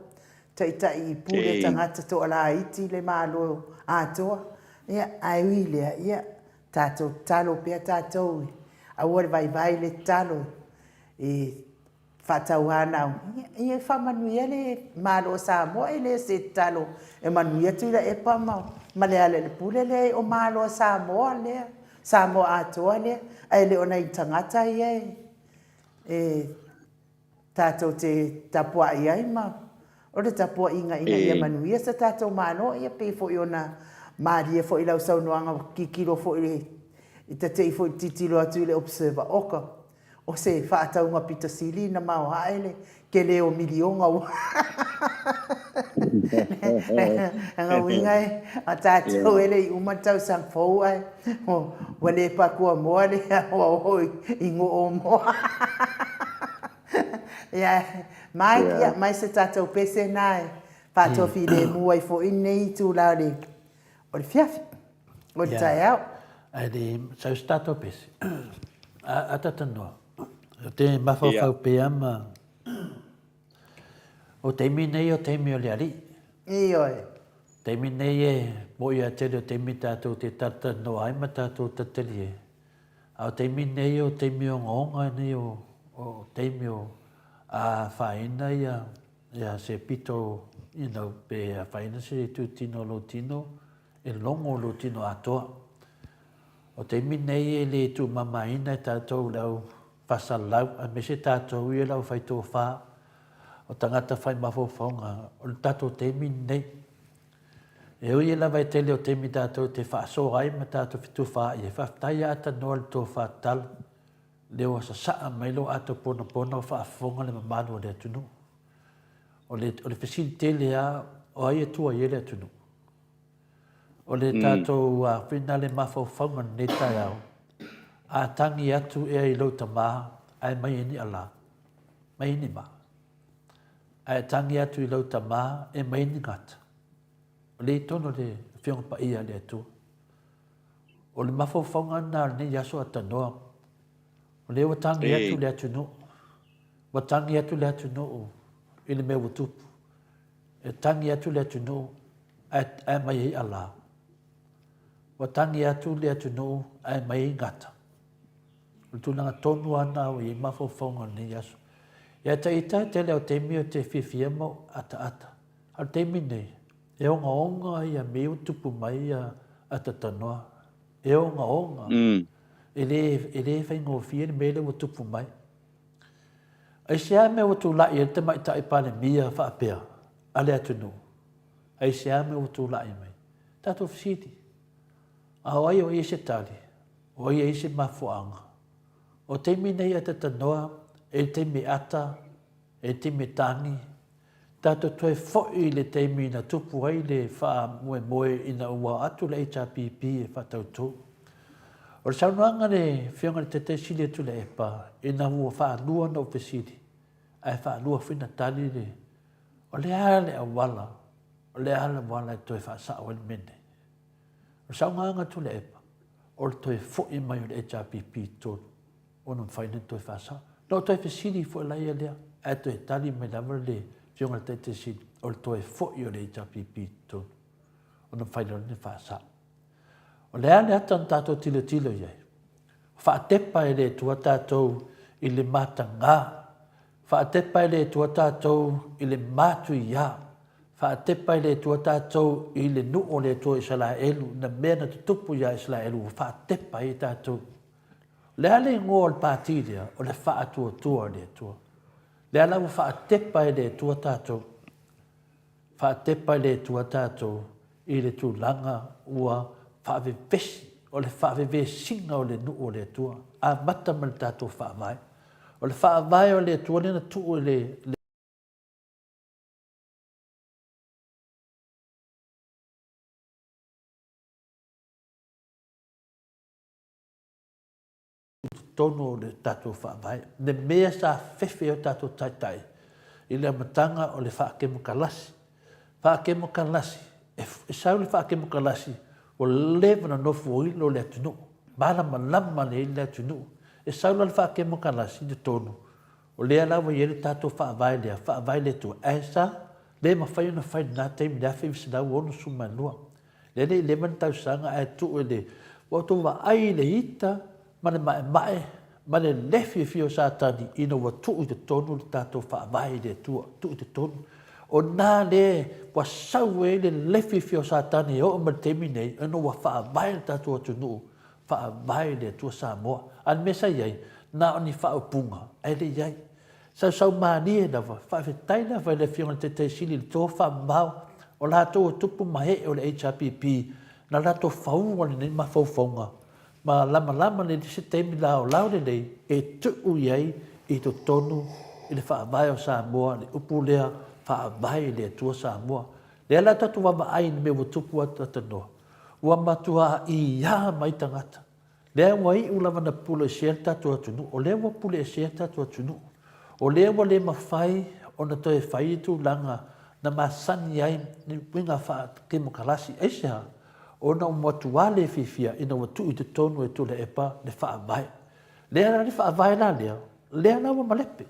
taitai i pule tagata toalaiti le Malo atoa. Ia, ae ui i lea, ia, tatou tatalo pea tatou, aua le vaivai le tatalo i faatauanau, ia, ia faamanuia le Malo o Samoa, e le o se tatalo e manuia Tuilaepa ma, ma Lealailepule, leai o Malo o Samoa lea, Samoa atoa lea, ae le o nai tagata ia e, e tatou te tapuai ai ma o le tapuaiga ina ia manuia se tatou Malo, ia pei foi ona malie foi i lau saunoaga tilotilo foi i ta te i foi tilotilo atu i le Observer oka o se faatauga pito sili na maoae le tele o miliona ua Lona uiga e a tatou e le i uma le tausaga fou ae ua le pakua moa le ua oo i goo moa. Ia, Mike, ia, mai se tatou pese na e faatoafilemu ai foi lenei itula o le, o le fiafi, o le taeao. Ae le sau se tatou pese. A, a tanoa. O te mafaufau pea ma O taimi nei o taimi o le alii. Ioe. Taimi nei e moʻi a tele o taimi tatou te talatalanoa ai ma tatou talitali ai. A o taimi nei o taimi ogaoga nei o, o taimi o a afaina ia, ia se pito, you know, pe afaina se itu tino o lou tino, e logo lou tino atoa. O taimi nei e le tuumamaina e tatou le au faasalalau aemaise tatou ia le aufai tofa o tagata fai mafaufauga o le tatou taimi lenei. E ui lava e tele o taimi tatou te faasoa ai ma tatou fetufaai ai, faafetai ia atanoa le tofa tatalo lea ua sasaa mai lou ato ponapona o faafofoga le mamalu o le atunuu. O le, o le fesili tele lava, o ai e tua i ai le atunuu? O le tatou finale mafaufauga i lenei taeao, a tagi atu ea i lou tama ae mai ai ni ala, mai ai ni ma. Ae tagi atu i lou tama e mai ai ni gata. O lea i totonu o le Afioga Paia a le Atua. O le mafaufauga lena o lenei aso a tanoa. O lea ua tagi atu le atunuu. Ua tagi atu le atunuu i le mea ua tupu. E tagi atu le atunuu ae aumai ai ala. Ua tagi atu le atunuu ae aumai ai gata. O le tulaga tonu lava lena ua i ai mafaufauga o lenei aso. Ia te ita, e tele o taimi ou te fiafia ma ou ataata. A o le taimi lenei, e ogaoga ia mea ua tupu mai ia atatanoa. E ogaoga. E le, e le faigofie le mea lea ua tupu mai. Aisea mea ua tulai ai le Tamaitai Palemia faapea a le atunuu? Aisea mea ua tulai mai? Tatou fesili. A o ai o i ai se tali? O ai e i ai se mafuaaga? O taimi nei a tatanoa, e i le taimi e ata, e i le taimi e tagi, tatou toe foi i le taimi na tupu ai le faamoemoe ina ua atu le HRPP e faatauto. O le saunoaga a le Afioga i le Taitai Sili a Tuilaepa ina ua faalua ona ou fesili, ae faalua foi na tali le, o le a le auala, o le a le auala e toe faasao ai le mea lenei? O le saunoaga a Tuilaepa, o le toe foi mai o le HRPP i totonu ona mafai lea ona toe faasao. Na ou toe fesili foi la ia lea, ae toe tali mai lava le Afioga i le Taitai Sili, o le toe foi o le HRPP i totonu ona mafai lea ona faasao. O le a le ata na tatou tilotilo i ai? Faatepa e le Atua tatou i le matagā. Faatepa e le Atua tatou i le matuiā. Faatepa e le Atua tatou i le nuu o le Atua o Isalaelu, na mea na tutupu iā Isalaelu, ua faatepa ai tatou. O le a le igoa o le pati lea? O le Faatuatua i le Atua. Lea la ua faatepa e le Atua tatou. Faatepa e le Atua tatou i le tulaga ua faavevesi, o le faavevesiga o le nuu o le Atua, amata mai le tatou Faavae. O le Faavae o le Atua lea na tuu e le totonu o le tatou Faavae. Le mea sa fefe ai o tatou taitai i le amataga o le faakemokalasi. Faakemokalasi, e sau le faakemokalasi, ua leva ona nofoilo le atunuu, malamalama lelei le atunuu. E sau la le faakemokalasi i totonu, o lea la ua i ai le tatou Faavae lea, Faavae le Atua, ae sa le mafai ona fai i lena taimi i le 1962. Lea le i leva ni tausaga ae tuu e le Ua outou vaai i le ita ma le maemae ma le le fiafia o Satani ina ua tuu i totonu le tatou Faavae i le Atua, tuu i totonu. O na le ua sau ai le le fiafia o Satani e oo mai le taimi nei, ona ua faavae le tatou atunuu, faavae i le Atua Samoa. A o le mea sa i ai, na o ni faaupuga, ae le i ai. Sausau malie lava, faafetai lava i le Afioga i le Taitai Sili i le tofamamao o latou o tupu ma ee o le HRPP na latou faua lenei mafaufauga ma lamalama lelei se taimi laolao lelei e tuu i ai i totonu i le Faavae o Samoa le upu lea Faavae i le Atua Samoa. Lea la tatou vaavaai i le mea ua tupu atu-atanoa, ua matua iā mai tagata. Lea ua iu lava na puleesea le tatou atunuu, o lea ua puleesea le tatou atunuu. O lea ua le mafai ona toe fai le tulaga na masani ai ni uiga faa-kemokarasi. Aisea? Ona ua matua le fiafia ina ua tuu i totonu e Tuilaepa le Faavae. Lea la le Faavae la lea, lea la ua malepe.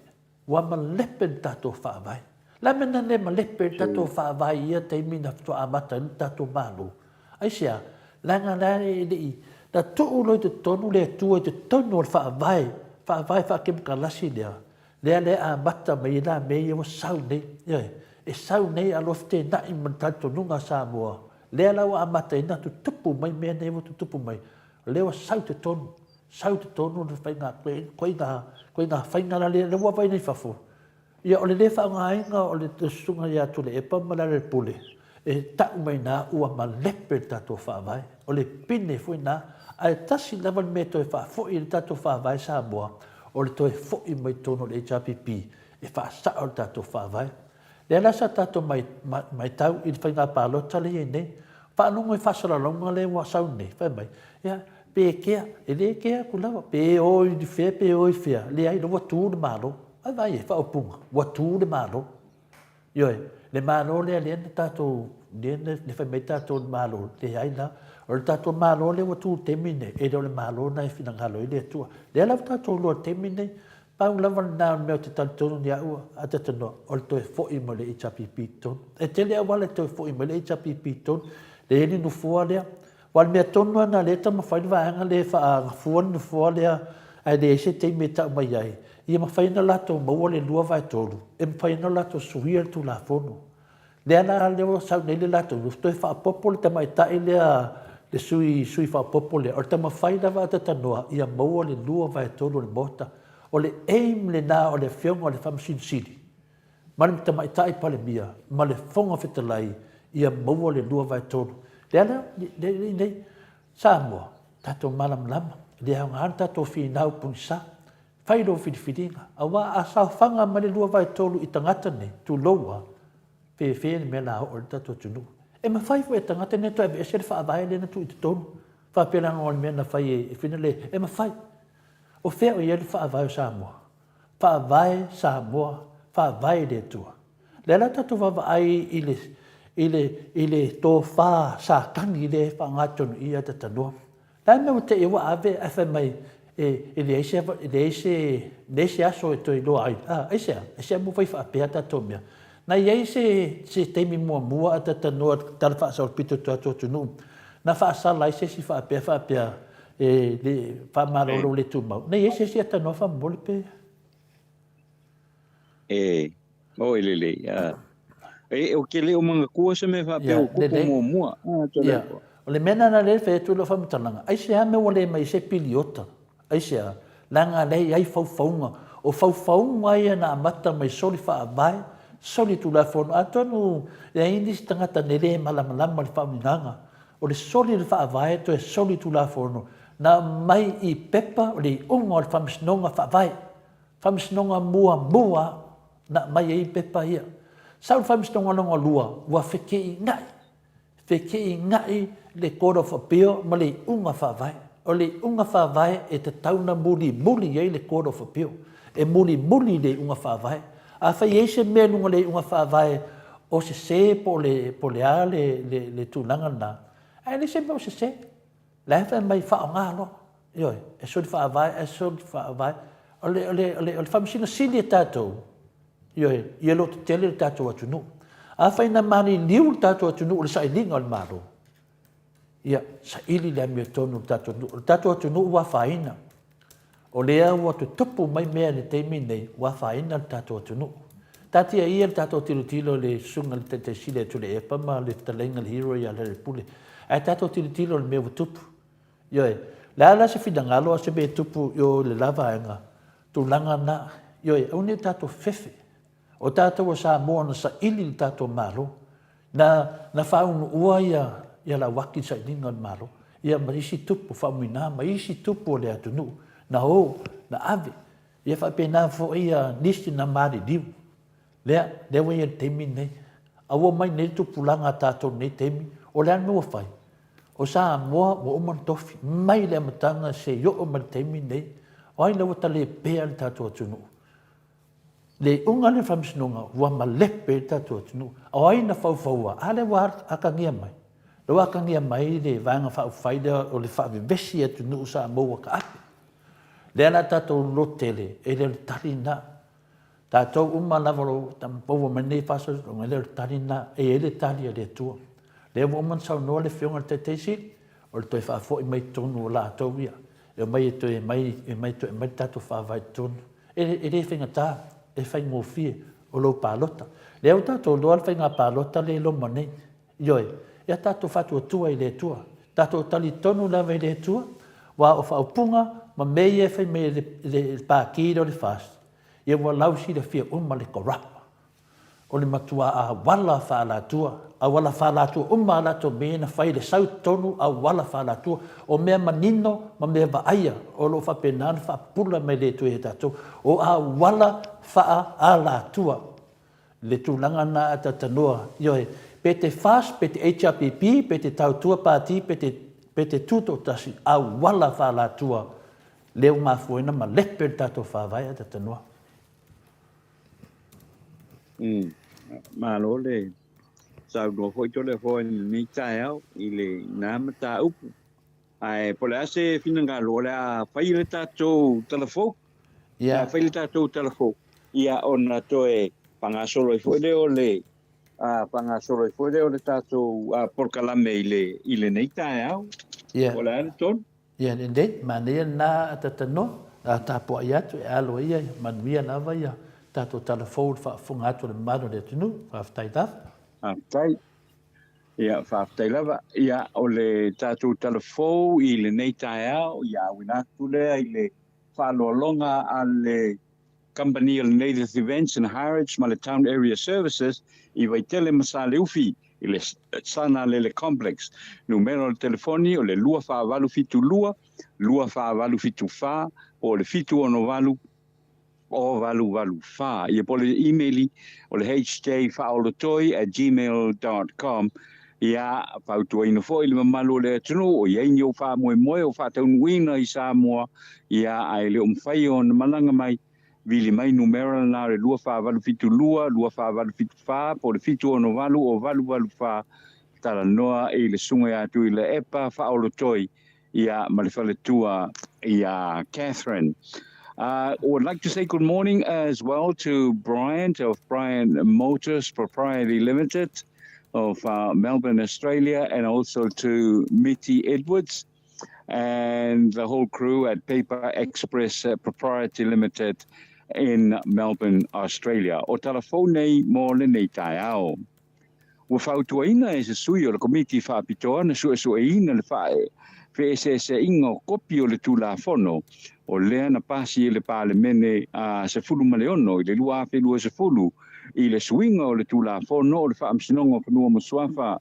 Ua malepe le tatou Faavae. Le a mea na le malepe ai le tatou Faavae i ia taimi na faatoa amata ai le tatou Malo? Aisea? Leaga la e le i, na tuu loa i totonu le Atua i totonu o le Faavae, Faavae faakemokalasi lea, lea la e amata mai ai la mea ia ua sau nei. Ioe. E sau nei a loa feteenai ma le talitonuga a Samoa, lea la ua amata ai ona tutupu mai mea nei ua tutupu mai, o lea ua sau i totonu. Sau i totonu le faiga, koiga faiga la lea ua vaai nei fafo. Ia o le le faaaogaina o le susuga ia Tuilaepa ma Lealailepule, e tau mai ina ua malepe le tatou Faavae. O le pine foi lena. Ae tasi lava le mea e toe faafoi ai le tatou Faavae Samoa, o le toe foi mai totonu o le HRPP e faasao le tatou Faavae. Lea la sa tatou matau i le faiga palota lea e i ai nei. Faalogo i faasalalauga lea ua sau nei, fai mai, ia, pe kea, e le kea atu lava, pe o i fea, pe o i fea, leai, lea ua tu le Malo. Ai vaai ai, faaupuga, ua tu le Malo. Ioe, le Malo lea lea na tatou, lea na fai mai tatou le Malo, leai la. O le tatou Malo lea ua tu i le taimi lenei, e le o le Malo lena e finagalo ai le Atua. Lea la ua tatou iloa i le taimi lenei, Pau lava lena o le mea ou te talitonu ia au a talitonuga, o le toe foi mai o le HRPP i totonu. E tele auala e toe foi mai le HRPP i totonu, lea e i ai le nofoa lea. Aua o le mea tonu lava lena o lea e taumafai le vaega lea e faagafua le nofoa lea ae leai se taimi e tau mai ai, ia mafai ona latou maua le 2/3 e mafai ai ona latou suia le Tulafono. Lea la lea ua sau nei le latou ua toe faaopoopo le tamaitai lea le sui sui faaopoopo lea, o le taumafai lava a Tatanoa ia maua le 2/3 o le Maota. O le aim lena o le Afioga o le Faamasino Sili ma le Tamaitai Palemia ma le Fofoga Fetalai ia maua le 2/3. Lea la, lea nei, Samoa, tatou malamalama, e le aoga le tatou finau pogisa. Fai lou filifiliga, aua a saofaga mai le 2/3 i tagata nei, tulou a, fefe le mea la oo ai le tatou atunuu. E mafai foi e tagata nei toe aveese le faavae lea na tuu i totonu, faapea leaga o le mea na fai e Fina le, e mafai. O fea o i ai le faavae o Samoa? Faavae Samoa, faavae i le Atua. Lea la tatou vaavaai i le, i le, i le tofa Satani lea e faaaoga tonu i ia tatanoa. Le a le mea ua te i ua ave ae fai mai e, e leai se, e leai se, leai se aso e toe iloa ai. A, aisea? Aisea mea ua fai faapea tatou mea? Na i ai se, se taimi muamua a tatanoa i le Tala Faasaolopito o le tatou atunuu, na faasala ai se isi faapea, faapea, e le faamalolo le tumau. Na i ai se isi atanoa faamolemole pe? E, oi lelei, a. E, ou te le o manatua se mea faapea ua tupu muamua. Ia, o le mea lena lea e fai atu lau faamatalaga, aisea mea ua le mai ai se piliota? Aisea? Leaga lea e i ai faufauga. O faufauga ia na amata mai soli faavae, soli tulafono. Atonu e i ai nisi tagata ne le malamalama i le faauigaga. O le soli o le faavae toe soli tulafono na aumai i pepa o le iuga o le faamasinoga faavae. Faamasinoga muamua na aumai ai pepa ia. Sau le faamasinoga lona lua, ua fekeina'i, fekeina'i le Court of Appeal ma le iuga faavae. O le iuga faavae e tatau ona mulimuli i ai le Court of Appeal. E mulimuli i le iuga faavae. Afai e i ai se mea i luga o le iuga faavae o sese po o le, po o le a le, le, le tulaga lena, ae leai se mea o sese. La e fai mai faaaoga loa. Ioe, e soli faavae ae soli faavae. O le, o le, o le, o le faamasino sili e tatou, ioe, ia lototetele le tatou atunuu. Afai na maliliu le tatou atunuu i le sailiga o le Malo, ia, saili le amiotonu i le tatou atunuu. O le tatou atunuu ua afaina. O lea ua tutupu mai mea i le taimi lenei, ua afaina le tatou atunuu. Taatia ia le tatou tilotilo i le susuga i le Taitai Sili a Tuilaepa ma le fetalaiga i le hero ia Lealailepule, ae tatou tilotilo i le mea ua tupu. Ioe. Le a la se finagalo a se mea e tupu i o i le la vaega, tulaga na. Ioe, aua ne i tatou fefe. O tatou o Samoa na saili i le tatou Malo. Na, na faaunuua ia, ia Lauaki i le sailiga o le Malo, ia ma isi tupu faamuina ma isi tupu o le atunuu, na o, na ave. Ia faapena foi ia nisi na maliliu. Lea, lea ua i ai le taimi lenei. A ua omai nei le tupulaga a tatou i lenei taimi, o le a le mea ua fai? O Samoa ua uma ona tofi, mai le amataga seia oo mai le taimi lenei, o ai la ua talepea le tatou atunuu? Le iuga lea o le faamasinoga ua malepe ai le tatou atunuu. O ai na faufaua? A lea ua atagia mai. Lea ua atagia mai le Vaega Faaupufai lea o le faavevesi i atunuu Samoa ua taape. Lea la tatou lototele, e le o le tali lena. Tatou uma lava o lo o maua mai nei faasalalauga, e le o le tali lena. E i ai le tali a le Atua. Lea ua uma ona saunoa le Afioga i le Taitai Sili, o le toe faafoi mai totonu o latou ia, e omai e toe aumai, e omai e toe aumai le tatou Faavae i totonu. E le faigata, e faigofie, o lou palota. Lea ua tatou iloa le faiga palota lea e loma nei. Ioe, ia tatou faatuatua i le Atua. Tatou talitonu lava i le Atua, aua o faaupuga ma mea ia e fai mai e le Pati lea o le FAST, ia ua lausilafia uma le corrupt. O le matua auala faaalatua, auala faaalatua uma a latou mea ia na fai, le sau i totonu, auala faaalatua. O mea manino ma mea vaaia o lo o faapena ona faapupula mai le Atua ia tatou. O auala faaalatua. Le tulaga lena a talanoa, ioe, pe te FAST, pe te HRPP, pe te Tautua Pati, pe te, pe te Tutoatasi, auala faaalatua lea ua mafua ai ona malepe le tatou Faavae a talanoa. Malo le saunoa foi Toleafoa i lenei taeao i lena mataupu. Ae po o le a se finagalo o le a fai le tatou tala fou. O le a fai le tatou tala fou, ia ona toe faagasolo ai foi lea o le faagasolo ai foi lea o le tatou polokalame i lenei taeao. Po o le a le tonu? Ia lelei, manaia lena a Tatanoa, a tapuai atu e alo ia, manuia lava ia tatou tala fou i le faafofoga atu a le mamalu o le atunuu. Faafetai lava. Faafetai. Ia, faafetai lava. Ia, o le tatou tala fou i lenei taeao, ia auina atu lea i le Faaaloaloga a le Kamupani o le Native Events and Harrods ma le Town Area Services i Vaitele ma Saleufi i le Sana Lele Complex. Numera o le telefoni o le 2472 2474 po o le 768 0884. Ia po o le imeli o le hjfaaolotoi@gmail.com. Ia fautuaina foi le mamalu o le atunuu o i ai ni ou faamoemoe o faataunuuina i Samoa, ia ae le o mafai ona malaga mai, vili mai numera lena o le 2472 2474 po o le 768 0884, talanoa i le susuga ia Tuilaepa Faaolotoi ia ma le faletua ia Catherine. Would like to say good morning as well to Bryant of Bryant Motors Proprietary Limited of Melbourne, Australia, and also to Mitty Edwards and the whole crew at Paper Express Proprietary Limited in Melbourne, Australia. O tala fou nei mo lenei taeao. Ua fautuaina e se sui o le Komiti Faapitoa na suesueina le feeseeseaiga o kopi o le Tulafono o lea na pasi e le Palemene a 16 i le 2020 i le suiga o le Tulafono o le Faamasinoga o Fanua ma Suafa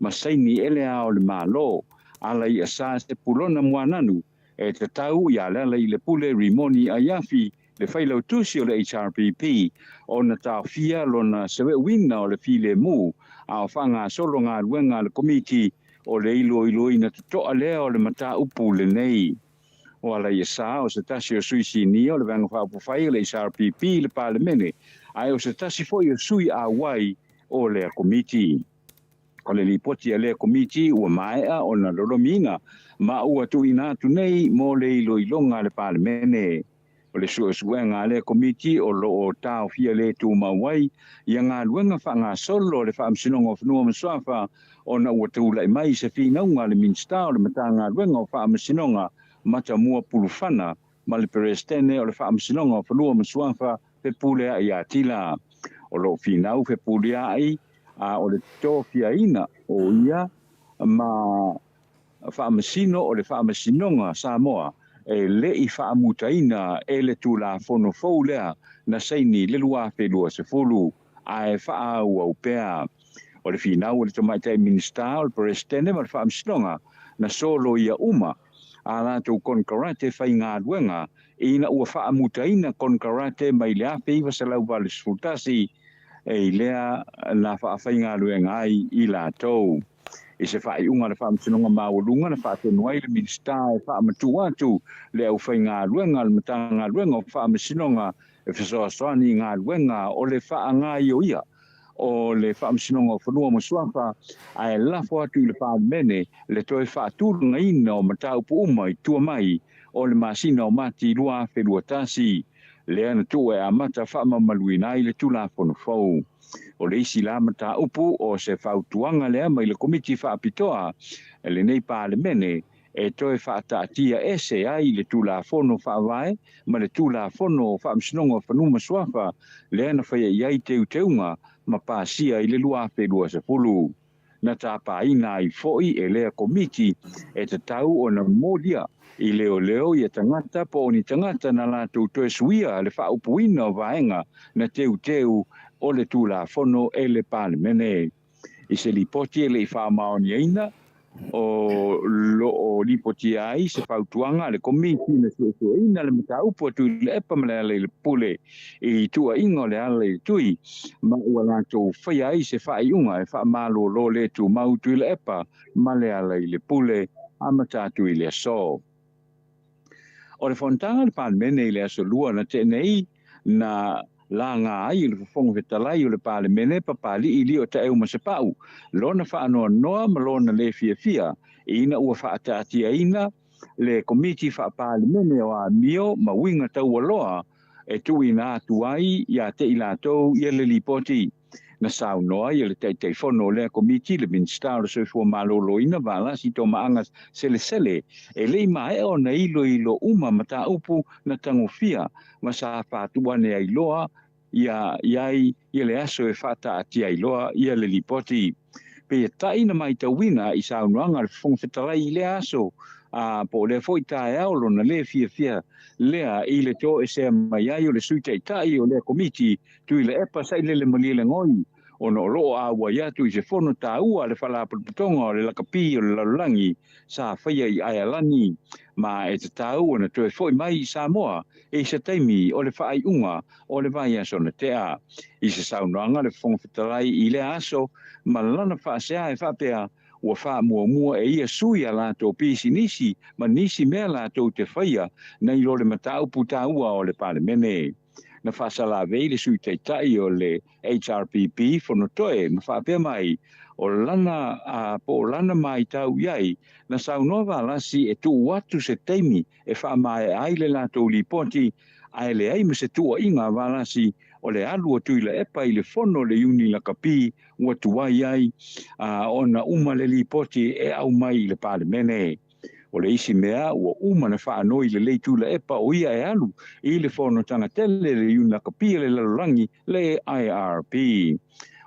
ma saini e Le Ao o le Malo Alaiasa Sepulona Moananu e tatau iā Lealailepule Rimoni Aiafi le failautusi o le HRPP ona taofia lona seueuina o le filemu a o faagasolo galuega a le Komiti o le iloiloina totoa lea o le mataupu lenei. O Alaiasa o se tasi o sui sinia o le Vaega Faaupufai o le HRPP i le Palemene, ae o se tasi foi o sui auai o lea Komiti. O le lipoti a lea Komiti ua maea ona lolomiina ma ua tuuina atu nei mo le iloiloga a le Palemene. O le suesuega a lea Komiti o lo o taofia le tumau ai ia galuega faagasolo a le Faamasinoga o Fanua ma Suafa ona ua tulai mai se finauga a le Minisita o le Matagaluega o Faamasinoga Matamua Pulufana ma le Peresetene o le Faamasinoga o Fanua ma Suafa Fepuleai Atila. O lo o finau Fepuleai a o le tofiaina o ia ma Faamasino o le Faamasinoga Samoa e le i faamutaina e le Tulafono fou lea na saini i le 2020 ae faaauau pea. O le finau a le Tamaitai Minisita o le Peresetene ma le Faamasinoga na soloia uma a latou konekarate faigaluega ina ua faamutaina konekarate mai le 1981 e i lea na faafaigaluega ai i latou. I se faaiuga a le Faamasinoga Maualuga na faatonu ai le Minisita e faamatuu atu le aufaigaluega a le Matagaluega o Faamasinoga e fesoasoani i galuega o le faagaioia o le Faamasinoga o Fanua ma Suafa ae lafo atu i le Palemene le toe faatulagaina o mataupu uma i tua mai o le masina o Mati 2021 lea na tuu e amata faamamaluina ai le Tulafono fou. O le isi la mataupu o se fautuaga lea mai le Komiti Faapitoa lenei Palemene e toe faataatia ese ai le Tulafono Faavae ma le Tulafono o Faamasinoga o Fanua ma Suafa lea na faia i ai teuteuga ma pasia i le 2020. Na tapaina ai foi e lea Komiti e tatau ona molia i leoleo ia tagata po o ni tagata na latou toe suia le faaupuina o vaega na teuteu o le Tulafono e le Palemene. I se lipoti e le i faamaoniaina, o lo o lipotia ai se fautuaga a le Komiti na suesueina le mataupu a Tuilaepa ma Lealailepule i tuuaiga o Lealailetui ma ua latou faia ai se faaiuga e faamalolo le tumau Tuilaepa ma Lealailepule amata atu i le aso. O le fonotaga a le Palemene i le Aso Lua na tea nei, na laga ai e le Fofoga Fetalai o le Palemene Papalii Lio Taeu Masepau lona faanoanoa ma lona le fiafia ina ua faataatiaina le Komiti Faa-Palemene o Amio ma Uiga Taualoa e tuuina atu ai ia te i latou ia le lipoti. Na saunoa ai le Taitaifono o lea Komiti, le Minisita o le Soifua Maloloina, Valasi Tomaaga Selesele, e le i maea ona iloilo uma mataupu na tagofia ma sa faatuane ai loa ia i ai ia le aso e faataatia ai loa ia le lipoti. Peitai na matauina i saunoaga a le Fofoga Fetalai i lea aso, a po o lea foi taeao lona lē fiafia lea i le toesea mai ai o le Sui Taitai o lea Komiti Tuilaepa Sailele Malielegaoi ona o lo o auai atu i se fono taua a le Faalapotopotoga o le Lakapi o le Lalolagi sa faia i Aealani ma e tatau ona toe foi mai i Samoa i se taimi o le faaiuga o le vaiaso na tea. I se saunoaga a le Fofoga Fetalai i lea aso ma lana faasea e faapea, ua faamuamua e ia sui a latou pisinisi ma nisi mea latou te faia nai lo le mataupu taua o le Palemene. Na faasalavei le Sui Taitai o le HRPP Fonotoe ma faapea mai, o lana a po o lana maitau i ai, na saunoa Valasi e tuu atu se taimi e faamaea ai le latou lipoti, ae leai ma se tuuaiga a Valasi o le alu o Tuilaepa i le fono o le Iuni Lakapi ua tuai ai ona uma le lipoti e aumai i le Palemene. O le isi mea, ua uma ona faanoi lelei Tuilaepa o ia e alu i le fonotaga tele le Iuni Lakapi a le lalolagi, le IRP.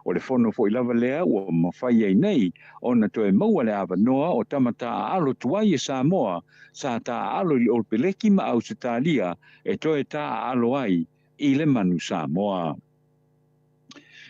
O le fono foi lava lea ua mafai ai nei ona toe maua le avanoa o tama taaalo tuai e Samoa sa taaalo i le Olpeleki ma Ausetalia e toe taaalo ai i le manu Samoa.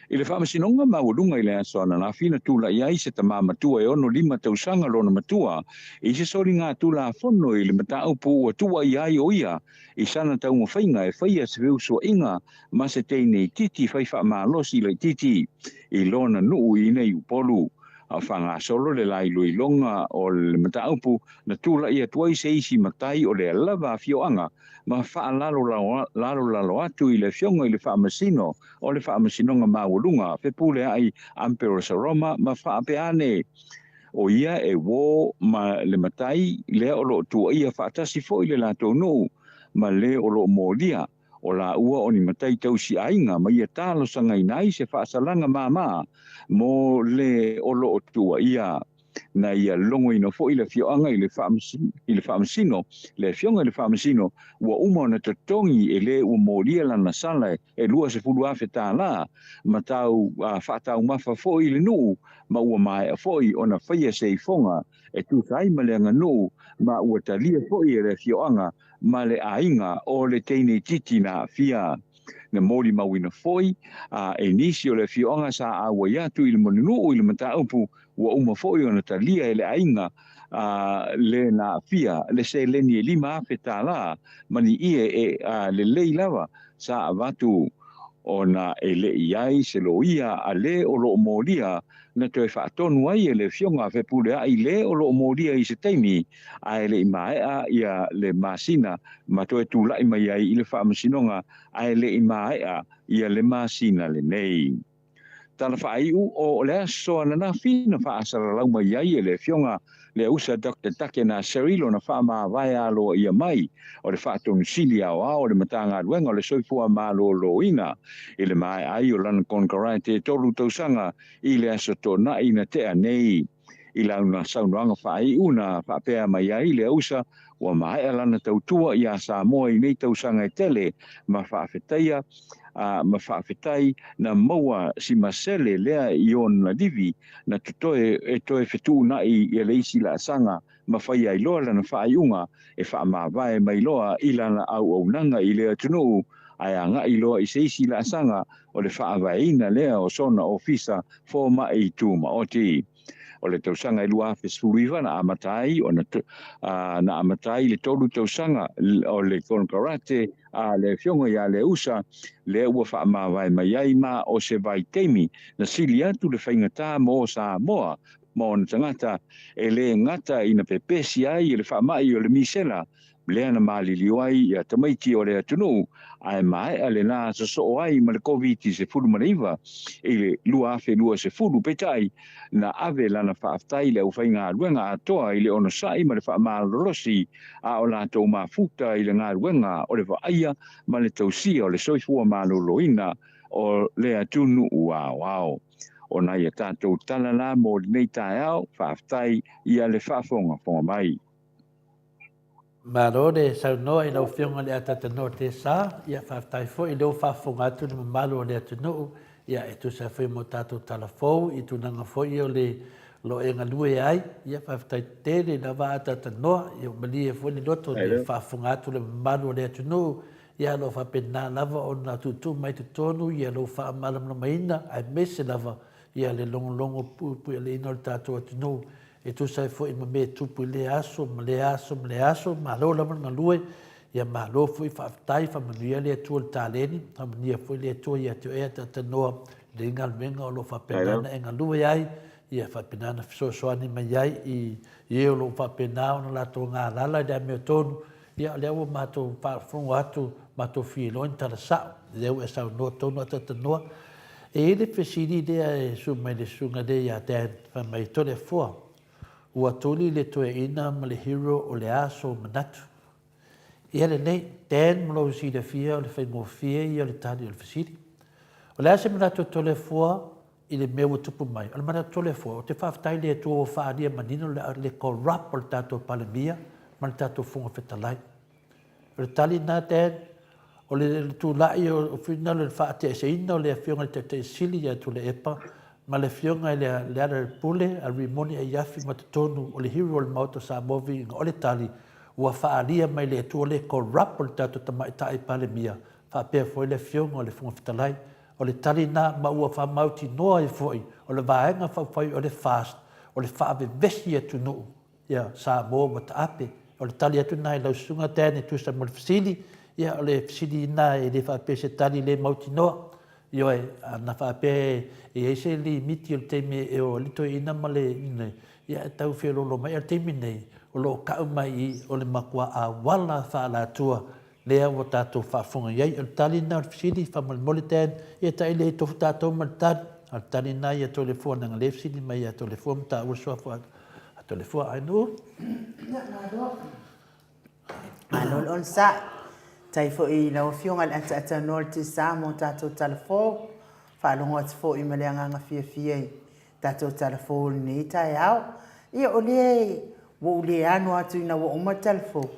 I le Faamasinoga Maualuga i le aso ananafi na tulai ai se tama matua e 65 tausaga lona matua i se soligatulafono i le mataupu ua tuuaia ai o ia i sana taumafaiga e faia se feusuaiga ma se teine itiiti fai faamalosi laitiiti i lona nuu i inei Upolu. A o faagasolo le lailoiloga o le mataupu na tulai atu ai se isi matai o lea lava afioaga ma faalalolalo atu i le Afioga i le Faamasino o le Faamasinoga Maualuga, Fepuleai Amperesaroma ma faapea ane, O ia e uō ma le matai lea o lo o tuuaia faatasi foi le latou nuu ma le o lo o molia, o lāua o ni matai tausi aiga ma ia talosagaina ai se faasalaga māmā mo le o lo o tuuaia. Na ia logoina foi le afioaga i le i le Faamasino, le Afioga i le Faamasino, ua uma ona totogi e le ua molia lana sala e 20,000 tālā, ma tau faataumafa foi i le nuu, ma ua maea foi ona faia se ifoga e tusa ai ma le aganuu, ma ua talia foi e le afioaga ma le aiga o le teine itiiti na aafia. Na molimauina foi e nisi o le afioaga sa auai atu i le manunuu i le mataupu Ua uma foi ona talia e le aiga le na aafia le seleni e 5,000 tālā ma ni ie e lelei lava sa avatu ona e le i ai se loia a le o lo o molia na toe faatonu ai e le Afioga a Fepuleai le o lo o molia i se taimi ae le i maea ia le masina ma toe tulai mai ai i le Faamasinoga ae le i maea ia le masina lenei. Tala faaiu, O le aso ananafi na faasalalau mai ai e le Afioga Leausa Doctor Takena Seri lona faamavae aloaia mai o le Faatonu Sili Aoao o le Matagaluega o le Soifua Maloloina i le maea ai o lana konekarate e tolu tausaga i le Aso Toonai na tea nei. I lana saunoaga faaiu na faapea mai ai Leausa ua maea lana tautua iā Samoa i nei tausaga e tele ma faafetaia ma faafetai na maua si masele lea i ona livi na totoe e toe fetuunai ia le isi laasaga ma fai ai loa lana faaiuga e faamavae mai loa i lana auaunaga i le atunuu ae agai loa i se isi laasaga o le faavaeina lea o sona ofisa fomai tumaoti. O le tausaga e 2019 na amata ai ona na amata ai le tolu tausaga o le konekarate a le Afioga ia Leausa lea ua faamavae mai ai ma o se vaitaimi na sili atu le faigata mo Samoa ma ona tagata e le gata ina pepesi ai i le faamai o le misela lea na maliliu ai ia tamaiti o le atunuu, ae maea le la sosoo ai ma le Koviti-19 i le 2020. Peitai, na ave lana faafetai i le aufaigaluega atoa i le onosai ma le faamalolosi a o latou mafuta i le galuega o le vaaia ma le tausia o le soifua maloloina o le atunuu aoao. O nai a tatou tala la mo lenei taeao, faafetai ia le faafogafoga mai. Malo le saunoa i lau Afioga i le Atatanoa Tesa, ia faafetai foi lea ua faafofoga atu le mamalu o le atunuu, ia e tusa ai foi mo tatou tala fou i tulaga foi o le Lo e galue ai, ia faafetai tele lava a tatanoa, ia ua malie foi le loto i le faafofoga atu le mamalu o le atunuu, ia o lo o faapena lava ona tuutuu mai totonu ia lou faamalamalamaina aemaise lava ia le logologo puipuialiina o le tatou atunuu e tusa ai foi ma mea e tupu i lea aso ma lea aso ma lea aso. Malo lava le galue, ia malo foi faafetai, faamanuia le Atua i le taleni, faamanuia foi le Atua ia te oe a tatanoa i lenei galuega o lo o faapena ona e galue ai, ia faapena ona fesoasoani mai ai i e o lo o faapena ona latou galala i le amiotonu. Ia o lea ua matou faafofoga atu, matou fia iloa ni tala sao, lea ua e saunoa tonu a tatanoa. E i ai le fesili lea e sui mai le susuga lea ia Dan, fai mai, Toleafoa, ua tuli le toeaina ma le hero o le aso manatu. Ia lelei, Dan mo lou silafia o le faigofie ia o le tali o le fesili. O le a se manatu o Toleafoa i le mea ua tupu mai? O le manatu o Toleafoa, ou te faafetai i le Atua ua faaalia manino le corrupt o le tatou Palemia ma le tatou Fofoga Fetalai. O le tali lena Dan, o le tulai o finagalo i le faateeseina o le Afioga i le Taitai Sili ia Tuilaepa ma le Afioga i le Lealailepule a Rimoni Aiafi ma totonu o le hero o le Maota o Samoa Viiga o le tali ua faaalia mai le Atua le corrupt o le tatou Tamaitai Palemia faapea foi le Afioga o le Fofoga Fetalai. O le tali lena ma ua faamautinoa ai foi o le Vaega Faaupufai o le FAST o le faavevesi atunuu Ia, Samoa ua taape. O le tali atu lena i lau susuga Dan e tusa mo le fesili. Ia, o le fesili lena e le faapea se tali le mautinoa. Ioe, ana faapea e i ai se limiti o le taimi e o ai le toeaina ma le, ia, e tau feoloolo mai. A o le taimi nei, o lo o kau mai i i, o le matua auala faaalatua lea ua tatou faafofoga i ai. O le tali lena o le fesili, faamolemole Dan, ia taili ai tofu tatou ma le tali. A o le tali lena ia Toleafoa, leaga o lea e fesili mai ia Toleafoa ma taua le suafa a Toleafoa. Ainuu. Ia, malo. Malo le onosai. Faafetai foi i lau Afioga i le ataatanoa o le Tisa mo tatou tala fou. Faalogo atu foi ma le agaga fiafia i tatou tala fou o lenei taeao. Ia, o lea ua ou le ano atu ina ua uma le tala fou,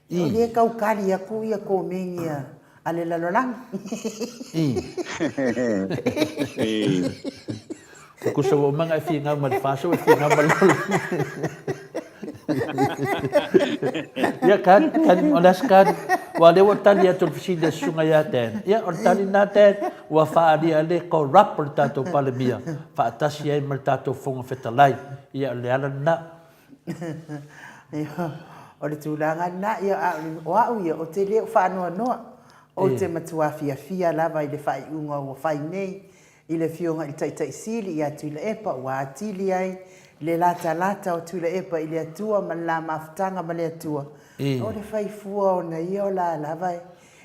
O lea e tau kali atu ia komeni a le lalolagi. O kusa ua uma ona e finau ma le faso e finau ma le lalolagi. Ia, kali, kali, o le aso kali. Ua lea ua tali atu le fesili a le susuga ia Dan. Ia, o le tali lena Dan, ua faaalia le corrupt o le tatou Palemia faatasi ai ma le tatou Fofoga Fetalai. Ia, o le ala lena. O le tulaga lena, ia, a o au ia, ou te le o faanoanoa. Ou te matua fiafia lava i le faaiuga ua fai nei i le Afioga i le Taitai Sili ia Tuilaepa ua atili ai le latalata o Tuilaepa i le Atua ma le la mafutaga ma le Atua. O le fai fua ona ia o la lava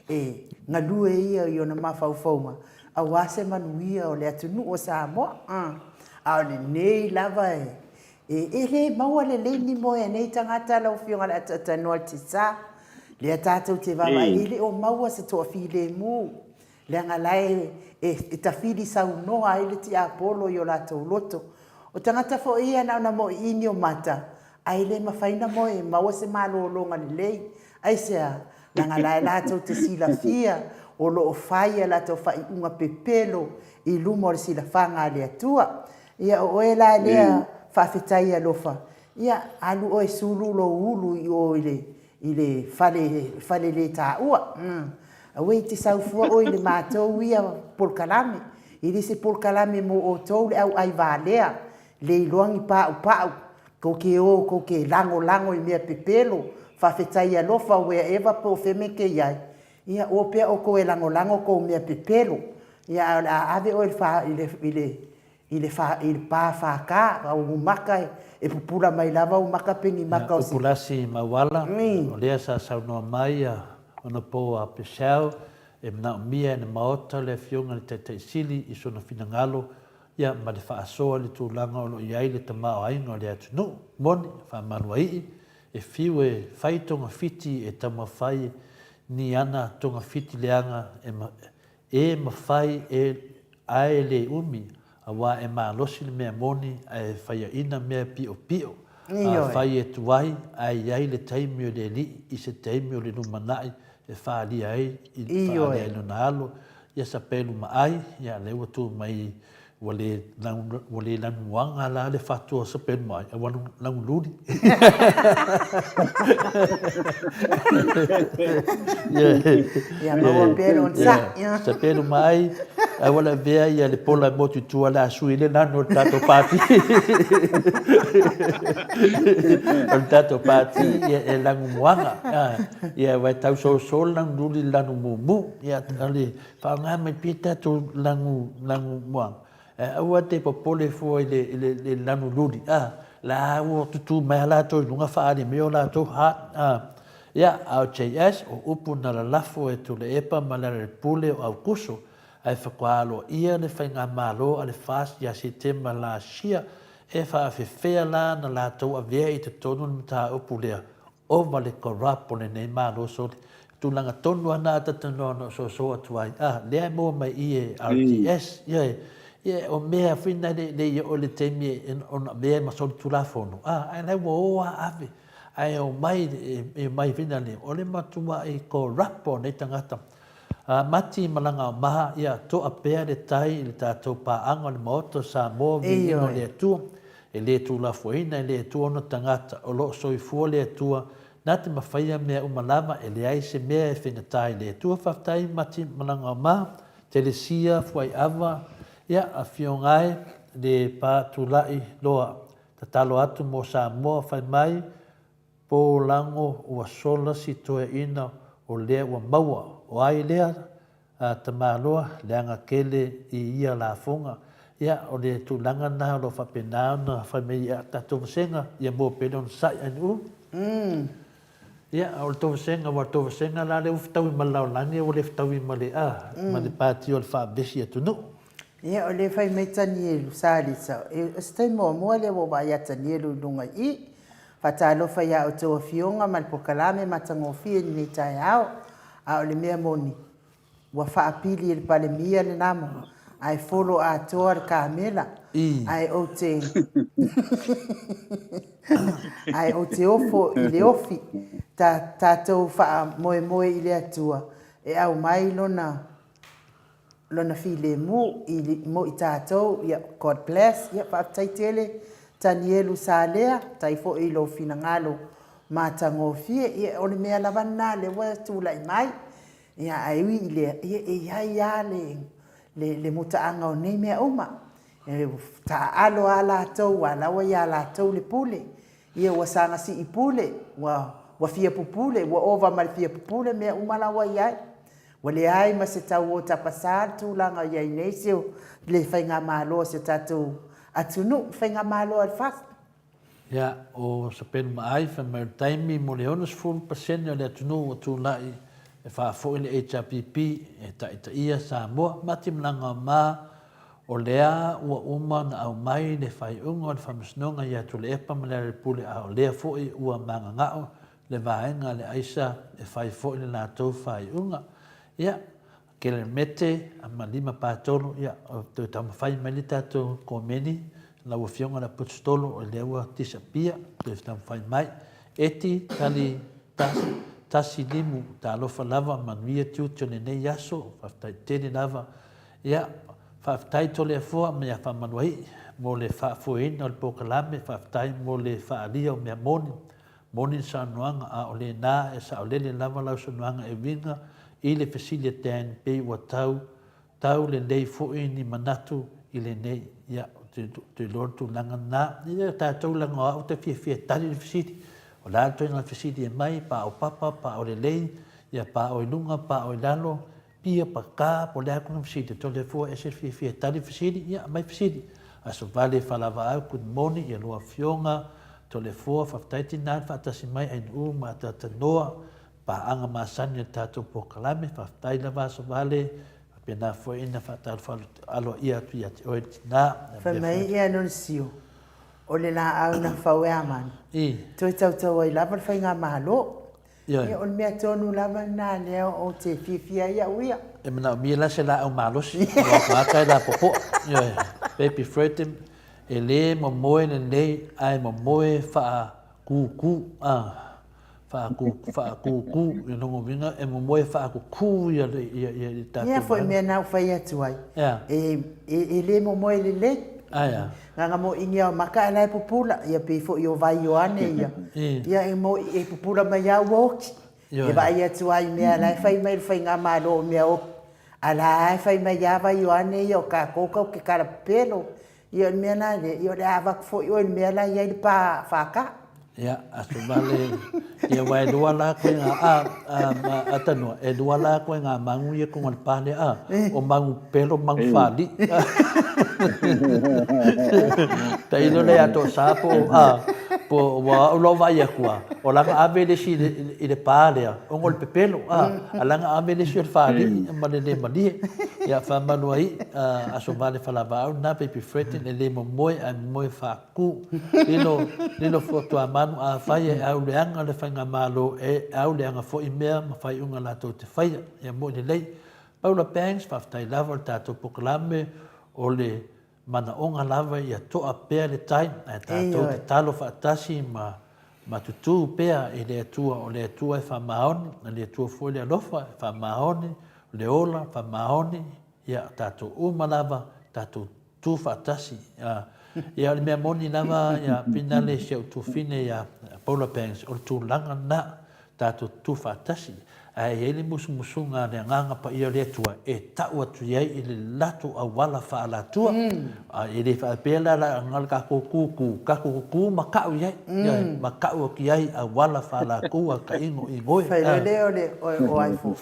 e galue ia i ona mafaufauga aua se manuia o le atunuu o Samoa. A o lenei lava e E le maua lelei ni moe a nei tagata lau Afioga i le Ataatanoa le Tisa, lea tatou te vaavaai, e le o maua se toafilemu, leaga la e e tafili saunoa ai le tiapolo i o latou loto. O tagata foi ia na ona moiini o mata, ae le mafai na moe e maua se malologa lelei. Aisea? Leaga la e latou te silafia o lo o fai a latou faaiuga pepelo i luma o le silafaga a le Atua. Ia o oe la lea faafetai alofa, ia alu oe sulu lou ulu i o i le i le fale fale le taua. Aua e te sau fua oe i le matou ia polokalame. E le se polokalame mo outou le au ai valea, le iloa ni paupau, tou te o tou te lagolago i mea pepelo, faafetai alofa wherever po o fea mea e te i ai, ia o pea outou e lagolago tou mea pepelo. Ia ae o le a ave oe i le i le i le fa, i le pa FK, au maka e pupula mai lava ou maka pe ni maka o se. Upulasi Mauala, o lea sa saunoa mai a Honourable a Purcell, e manaomia e le Maota le Afioga i le Taitai Sili i sona finagalo ia ma le faasoa i le tulaga o lo o i ai le tamaoaiga o le atunuu. Moni, faamaluaii, e fiu e fai togafiti e taumafai ni ana togafiti leaga e E mafai e ae le umi, aua e malosi le mea moni ae faiaina mea piopio, a fai e tuai ae i ai le taimi o le alii i se taimi o le lumanai e faalia ai i faalia ai lona alo, ia sapelu ma ai, ia lea ua tu mai. Ua le ua le lanuaga la le fatu o Sapenumai, a ua lanululi. Ia maua pea le onosai. Sapenumai, ae ua le avea ia le pola e motu i tua le a sui le lanu o le tatou pati. O le tatou pati ia e lanumoana. Ia aua e tausoso le lanululi i le lanumumu. Ia o le Faaaoga mai pea tatou lanu, lanu moana, ae aua te popole fua i le, i le, le lanu luli, a, la ua tutū mai lava latou i luga faaali mai o latou heart, a. Ia, a o JS, o upu na lalafo e Tuilaepa ma Lealailepule o Aukuso, ae faatoa aloaia le faigamalo a le FAST ia Setema last year, e faafefea la na latou avea i totonu le mataupu lea Ova le corrupt o lenei Malo sole. Tulaga tonu a na talanoa na soso atu ai a lea e maua mai i e RTS ioe ia o mea foi na le le i oo i le taimi e ona avea ma solitulafono a ae la ua o a ave ae omai e omai foi na le o le matuai corrupt o nei tagata a mati malaga o maha ia toa pea le tai i le tatou paaga o le Maota o Samoa viiga o le Atua E le tulafoina e le Atua ona tagata, o lo o soifua le Atua, na te mafaia mea uma lava, e leai se mea e faigata i le Atua. Faafetai Mati Malagaoma, Telesia Fuaiava, ia Afioga e, le pa tulai loa. Tatalo atu mo Samoa, fai mai, Po lago ua sola si toeaina o lea ua maua, o ai lea? A tamaloa, leaga tele i ia lafoga. Ia, o le tulaga lena o lo o faapena ona fai mai ai a tatou vasega, ia maua pea le onosai ae-nuu. Ia, o le tou vasega, aua o le tou vasega la lea ua fetaui ma le lalolagi, ua le fetaui ma le, a, ma le pati o le faavesi atunuu. Ia, o lea e fai mai Tanielu, Salisa, o se taimi muamua lea ua ou vaai ia Tanielu i luga i i. Faatalofa ia outou afioga ma le polokalame matagofie i lenei taeao. A o le mea moni, ua faapili e le Palemia le namo, ae folo atoa le kamela, ae ou te ae ou te ofo i le ofi. Ta, tatou faamoemoe i le Atua e aumai Lona Lona filemu i mo i tatou ia God bless ia faafetai tele Tanielu Salea faafetai foi i lou finagalo matagofie ia o le mea lava lena lea ua tulai mai ia ae ui i lea ia e iai a le le mutaaga o nei mea uma e taaalo a latou a la ua ia latou le pule ia ua saga sii pule ua ua fia pupule ua ova ma le fia pupule mea uma la ua iai Ua leai ma se tauo tapasā le tulaga o i ai nei se le faigamalo a si o tatou atunuu, faigamalo a le FAST. Ia, o Sapelu Maai, fai mai o le taimi mo le 60% o le atunuu ua tulai e faafoi le HRPP e taitaia Samoa. Mati Malaga ma o lea ua uma ona aumai le faaiuga o le Faamasinoga ia Tuilaepa ma Lealailepule a o lea foi ua magagao le vaega a le aisa e fai foi le latou faaiuga. Ia, Kelemete ma Limapatolu, ia, o toe taumafai mai le tatou komeni, lau Afioga i le Aposetolo, o lea ua disappear, toe taumafai mai. Eti, tali, tasi limu, talofa lava, manuia tiute o lenei aso, faafetai tele lava. Ia, faafetai Toleafoa ma ia Faamanuaii mo le faafoeina o le polokalame, faafetai mo le faaalia o mea moni, Moni le saunoaga, a o lena e saolele lava lau saunoaga e uiga i le fesili a Dan pei ua tau tau lelei foi ni manatu i lenei, ia, ou te, ou te iloa le tulaga lena. Ia, tatou leaga o au ou te fiafia e tali le fesili. O le a le ituaiga fesili e mai, pa o papa, pa o lelei, ia, pa o i luga, pa o i lalo, Pia pa ka po le a kona fesili to le fua ese fiafia e tali fesili ia aumai fesili aso vale falavaau good morning ia lua afioga to le fua faafetai tina le faatasi mai ainuu ma ataata noa paaga masani o le tatou polokalame faafetai lava aso vale faapena foi ina faatalofa aloaia atu ia te oe le tina. Fai mai ia Lolisio, o le laau na fau e Amanu, toe tautau ai lava le faigamalo. Ia, o le mea tonu lava lena lea ou te fiafia ai au ia. E manaomia la se laau malosi, aua o tagata e lapopoa. Ioe, baby Fred, e le momoe lelei ae momoe faakukū, a, Faakūkū, i lona uiga e momoe faakukū ia ia ia le tatou Ia foi mea na ou fai atu ai, e e le momoe lelei. Aea. Nana mo ingi o maka ae la e pupula, ia pei foi o vai Ioane ia. Ia e mo e pupula mai a ua oti. E vaai atu ai mea la e fai mai le faigamalo o mea oti. A la e fai mai a vai Ioane ia o tatou kau ke kala pepelo. Ia o le mea la lea, ia o le a avatu foi oe i le mea la e i ai le pa FK. Ia, aso vale, ia aua e lua la koe ngā, a, a, a, a Tanua, e lua la koe ngā mangu ia konga le pā lea, a, o mangu pelo, mangu whāli. Tailo le a tō sā po, a, po, ua au lau vai aku a, o langa ave le si i le, i le pā lea, ongo le pepelo, a, a langa ave le si o le whāli, ma le le malie. Ia, whamalua i, a, aso vale whalavaau, nā Baby Fredden, e le momoe, ae momoe whākū. Lilo, lilo fuatuamanu, afai e au leaga le faigamalo, e au leaga foi mea ma faaiuga latou te faia. Ia moi lelei. Paula Banks, faafetai lava o le tatou polokalame o le manaoga lava ia toa pea le tai, ae tatou tatalo faatasi ma ma tutū pea i le Atua, o le Atua e faamaoni, o le Atua foi le alofa e faamaoni, o le ola faamaoni, ia tatou uma lava, tatou tu faatasi. Ia, o le mea moni lava, ia, pinale si au tuafine ia Paula Banks, o le tulaga lena, tatou tu faatasi. Ae i ai le musumusuga a le Agaga Paia o le Atua e tau atu i ai i le latou auala faaalatua. A e le faapea la la na o le tatou kūkū, tatou kūkū ma kau i ai, ioe, ma kau atu i ai auala faalatua ka inoinoe. Fai loa lea o le, o ai fo,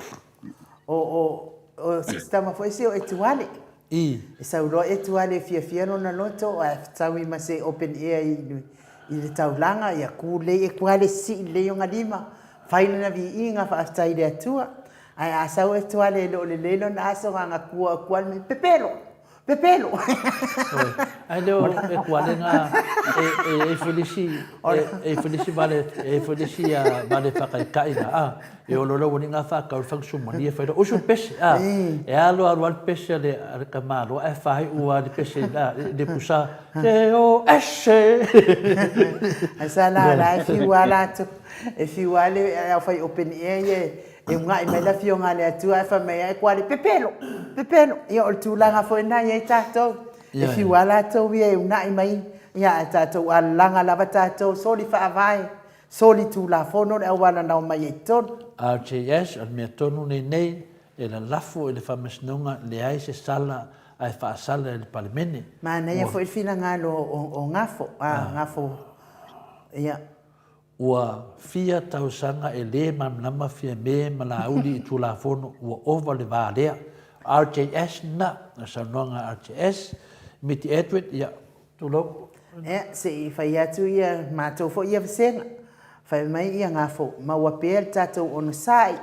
o, o, o se tama foi se o Etuale. I. E sau loa Etuale e fiafia lona loto ae fetaui ma se open air i, i le taulaga, ia ku lelei Etuale sii lelei ona lima, fai lana viiga faafetai i le Atua. Ae a sau Etuale e le o lelei lona aso na ona tua atu lava le pepelo! Pepelo! Oi, ae le o Etuale na e, e i ai foi le isi, e, e i foi le isi vale, e i ai foi le isi vale faataitai na, a. E olo lau alii nga whakau le whangasumani e whaira usu pese a e alo alo al pese ale ale ka malo e whai ua le pese la le pusa te o ese Ai sa la la e fiu a latou e fiu a le au whai open air ia e ungaʻi mai le afioga a le Atua ae fai mai ai koa le pepelo pepelo ia o le tulaga foi lena i ai tatou e fiu a latou ia e unaʻi mai ia ae tatou alalaga lava tatou soli faavae Soli Tulafono le auala na omai ai i totonu. RJS, o le mea tonu lenei e lalafo i le Faamasinoga leai se sala ae faasala e le Palemene. Manaia foi le finagalo o Gafo, a Gafo, ia. Ua fia tausaga e le malamalama Fiame ma Laauli i Tulafono ua ova le va lea. RJS na, o le saunoaga a RJS. Miti Edward, ia, Tulou. Ia, se i fai atu ia matou foi ia vasega. Fai mai ia Gafo, maua pea le tatou onosai,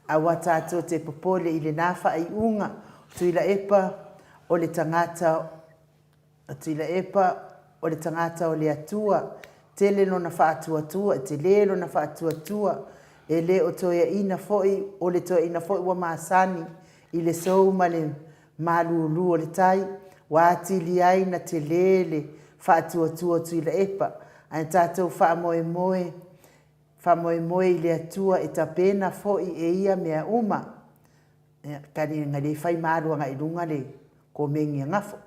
aua tatou te popole i lena faaiuga, Tuilaepa o le tagata, Tuilaepa o le tagata o le Atua, tele lona faatuatua, tele lona faatuatua, e le o toeaina foi, o le toeaina foi ua masani i le sou ma le malūlū o le tai, ua atili ai na telē le faatuatua o Tuilaepa, ae tatou faamoemoe, faamoemoe i le Atua e tapena foi e ia mea uma. Ia, tali na le fai ma alu agai i luga le komeni a Gafo.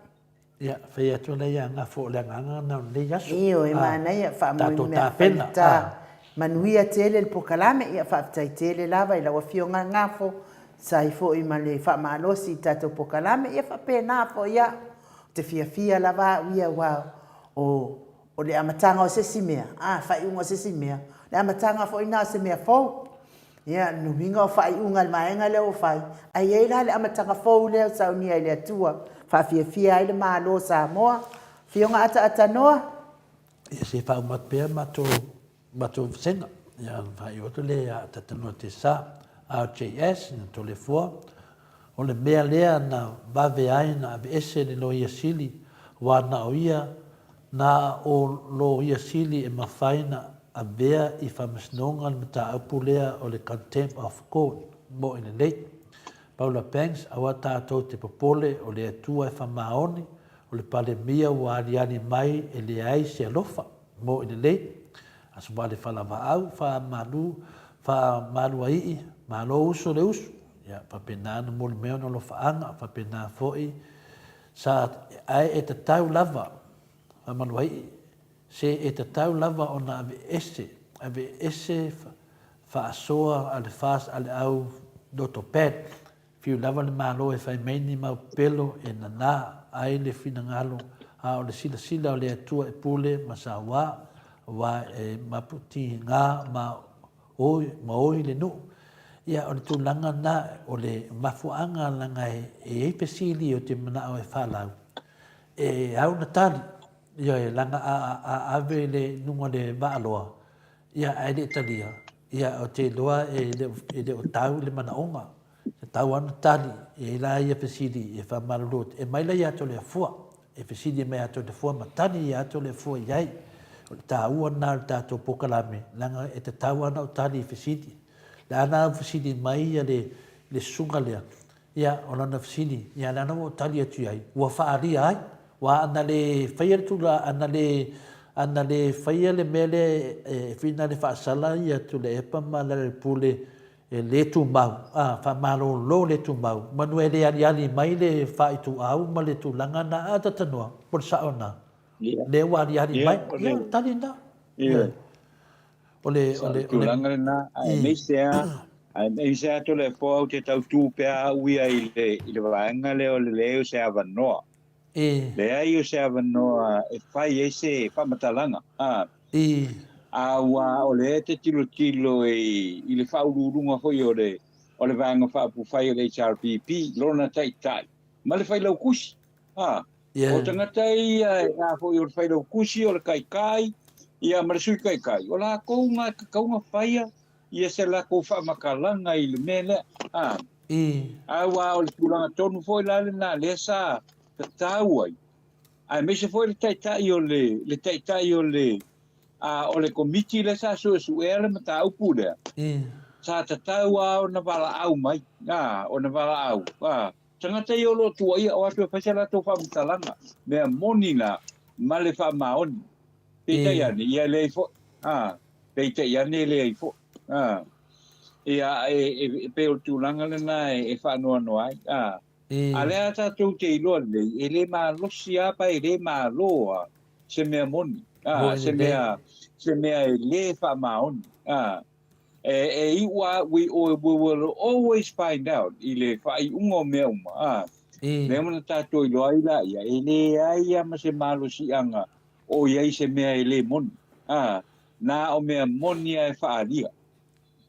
Ia, fai atu ana ia Gafo o le agaga na o lenei aso. Ioe, manaia, faamoemoe mea faigata. Manuia tele le pokalame, ia faafetai tele lava i lau afioga Gafo, sa ai foi ma le faamalosi i tatou pokalame, ia faapena foi au. Ou te fiafia lava au ia aua o o le amataga o se isi mea, a, faaiuga o se isi mea, o le amataga foi lena o se mea fou. Ia, o le uiga o faaiuga i le vaega lea ua fai, ae i ai la le amataga fou lea ua saunia e le Atua, faafiafia ai le Malo o Samoa. Afioga Ataatānoa. Ia se faauma atu pea matou matou vasega. Ia ona faaiu atu lea ia Atatanoa Tesa, RJS, na Toleafoa. O le mea lea na vave ai na aveese le Loia Sili, aua na o ia, na o Loia Sili e mafai na avea i faamasinoga le mataupu lea o le Contempt of Court. Moe lelei. Paula Banks, aua tatou te popole o le Atua e faamaoni, o le Palemia ua aliali mai e leai se alofa. Moe lelei. Aso Vale Falavaau, Faamalu, Faamaluaii, Malo uso le uso, ia, faapena ona momoli mai ona alofaaga, faapena foi sa, ae e tatau lava, Faamaluaii, se e tatau lava ona aveese, aveese faasoa a le FAST a le au loto pad, Fiu lava le Malo e fai mai ni mau pelo e nanā ai le finagalo, a o le silasila o le Atua e pule ma sauā, aua e maputigā ma oi, ma oi le nuu. Ia, o le tulaga lena, o le mafuaaga leaga e i ai fesili ou te manao e faalau, e au na tali, ioe, leaga a, a ave i le luga o le vaaloa, ia, ae le i talia, ia, ou te iloa e le o, e le o tau i le manaoga. E tatau lava ona tali i ai la ia fesili e faamalulu atu, e mai la ia Toleafua, e fesili mai ia Toleafua ma tali ia Toleafua i ai. O le taua lena o le tatou polokalame, leaga e tatau lava ona ou tali i fesili. Le a na fesili mai ia le, le susuga lea, ia, o lana fesili, ia lea na ua ou tali atu i ai, ua faaalia ai. Aua ana le faia le tula, ana le, ana le faia le mea lea e whina le faasala ia Tuilaepa ma Lealailepule E le tumau, a, faamalolo le tumau, manu e le aliali mai le faaituau ma le tulaga na, a Tatanoa, po o le sao na, lea ua aliali mai, ia, o le tali na. Ia, o le, o le, o le tulaga lena, aemaise a, aemaise a Toleafoa ou te tau tu pea au ia i le, i le vaega lea o le leai o se avanoa. E. Leai o se avanoa e fai ai se faamatalaga, a. E. A ua o lea e te tilotilo i, i le faauluuluga foi o le, o le Vaega Faaupufai o le HRPP, lona taitai, ma le Failautusi, a. Yeah. O tagata ia e a foi o le Failautusi, o le Taitai, ia ma le Sui Taitai, o latou na e tatau ona faia ia se latou faamatalaga i le mea lea, a. I. Aua o le tulaga tonu foi la lena lea sa tatau ai, aemaise foi le taitai o le, le taitai o le, a, o le komiti lea sa suesuea le mataupu lea, I. sa tatau lava ona valaau mai, a, ona valaau, a, tagata ia o lo o tuuaia o atu e fai se latou faamatalaga, mea moni la ma le faamaoni. Peitai ane, ia e leai foi, a, peitai ane e leai foi. A, ia, e, e, e pei o le tulaga lena e, e faanoanoa ai. A, a lea tatou te iloa lelei, e le malosi lava pa e le malo lava se mea moni, a, se mea, se mea e le faamaoni. A, e, e iu lava, we, we will always find out i le faaiuga o mea uma. A, lea ona tatou iloa ai laia, e leai lava ma se malosiaga o i ai se mea e le moni. A, na o mea moni a e faaalia.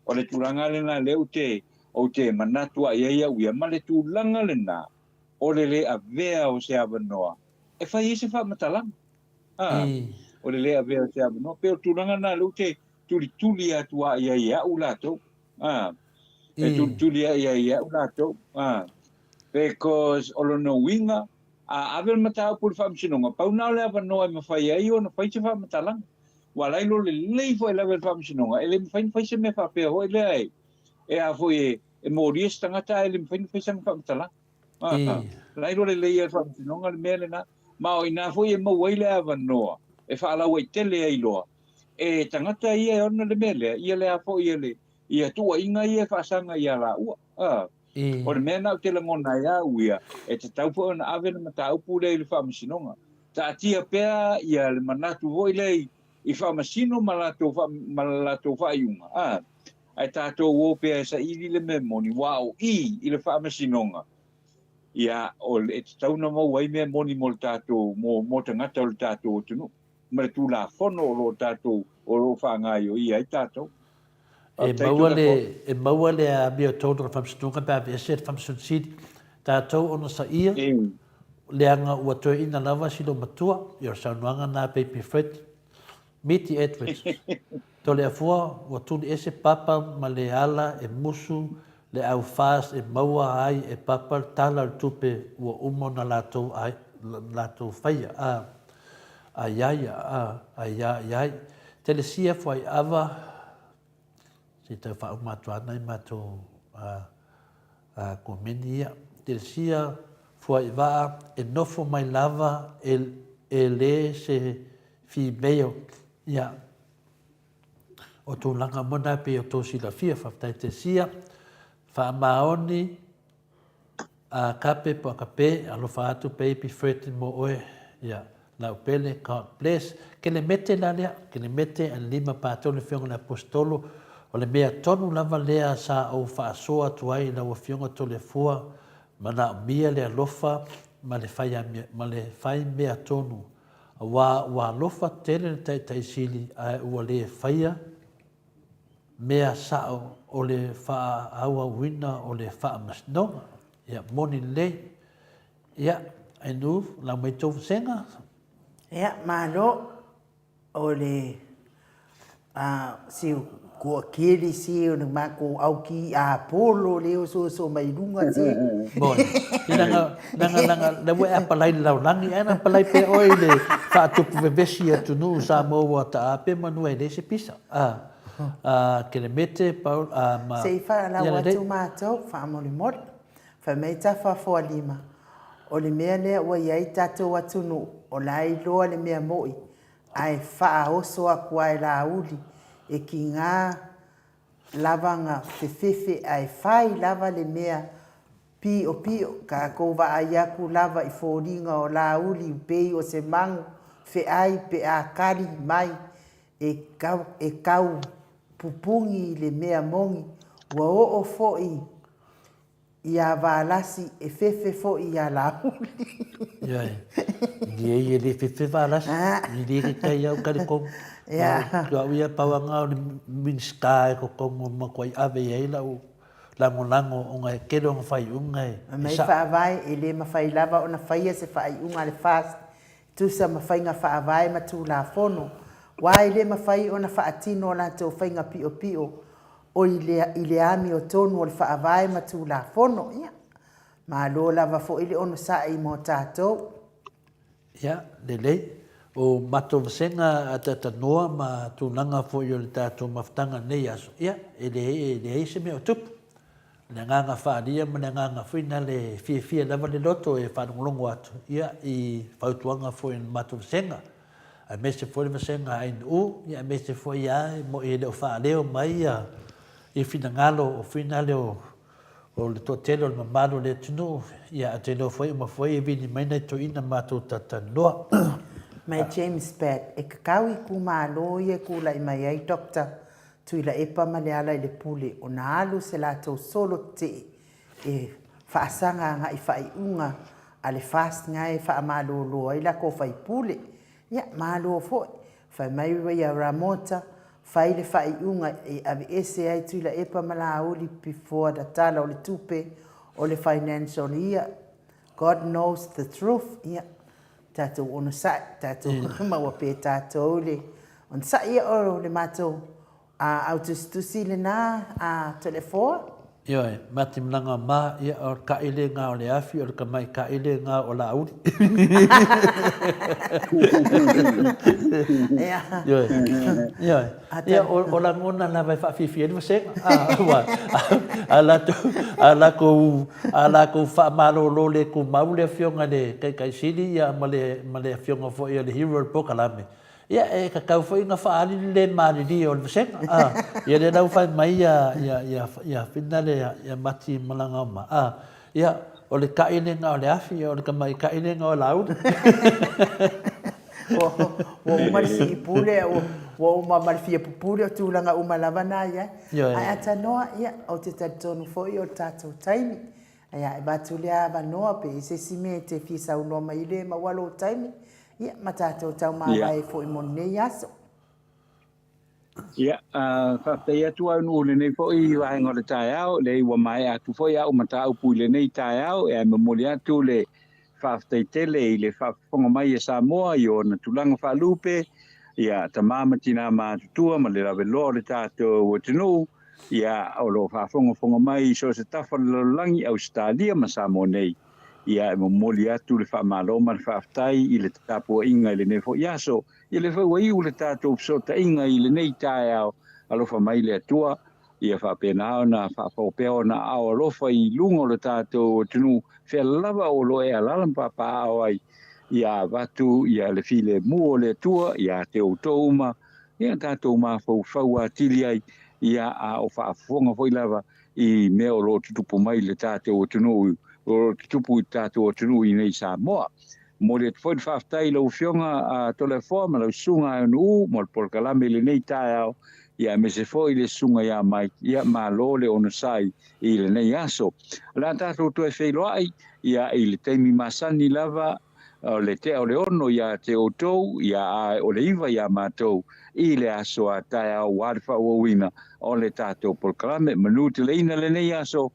O le tulaga lena lea ou te, ou te manatu ai ai au ia, ma le tulaga lena o le le avea o se avanoa e fai ai se faamatalaga. A, o le le avea o se avanoa. Pei o le tulaga lena lea ou te tulituli atu ai ai e au latou. A, e tulituli ai ai e au latou. A, because o lona uiga, a ave le mataupu i le Faamasinoga, pau na o le avanoa e mafai ai ona fai se faamatalaga. Ua ala ai loa lelei foi e lave i le Faamasinoga, e le mafai ona fai se mea faapea foi lea e, e a foi e, e molia se tagata ae le mafai ona fai sana faamatalaga. Ah, ala ai loa lelei e le Faamasinoga le mea lena. Ma o ina foi e maua ai le avanoa e faalauaitele ai loa e tagata ia e ona le mea lea, ia le a foi ia le, ia tuuaiga ia e faasaga ia laua. Ah, O le mea lena ou te lagona ai au ia, e tatau foi ona ave le mataupu lea i le Faamasinoga. Taatia pea ia le manatu foi lea i, i Faamasino ma latou faa, ma le latou faaiuga, a, ae tatou o pea e saili le mea moni, aua o i i le Faamasinoga, ia, o le, e tatau ona maua ai mea moni mo le tatou, mo, mo tagata o le tatou atunuu, ma le Tulafono o lo o tatou, o lo o faagaioia ai tatou. E maua le, e maua le amiotonu o le Faamasinoga pe aveese le Faamasino Sili. Tatou onosaia, leaga ua toeaina lava si loomatua, ia o le saunoaga na a Baby Fred, Miti Edwards. Toleafua, ua tuli ese Papa ma le ala e musu le au FAST e maua ai e Papa le tala o le tupe ua uma ona latou ai, latou faia, a, ai ai, a, ai ai ai. Telesia Fuaiava, se i tau faauma atu ana i matou a, a, komeni ia. Telesia Fuaivaa, e nofo mai lava e, e le se female, ia. O tulaga uma na pei o tou silafia, faafetai Tesia, faamaoni a kape po akape, alofa atu baby Fred mo oe, ia, lau pele, God bless. Kelemete la lea, Kelemete and lima pa tolu le afioga i le Aposetolo, o le mea tonu lava lea sa ou faasoa atu ai i lau afioga Toleafua, manaomia le alofa ma le fai ma le fai mea tonu, aua ua alofa tele le Taitai Sili ae ua le faia mea sao o le faaauauina o le faamasinoga. Ia, moni lelei. Ia, Ainu, lau mai tou vasega. Ia, malo. O le a si kuakeli si o le makou au ki a polo le ososo mai luga si. Moni. I langa, langa, langa, le ua e apalai le lalolagi, ae na apalai pea oe i le faatupu vevesi atunuu Samoa ua taa pe manu e leai se pisa. A, a, Kelemete, Paul, a, ma. Se i faalau atu matou, faamolemole. Fai mai Tafafoalima, o le mea lea ua i ai tatou atunuu, o la e iloa le mea moʻi, ae faaoso aku a e Laauli, e kigā lava na fefefe ae fai lava le mea piʻopiʻo, tatou vaai aku lava i foliga o Laauli pei o se magu feʻai pe a kali mai e e kau pupugi i le mea moni, ua oo foʻi Iā Valasi e fefe foi iā Laauli. Ioe, i e le fefe Valasi, i le ke kai au kare komu. Ia au ia pau anga o le Minista e kokomu o makuai ave i ai lau lagolago ona e tele ona faaiuga e sa. Mai faavae e le mafai lava ona faia se faaiuga a le FAST e tusa ma faiga faavae ma Tulafono, aua e le mafai ona faatino a latou faiga piopio o i le i le amiotonu o le Faavae ma Tulafono. Ia, malo lava foi le onosai mo tatou. Ia, lelei. O matou vasega a Tatanoa ma tulaga foi o le tatou mafutaga i lenei aso, ia, e leai, e leai se mea o tupu. O le agaga faaalia ma le agaga foi na le fiafia lava le loto e faalogologo atu, ia, i fautuaga foi a le matou vasega. aemaise foi le vasega a ANU, ia aemaise foi a e moi e le o faaleo mai ia ia finagalo o finale o o le toatele o le mamalu o le atunuu, ia ae ou te iloa foi uma foi e vili mai nai toeaiina matou talatalanoa. Mai James Batt, e kakau itumalo ia e tulai mai ai Doctor Tuilaepa ma Lealailepule ona alu se latou solo tetee e faasaga agai faaiuga a le FAST na e faamalolo ai lakou faipule. Ia, malo foi. Fai mai ia Ramota, fai le faaiuga e aveese ai Tuilaepa ma Laauli before the Tala o le Tupe o le Financial Year. God knows the truth. Ia, tatou onosai, tatou maua pea tatou le onosai. Ia, o le matou A au tusitusi lena a Toleafoa. Ioe, ma te malaga ma, ia, o le kaʻele nga o le afi, o le kamai kaʻele nga o Laauli. Ioe, ioe. Ia, o lagona lava e faafiafia ai le vasega. Aua, a latou, a lakou, a lakou faamalolo le tumau le Afioga i le Taitaisili, ia, ma le, ma le Afioga foi o le hero o le polokalame, Ia, e tatau foi ona faaali le le malilie o le vasega, a. Ia lea la ua fai mai ia, ia, ia, ia Finale ia, ia Mati Malagaoma, a. Ia, o le taʻi lena o le afi, o le tamaitai lena o Laauli. Ua, ua uma le sii pule, ua, ua uma ma le fia pupule, o tulaga uma lava na i ai. Ioe. Ae atanoa, ia, ou te talitonu foi o le tatou taimi. Ia, e avatu lea avanoa pe i ai se isi mea e te fia saunoa mai ai le maua lou taimi, Ia, ma tatou taumāvae foi mo lenei aso. Ia, faafetai atu au nuu i lenei foi vaega o le taeao, leai ua maea atu foi au mataupu i lenei taeao, ae momoli atu le faafetai tele i le faafofoga mai a Samoa i ona tulaga faalupe, ia, tama ma tina matutua ma le laveloa o le tatou atunuu, ia, o lo o faafogafoga mai i so o se tafa o le lalolagi, Ausetalia ma Samoa nei. Ia, e momoli atu le faamalo ma le faafetai i le tapuaiga i lenei foi aso. Ia lea foi ua iu le tatou fesootaiga i lenei taeao, alofa mai le Atua, ia faapena ona faafao pea ona aao alofa i luga o le tatou atunuu, fea lava o lo o e alaala ma papaaao ai, ia avatu ia le filemu o le Atua ia te outou uma. Ia tatou mafaufau atili ai, ia, a o faafofoga foi lava i mea o lo o tutupu mai i le tatou atunuu, o lo o tutupu i le tatou atunuu i nei Samoa. Momoli atu foi le faafetai i lau Afioga a Toleafoa ma lau Susuga a Nu'u mo le polokalame i lenei taeao, ia aemaise foi le Susuga ia Mike, ia malo le onosai i lenei aso. O le a tatou toe feiloai, ia, i le taimi masani lava, O le tea o le ono ia te outou, ia a o le iva ia matou, i le aso a taeao ua le faaauauina o le tatou polokalame. Manu teleina lenei aso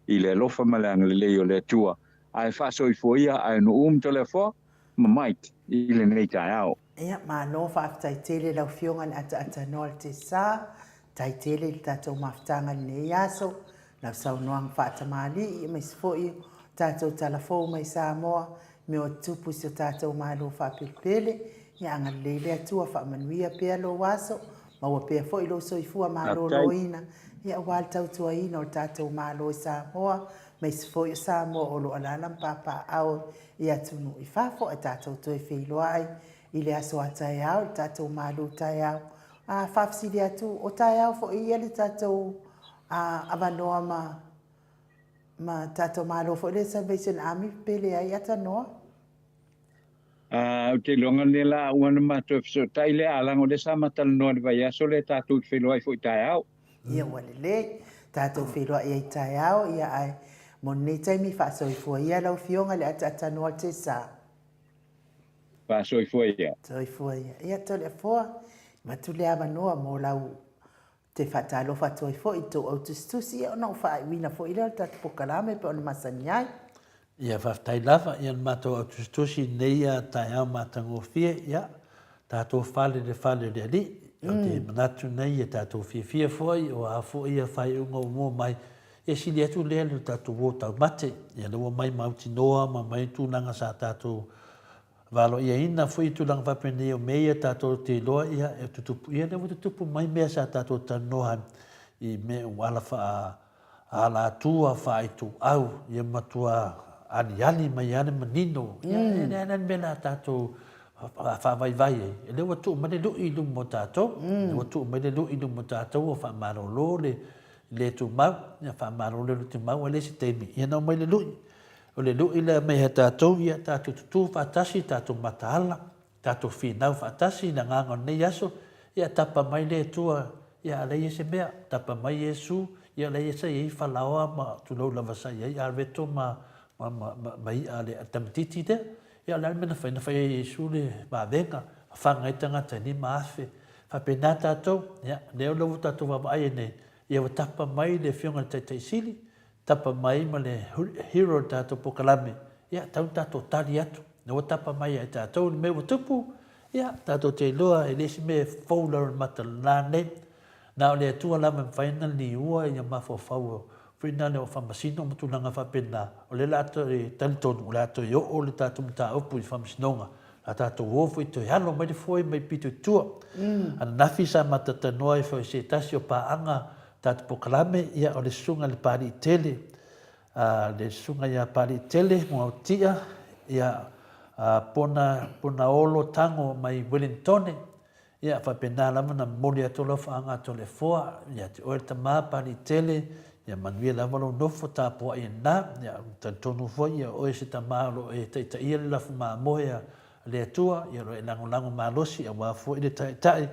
i le alofa ma le agalelei o le Atua. Ae faasoifua ia ae nuu ma Toleafoa ma Mike i lenei taeao. Ia, malo faafetai tele lau Afioga le ataatanoa le Tesa, tai tele i le tatou mafutaga i lenei aso. Lau saunoaga faatamalii aemaise foi o tatou tala fou mai Samoa, mea o tupu i si o tatou Malo faapelepele, ia agalelei le Atua faamanuia pea lou aso, maua pea foi lou soifua maloloina, ia aua le tautuaina o le tatou Malo i Samoa, aemaise foi o Samoa o lo o alaala ma papaaao i atunuu i fafo, ae tatou toe feiloai i le aso a taeao i le tatou malu taeao. A faafesili atu, o taeao foi ia le tatou a avanoa ma ma tatou malo foi le Salvation Army pe leai atanoa. A ou te iloga lenei la ua na matou fesootai lea a laga o lea sa ma talanoa i le vaiaso lea tatou te feiloai foi taeao. Ia ua lelei. Tatou feiloai ai taeao ia ae mo lenei taimi faasoifua ia lau Afioga le ataatanoa le Tesa. Faasoifua ia. Soifua ia. Ia Toleafoa, avatu le avanoa mo lau Te faatalofa atu ai foi i tou au tusitusi ia ona ou faaiuina foi lea o le tatou polokalame e pei ona masani ai. Ia faafetai lava ia le matou au tusitusi i lenei ia taeao matagofie ia tatou fale i le fale o le Alii. Ou te manatu nei ia tatou fiafia foi o a foi ia faaiuga ua mua mai e sili atu lea i lo tatou uo taumate. Ia lea ua mai mautinoa ma mai tulaga sa tatou Valoiaina foi tulaga faapenei o mea ia tatou te iloa ia e tutupu ia lea ua tutupu mai mea sa tatou talanoa ai i mea ua ala faa alatua faaituau ia matua aliali mai lava le manino ia e leai la ni mea la tatou faavaivai ai e lea ua tuu mai le lui i luma o tatou lea ua tuu mai le lui i luma o tatou ua faamalolo le le tumau ia faamalolo le le tumau ae le isi taimi ia na omai le lui O le lui lea mai ia tatou, ia tatou tutu faatasi, tatou mataala, tatou finau faatasi i le agaga o lenei aso, ia tapa mai le Atua, ia a leai se mea, tapa mai Iesu, ia leai sa i ai falaoa ma tulou lava sa i ai aveto ma, ma, ma, ma, ma i'a a le tamaitiiti lea. Ia o le a le mea na fai? Na fai ai e Iesu le vavega, fafaga ai tagata e 5,000. Faapena tatou, ia, lea ua tatou vaavaai ai nei, ia ua tapa mai le Afioga i le Taitai Sili, Tapa mai ma le hero le tatou pokalame, ia tau tatou tali atu. Na ua tapa mai ia i tatou le mea ua tupu, ia tatou te iloa e le isi mea e fou lalo le mata lena nei. Na o le Atua lava e mafai ona liua ia mafaufau foi na le o faamasino ma tulaga faapena. O lea la a toe talitonu o le a toe oo le tatou mataupu i faamasinoga. A tatou o foi toe alo mai le foe mai pito i tua. Ananafi sa matatanoa ai foi se tasi o paaga Tatou polokalame, ia o le Susuga i le Papalii Tele, a le Susuga ia Papalii Tele Muaotia, ia a Pona, Pona Olo Tago mai Welingtone, ia faapena lava ona momoli atu lau faagatolefoa ia te oe le tama Papalii Tele, ia manuia lava lou nofo tapuai i lena, ia talitonu foi ia o oe se tama o lo o e taitaia le lafu mamoe a le Atua, ia o lo o e lagolago malosi aua foi le Taitai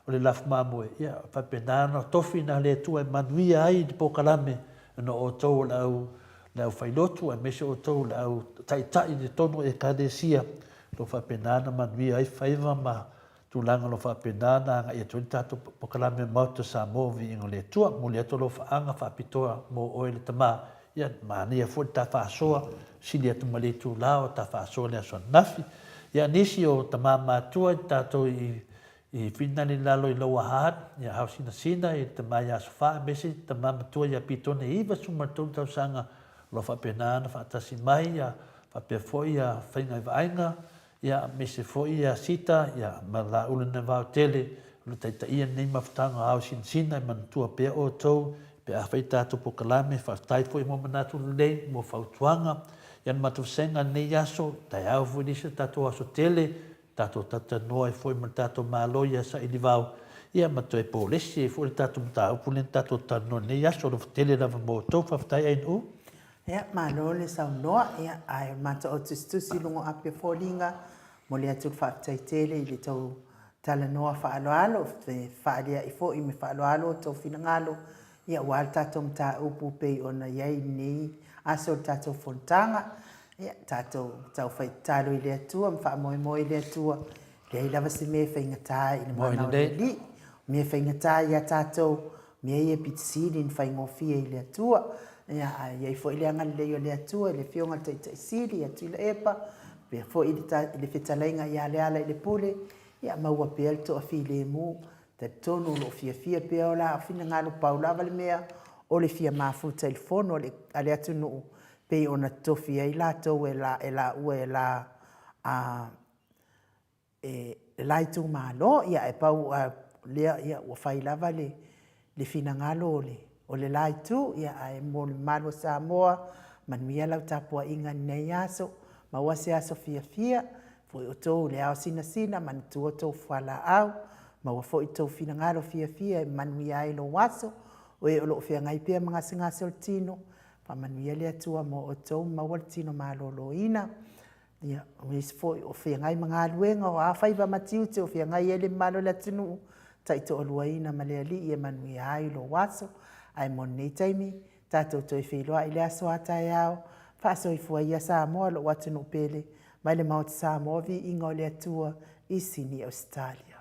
o le lafu mamoe, ia faapena ona tofi na le Atua e manuia ai le polokalame ona o outou o le au le aufailotu aemaise outou o le au taitai i totonu o Ekalesia, o lo o faapena ona manuia ai faiva ma tulaga o lo o faapena ona agai atu ai le tatou polokalame Maota Samoa Viiga o le Atua. Momoli atu lau faaga faapitoa mo oe le tama, ia manaia foi le ta faasoa, sili atu ma le itula o ta faasoa i le aso ananafi. Ia nisi o tama matua i tatou i I whina le lalo i lower heart, ia Hausinasina, i le tama ia Asofa, aemaise le tama matua ia Pitone e 93 tausaga, o lo o faapena ona faatasi mai, ia faapea foi ia Faiga i Vaaiga, ia aemaise foi ia Sita, ia ma Laula Nevaotele, o lo o taitaia lenei mafutaga o Hausinasina, e manatua pea outou pe afai tatou polokalame, faafetai foi mo manatu lelei, mo fautuaga, ia le matou vasega i lenei aso, taeao foi le isi o tatou aso tele. Tatou talatalanoa ai foi ma le tatou Malo ia Sailivao, ia ma toe polesi ai foi le tatou mataupu lea na tatou talanoa i lenei aso. Alofa tele lava mo outou. Faafetai Ainuu. Ia, malo le saunoa, ia, ae o le matou tusitusi i luga o api o foliga, momoli atu le faafetai tele i le tou talanoa faaaloalo, fefaalia'i foi me faaaloalo outou finagalo, ia, aua le tatou mataupu pei ona i ai i lenei aso o le tatou fonotaga. Ia, tatou taufai tatalo i le Atua ma faamoemoe i le Atua, e leai lava se mea e faigata i le mana o le Alii. O mea e faigata ia tatou, o mea ia e pito sili ona faigofie i le Atua. Ia, ae i ai foi le agalelei o le Atua i le Afioga i le Taitai Sili ia Tuilaepa, faapea foi i le fetalaiga ia Lealailepule, ia maua pea le toafilemu. Talitonu o lo o fiafia pea o la finagalo, pau lava le mea o le fia mafuta i le fono a le atunuu pei ona totofi ai latou e la e laua e la a e la itumalo. Ia ae pau a lea ia ua fai lava le le finagalo o le o le la itu. Ia ae mo le mamalu o Samoa, manuia lau tapuaiga i lenei aso, maua se aso fiafia, foi outou i le ao sinasina, manatua tou fualaau, maua foi tou finagalo fiafia e manuia ai lou aso. O e o lo o feagai pea ma gasegase o le tino, Faamanuia le Atua mo outou, maua le tino maloloina. Ia, o isi foi o feagai ma galuega, o a faiva ma tiute o feagai ai le mamalu o le atunuu, taitoaluaina ma le Alii e manuia ai lou aso. Ae mo lenei taimi, tatou toe feiloai i le aso a taeao. Faasoifua ia Samoa, lou atunuu pele, mai le Maota Samoa, viiga o le Atua i Sini, Ausetalia.